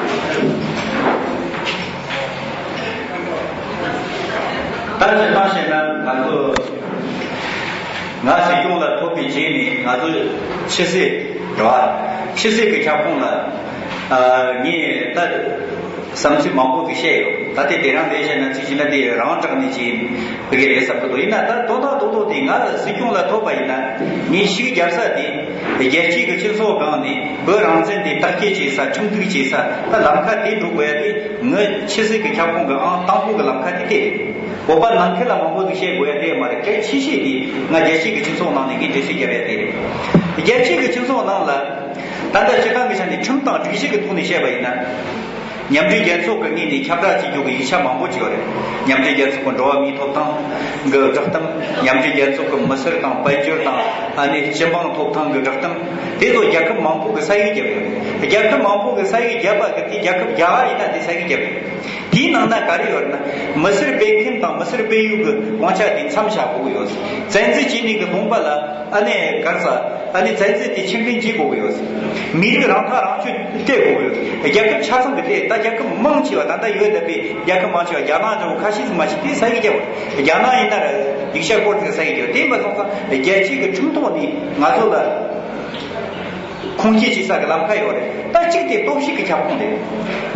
ད་སྤྱིར་བཏང་བཤད་ན་ང་ཚོ་ང་སྲིད་སྐྱོང་ལ་ཐོབ་པའི་རྗེས་ནས་ང་ཚོ་ཕྱི་སྲིད་རེད་བ། ཕྱི་སྲིད་ཀྱི་ཁྱབ་ཁོངས་ལ་ཨ་ངས་ད་བསམ་ཚུལ་མང་པོ་ཞིག་བཤད་ཡོད། ད་ལྟའི་དེ་རིང་འདི་བཤད་ན་ཚིག་ཅིག་ན་འདི་རང་དྲག་ནས་ཅིག་ཕ་གི་རེད་བསམ་གི་འདུག་ཡིན་ན་ད་དོན་དག་རྡོག་རྡོག་དེ་ང་ལ་སྲིད་སྐྱོང་ལ་ཐོབ་པ་ཡིན་ན་ངས་ཤུགས་རྒྱབ་ས་དེ་རྒྱལ་སྤྱིའི་གི་སྤྱི་ཚོགས་སྒང་ནས་བོད་རང་བཙན་དེ་དར་རྒྱས་བྱེད་ས། ཁྲིམས་གཏུག་བྱེད་ས་ད་ལམ་ཁ་དེ་འགྲོ་དགོས་ཡ་དེ་ངའི་ཕྱི་སྲིད་ཀྱི་ཁྱབ་ཁོངས་ཀྱི་ཨང་དང་པོ་གི་ལམ་ཁ་དེ་དེ་རེད། བོད་པ་ནང་ཁུལ་ལ་མང་པོ་ཞིག་བཤད་དགོས་ཡ་དེ་མ་རེད། གལ་ཆེ་ཤོས་དེ་ང་རྒྱལ་སྤྱིའི་གི་སྤྱི་ཚོགས་ནང་ནས་ངས་འགྲེལ་བཤད་རྒྱབ་ཡ་དེ་རེད། རྒྱལ་སྤྱིའི་གི་སྤྱི་ཚོགས་ནང་ལ་ད་ལྟ་སྤྱིར་བཏང་གི་ཆ་ནས་ཁྲིམས་དང་སྒྲིག་གཞི་གི་ཐོག་ནས་བཤད་པ་ཡིན་ན། མཉམ་འབྲེལ་རྒྱལ་ཚོགས་ཀྱི་ངོས་ནས་ཁྱབ་བསྒྲགས་བྱེད་རྒྱུ་གི་ཡིག་ཆ་མང་པོ་ཅིག་ཡོད་རེད། མཉམ་འབྲེལ་རྒྱལ་ཚོགས་ཀྱི་འགྲོ་བ་མིའི་ཐོབ་ཐང་གི་བསྒྲགས་གཏམ། མཉམ་འབྲེལ་རྒྱལ་ཚོགས་ཀྱི་མི་སེར་དང་དཔལ་འབྱོར་དང་ཨ་ནི་སྤྱི་འབངས་ཐོབ་ཐང་གི་བསྒྲགས་གཏམ། དེ་ཚོ་རྒྱལ་ཁབ་མང་པོ་གི་ས་ཡིག་བརྒྱབ་ཡོད་རེད། རྒྱལ་ཁབ་མང་པོ་གི་ས་ཡིག་བརྒྱབ་པ་གི་དེ་རྒྱལ་ཁབ་བརྒྱ་ཡིན་ན་དེ་ས་ཡིག་བརྒྱབ་ཡོད་རེད། དེའི་ནང་ན་ག་རེ་ཡོད་རེད་ན། མི་སེར་སྤེལ་མཁན་དང་མི་སེར་སྤེལ་ཡུལ་གྱི་དབང་ཆ་དེ་མཚམས་བཞག་དགོས་ཀྱི་ཡོད། བཙན་འཛུལ་བྱས་ནས་ཀྱི་ལུང་པ་ལ་ཨ་ནི་གར་ས་ཨ་ནི་བཙན་འཛུལ་དེ་ཕྱིར་འཐེན་བྱེད་དགོས་ཀྱི་ཡོད། མི་རིགས་རང་ཐག་རང་གཅོད་སྤྲད་དགོས་ཀྱི་ཡོད། རྒྱལ་ཁབ་ཆ་ཚང་གི་སྤྲད། ད་རྒྱལ་ཁབ་མང་ཆེ་བ་ད་ལྟ་ཡོད་བསྡད་པའི་རྒྱལ་ཁབ་མང་ཆེ་བ་རྒྱ་ནག་འདྲ་བོ་ཁ་ཤས་ཤིག་མ་གཏོགས་ས་ཡིག་བརྒྱབ་པ་རེད། རྒྱ་ནག་ཡིན་ན་ར་ཡིག་ཆ་སྐོར་དེ་ས་ཡིག་བརྒྱབ། དེ་ཡིན་པ་སོང་ཙང་རྒྱལ་སྤྱིའི་གི་ཁྲིམས་ཐོག་ནས་ང་ཚོ་ལ་ཁུངས་སྐྱེལ་བྱེད་ས་གི་ལམ་ཁ་ཡོད་རེད། ད་གཅིག་དེ་སྟོབས་ཤུགས་ཀྱི་ཁྱབ་ཁོངས་རེད།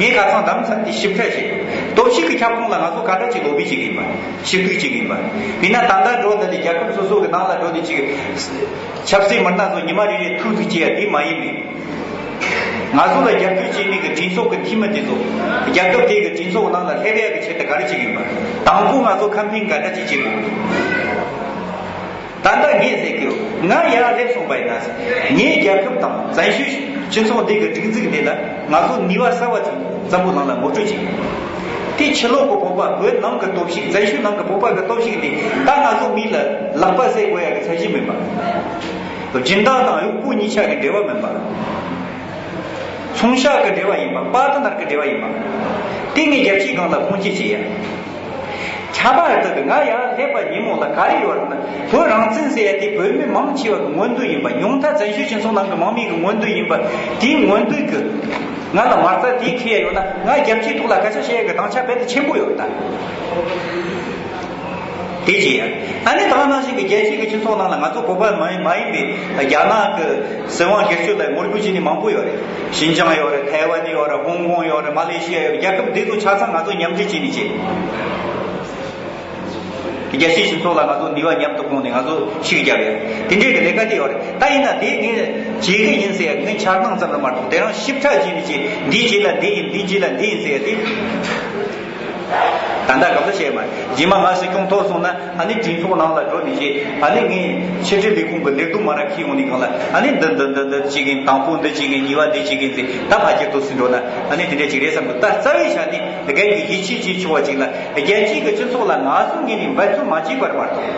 ངས་ཁ་སང་དམ་ཚིག་དེ་ཞིབ་ཕྲ་བྱས། སྟོབས་ཤུགས་ཀྱི་ཁྱབ་ཁོངས་ལ་ང་ཚོ་ག་འདྲ་ཅིག་ལོ་བི་བྱེད་ཀྱི་ཡིན་པ། ཞིབ་འཇུག་བྱེད་ཀྱི་ཡིན་པ། ཡིན་ན་ད་ལྟ་འགྲོ་འདི་ནས་རྒྱལ་ཁབ་སོ་སོ་གི་ནང་ལ་འགྲོ་འདི་ཅིག་ཆབ་སྲིད་མི་སྣ་ཚོ་ཉི་མ་རེ་རེ་ཐུག་ཐུག་བྱེད་ཡ་དེ་མ་ཡིན་མིན། ང་ཚོ་ལ་རྒྱབ་སྐྱོར་བྱེད་མི་གི་གྲོས་ཚོགས་ཀྱི་འཐུས་མི་དེ་ཚོ་རྒྱལ་ཁབ་དེ་གི་གྲོས་ཚོགས་ནང་ལ་སླེབས་ཡ་གི་ཆེད་དུ་ག་རེ་བྱེད་ཀྱི་ཡིན་པ། དང་པོ་ང་ཚོ་ཁམ་ཕིང་ག་འདྲ་ཅིག་བྱེད་དགོས། ད་ལྟ་ངས་ཟེར་གི་ཡོད། ང་ཡར་སླེབས་སོང་པ་ཡིན་ན། ངའི་རྒྱལ་ཁབ་དང་བཙན་བྱོལ་སྤྱི་ཚོགས་འདི་གི་སྒྲིག་འཛུགས་འདི་ལ་ང་ཚོ་ནུས་པ་གསར་བ་ཅིག་འཛམ་བུ་གླིང་ལ་ངོ་སྤྲོད་བྱེད་ཀྱི་ཡོད། དེ་ཕྱི་ལོགས་ཀྱི་བོད་པ། བོད་ནང་གི་སྟོབས་ཤུགས། བཙན་བྱོལ་ནང་གི་བོད་པ་གི་སྟོབས་ཤུགས་འདི་ད་ང་ཚོ་མི་ལ་ལག་པ་བསད་དགོས་ཡ་གི་ཚད་གཞི་མིན་པ། སྦྱིན་བདག་དང་གཡོག་པོ་གཉིས་ཆ་གི་འབྲེལ་བ་མིན་པ། ཚོང་ཤག་གི་འབྲེལ་བ་ཡིན་པ། པར་ཏི་ནར་གི་འབྲེལ་བ་ཡིན་པ། དེ་ངས་རྒྱལ་སྤྱིའི་སྒང་ལ་ཁུངས་སྐྱེལ་བྱེད་ཡ། ཁྱད་པར་དུ་གི་ང་ཡར་སླེབས་པ་ཉིན་མོ་ལ་ག་རེ་ཡོད་རེད་ན། བོད་རང་བཙན་ཟེར་ཡ་དེ་བོད་མི་མང་ཆེ་བ་གི་མངོན་འདོད་ཡིན་པ། ཉུང་མཐའ་བཙན་བྱོལ་སྤྱི་ཚོགས་ནང་གི་མང་མོས་གི་མངོན་འདོད་ཡིན་པ། དེའི་མངོན་འདོད་གི་ང་ལ་མ་རྩ་དེ་འཁེལ་ཡ་ཡོད་ན། ང་རྒྱལ་སྤྱིའི་ཐོག་ལ་སྐད་ཆ་བཤད་ཡ་གི་དབང་ཆ་རྦད་དེ་ཆེན་པོ་ཡོད་ད། དེ་བྱས་ཡ། ཨ་ནི་ད་ག་ནང་བཞིན་གི་རྒྱལ་སྤྱིའི་གི་སྤྱི་ཚོགས་ནང་ལ་ང་ཚོ་བོད་པ་མ་ཡིན་མ་ཡིན་པའི་རྒྱ་ནག་གི་སྲིད་དབང་སྒེར་གཅོད་ལ་ངོ་རྒོལ་བྱེད་མཁན་མང་པོ་ཡོད་རེད། ཤིན་ཅང་ཡོད་རེད། ཐའེ་ཝན་ཡོད་རེད། ཧོང་ཀོང་ཡོད་རེད། མ་ལེ་ཤི་ཡ་ཡོད་རེད། རྒྱལ་ཁབ་འདི་ཚོ་ཆ་ཚང་ང་ཚོ་མཉམ་འབྲེལ་བྱས་ནས་བྱས། རྒྱལ་སྤྱིའི་སྤྱི་ཚོགས་ལ་ང་ཚོ་ནུས་པ་མཉམ་དུ་བསྐོངས་ནས་ང་ཚོ་ཤུགས་རྒྱབ་ཡ། དེ་འདྲའི་གི་ལས་ཀ་དེ་ཡོད་རེད། ད་ཡིན་ན་དེ་ངས་བྱེད་གི་ཡིན་ཟེར་ཡ་ངས་འཆར་སྣང་ཙམ་རེད་མ་གཏོགས། དེ་རང་ཞིབ་ཕྲ་བྱས་ནས་བྱས། འདི་བྱས་ལ་འདི་ཡིན། འདི་བྱས་ལ་འདི་ཡིན་ཟེར་ཡ་དེ། ད་ལྟ་སྐབས་ལ་བཤད་མ་རེད། རྗེས་མ་ང་སྲིད་སྐྱོང་ཐོབ་སོང་ན་ཨ་ནི་གྲོས་ཚོགས་ནང་ལ་འགྲོ་ནས་བྱས། ཨ་ནི་ངས་ཕྱི་དྲིལ་ལས་ཁུངས་ཀྱི་ལས་དོན་མ་ར་འཁྱེར་ཡོང་ནས་སྒང་ལ་ཨ་ནི་འདི་འདི་འདི་འདི་བྱེད་གི་ཡིན། དང་པོ་འདི་བྱེད་གི་ཡིན། གཉིས་པ་འདི་བྱེད་གི་ཡིན་ཟེར། ད་ཕར་ཁྱེར་ཐུབ་སྲིད་འགྲོ་ན་ཨ་ནི་དེ་འདྲ་ཅིག་རེད་བསམ་གི། ད་རྩ་བའི་ཆ་ནས་དགའ་གི་ཡིད་ཆེས་བྱེད་ཆོག་པ་ཅིག་ལ། རྒྱལ་སྤྱིའི་གི་སྤྱི་ཚོགས་ལ་ང་ཚོ་ངོས་ནས་འབད་བརྩོན་མ་བྱས་པར་མ་གཏོགས་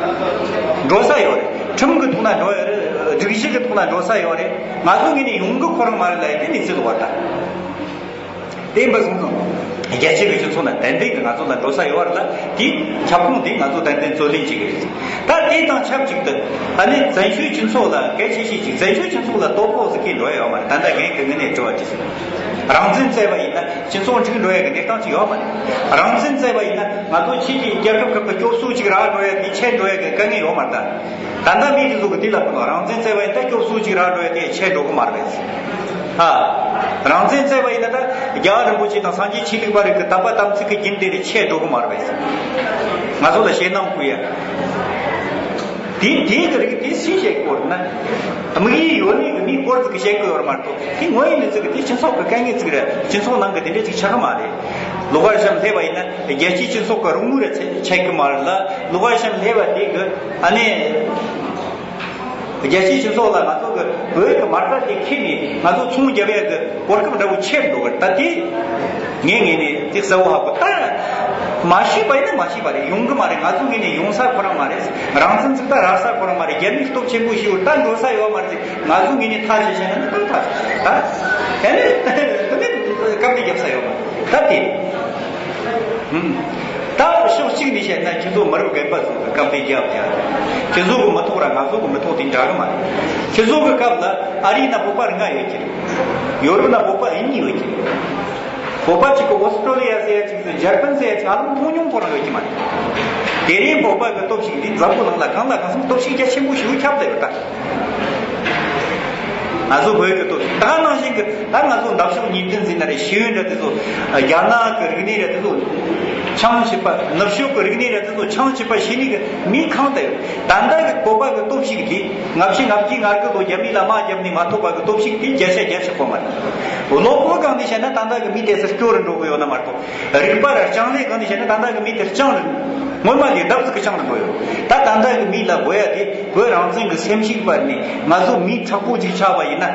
འགྲོ་ས་ཡོད་རེད། ཁྲིམས་ཀྱི་ཐོག་ན་འགྲོ་ཡ་རེད། སྒྲིག་གཞི་གི་ཐོག་ན་འགྲོ་ས་ཡོད་རེད། ང་ཚོ་ངོས་ནས་ཡོང་གི་ཁོ་རང་མ་རེད་ལབ་ཡ་དེ་གནས་ཚུལ་ལོག་པ་རེད། དེ་ཡིན་པ་སོང་ཙང་རྒྱལ་སྤྱིའི་གི་སྤྱི་ཚོགས་ན་ཏན་ཏན་གྱི་ང་ཚོ་ལ་འགྲོ་ས་ཡོད་རེད་ལ། དེའི་ཁྱབ་ཁོངས་དེ་ང་ཚོ་ཏན་ཏན་རྩོད་ལེན་བྱེད་ཀྱི་རེད། ད་དེ་དང་ཆབས་ཅིག་ཏུ་ཨ་ནི་བཙན་བྱོལ་སྤྱི་ཚོགས་ལ་གལ་ཆེ་ཤོས་ཅིག། བཙན་བྱོལ་སྤྱི་ཚོགས་ལ་དོ་ཕོག་ཟིག་གི་འགྲོ་ཡ་ཡོད་མ་རེད། ད་ལྟ་རྒན་གྱི་ངོས་ནས་དྲི་བ་དྲིས་སོང་། རང་བཙན་བཙལ་བ་ཡིན་ན་སྤྱི་ཚོགས་འགྲིག་འགྲོ་ཡ་གི་གནས་སྟངས་ཅིག་ཡོད་མ་རེད། རང་བཙན་བཙལ་བ་ཡིན་ན་ང་ཚོ་ཕྱི་རྒྱལ་རྒྱལ་ཁབ་ཁག་གི་སྐྱོབ་གསོ་ཅིག་རག་འགྲོ་ཡ་དེ་ཆད་འགྲོ་ཡ་གི་དཀའ་ངལ་ཡོད་མ་རེད་ད། ད་ལྟ་མི་དེ་ཚོ་གི་དེ་ལ་ཕུལ་བ། རང་བཙན་བཙལ་བ་ཡིན་ད་སྐྱོབ་གསོ་ཅིག་རག་འགྲོ་ཡ་དེ་ཆད་འགྲོ་གི་མ་རེད། ཨ། རང་བཙན་བཙལ་བ་ཡིན་ན་ད་རྒྱལ་བ་རིན་པོ་ཆེ་དང་སངས་རྒྱས་ཆོས་ལུགས་པ་རིགས་ཀྱི་དད་པ་དམ་ཚིག་གི་རྒྱུན་དེ་རེད། ཆད་འགྲོ་གི་མ་རེད། ང་ཚོ་ལ་ཞེད་སྣང་སྐུལ་ཡ། དེ་དེའི་གི་རིགས་དེ་སུས་བཤད་དགོས་རེད་ན། དམིགས་ཡུལ་ཡོད་ནི་གི་མི་སྐོར་ཟིག་གི་བཤད་དགོས་ཡོད་རེད་མ་གཏོགས། དེ་དངོས་ཡོད་གནས་ཚུལ་གི་དེ་སྤྱི་ཚོགས་གི་དཀའ་ངལ་ཅིག་རེད། སྤྱི་ཚོགས་ནང་གི་དེ་འདྲ་ཅིག་ཆགས་གི་མ་རེད། ལོགས་ཀར་བྱས་ནས་སླེབས་པ་ཡིན་ན་རྒྱལ་སྤྱིའི་སྤྱི་ཚོགས་ཀྱི་རོགས་དངུལ་རེ་ཆད་ཆད་གི་མ་རེད་ལ། ལོགས་ཀར་བྱས་ནས་སླེབས་པ་དེ་གི་ཨ་ནི་རྒྱལ་སྤྱིའི་སྤྱི་ཚོགས་ལ་ང་ཚོ་གི་བོད་ཀྱི་མ་རྩ་དེ་ཁྱེར་ནས་ང་ཚོ་ཚོང་རྒྱབ་ཡ་གི་གོ་སྐབས་འདྲ་བོ་ཆད་འགྲོ་གི་རེད། ད་དེ་ངའི་ངོས་ནས་དེ་གསལ་བོ་ཧ་གོ། ད་ མ་ཤེས་པ་ཡིན་ན་མ་ཤེས་པ་རེད། ཡོང་གི་མ་རེད། ང་ཚོ་ངོས་ནས་ཡོང་ས་ཁོ་རང་མ་རེད། རང་བཙན་ཚིག་ད་རག་ས་ཁོ་རང་མ་རེད། རྒྱ་མིས་སྟོབས་ཆེན་པོ་ཞིག་ཡོད་ད་འགྲོ་ས་ཡོད་མ་རེད། ང་ཚོ་ངོས་ནས་ཐག་ཆོད་བཤད་ན་ནི་ད་ཐག་ཆོད་བཤད་ད། དེ་ནི་དེ་ནི་སྐམ་པའི་རྒྱབ་ས་ཡོད་མ་རེད་ད་དེ། ད་ཕྱོགས་གཅིག་ནས་བཤད་ན་ཁྱེད་ཚོ་མི་རབས་རྒན་པ་ཚོ་གི་སྐམ་པའི་རྒྱབ་རྒྱབ། ཁྱེད་ཚོ་གི་མི་ཐོག་ར་ང་ཚོ་གི་མི་ཐོག་དེ་འདྲ་གི་མ་རེད། ཁྱེད་ཚོ་གི་སྐབས་ལ་ཨ་རིའི་ནང་བོད་པ་རིགས་ལྔ་ཡོད་ཀྱི་རེད། ཡོ་རོབ་ནང་བོད་པ་རིགས་གཉིས་ཡོད་ཀྱི་རེད། བོད་པ་གཅིག་གི་ཨོ་སི་ཀྲོ་ལི་ཡ་ཟེར་ཡ་གཅིག་ཟེར། འཇར་པན་ཟེར་ཡ་གཅིག་ང་ཚོ་མཐོང་མྱོང་ཁོ་རང་ཡོད་ཀྱི་མ་རེད། དེ་རིང་བོད་པ་གི་སྟོབས་ཤུགས་འདི་འཛམ་བུ་གླིང་ལ་གང་ལ་གང་འཚམ་སྟོབས་ཤུགས་རྒྱ་ཆེན་པོ་ཞིག་ཁྱབ་བསྡད་ཡོད་ད། ང་ཚོ་བོད་ཀྱི་སྟོབས་ཤུགས་ད་ནང་བཞིན་གྱི་ད་ང་ཚོ་འདབ་གཤོག་ཉིས་བདུན་ཟེར་ན་རེད། ཤེས་ཡོན་ར་དེ་ཚོ་རྒྱ་ནག་གི་རིག་གནས་ར་དེ་ཚོ་ཆང་བྱིས་པ། ནུབ་ཕྱོགས་ཀྱི་རིག་གནས་ར་དེ་ཚོ་ཆང་བྱིས་པ་ཤེས་ནི་གི་མི་གང་དེ་ཡོད། ད་ལྟ་གི་བོད་པ་གི་སྟོབས་ཤུགས་དེ་ལྔ་བཅུ་ང་བརྒྱད་ང་དགུ་ལོ་རྒྱ་མི་ལ་དམག་བརྒྱབ་ནས་མ་ཐོབ་པ་གི་སྟོབས་ཤུགས་དེ་བརྒྱ་ཆ་བརྒྱ་ཆགས་པ་མ་རེད། ལོ་འཁོར་སྒང་ནས་བཤད་ན་ད་ལྟ་གི་མི་དེ་ཚོ་སྐྱོ་རུ་འགྲོ་གི་ཡོད་ན་མ་གཏོགས། རིག་པ་ར་སྤྱང་ལས་སྒང་ནས་བཤད་ན་ད་ལྟ་གི་མི་དེ་སྤྱང་རུ། སྔོན་མ་ལས་ལྡབ་ཙམ་གི་སྤྱང་རུ་འགྲོ་ཡོད། ད་ད་ལྟ་གི་མི་ལ་དགོས་ཡ་དེ་བོད་རང་བཙན་གི་སེམས་ཤུགས་སྤར་ནས་ང་ཚོ་མི་དྲག་པོ་ཅིག་ཆགས་པ་ཡིན་ན།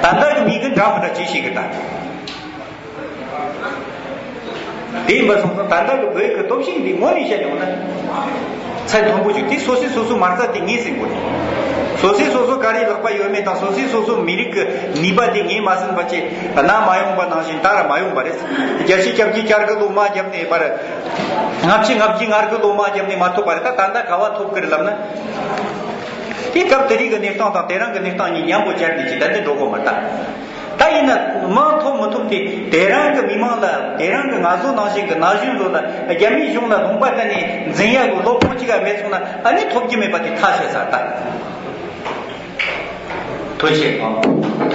ད་ལྟ་གི་མི་གི་འདྲ་མི་འདྲ་ཅིག་ཤེས་གི་ད། དེ་ཡིན་པ་སོང་ཙང་ད་ལྟ་གི་བོད་ཀྱི་སྟོབས་ཤུགས་འདི་ངོ་ནས་བཤད་ཡོང་ན། ཚད་མཐོན་པོ་ཞིག་དེ་སོ་སོས་སོ་སོའི་མ་རྩ་དེ་ངོས་ཟིན་དགོས། སོ་སོས་སོ་སོ་ག་རེ་ལག་པ་ཡོད་མེད་དང་སོ་སོས་སོ་སོའི་མི་རིགས་ཀྱི་ནུས་པ་དེ་ངོས་མ་ཟིན་པ་བྱས་ན་མ་ཡོང་པ་ནང་བཞིན་ད་ར་མ་ཡོང་པ་རེད། བརྒྱད་ཅུ་གྱ་བརྒྱད་གྱ་དགུ་ལོ་དམག་བརྒྱབ་ནས་པར། ལྔ་བཅུ་ང་བརྒྱད་ང་དགུ་ལོ་དམག་བརྒྱབ་ནས་མ་ཐོབ་པ་རེད། ད་ད་ལྟ་ག་བ་ཐོབ་ཀྱི་རེད་ལབ་ན། དེ་སྐབས་དེ་རིང་གི་གནས་སྟངས་དང་དེ་རིང་གི་གནས་སྟངས་གཉིས་མཉམ་པོ་སྦྱར་ནས་ཅི་ད་འདི་འགྲོ་དགོས་མ་རེད་ད། ད་ཡིན་ན་མང་ཐོབ་མི་ཐོབ་དེ་དེ་རིང་གི་མི་མང་ལ་དེ་རིང་གི་ང་ཚོ་ནང་བཞིན་གི་ན་གཞོན་ཚོ་ལ་རྒྱ་མིའི་གཞུང་ལ་ལུང་པ་བསྟན་ནས་འཛིན་ཡག་གི་བློ་ཕུགས་གཅིག་ག་མེད་སོང་ན་ཨ་ནི་ཐོབ་ཀྱི་མེད་པ་དེ་ཐག་ཆོད་ཚར་ད། ཐུགས་རྗེ་ཆེ།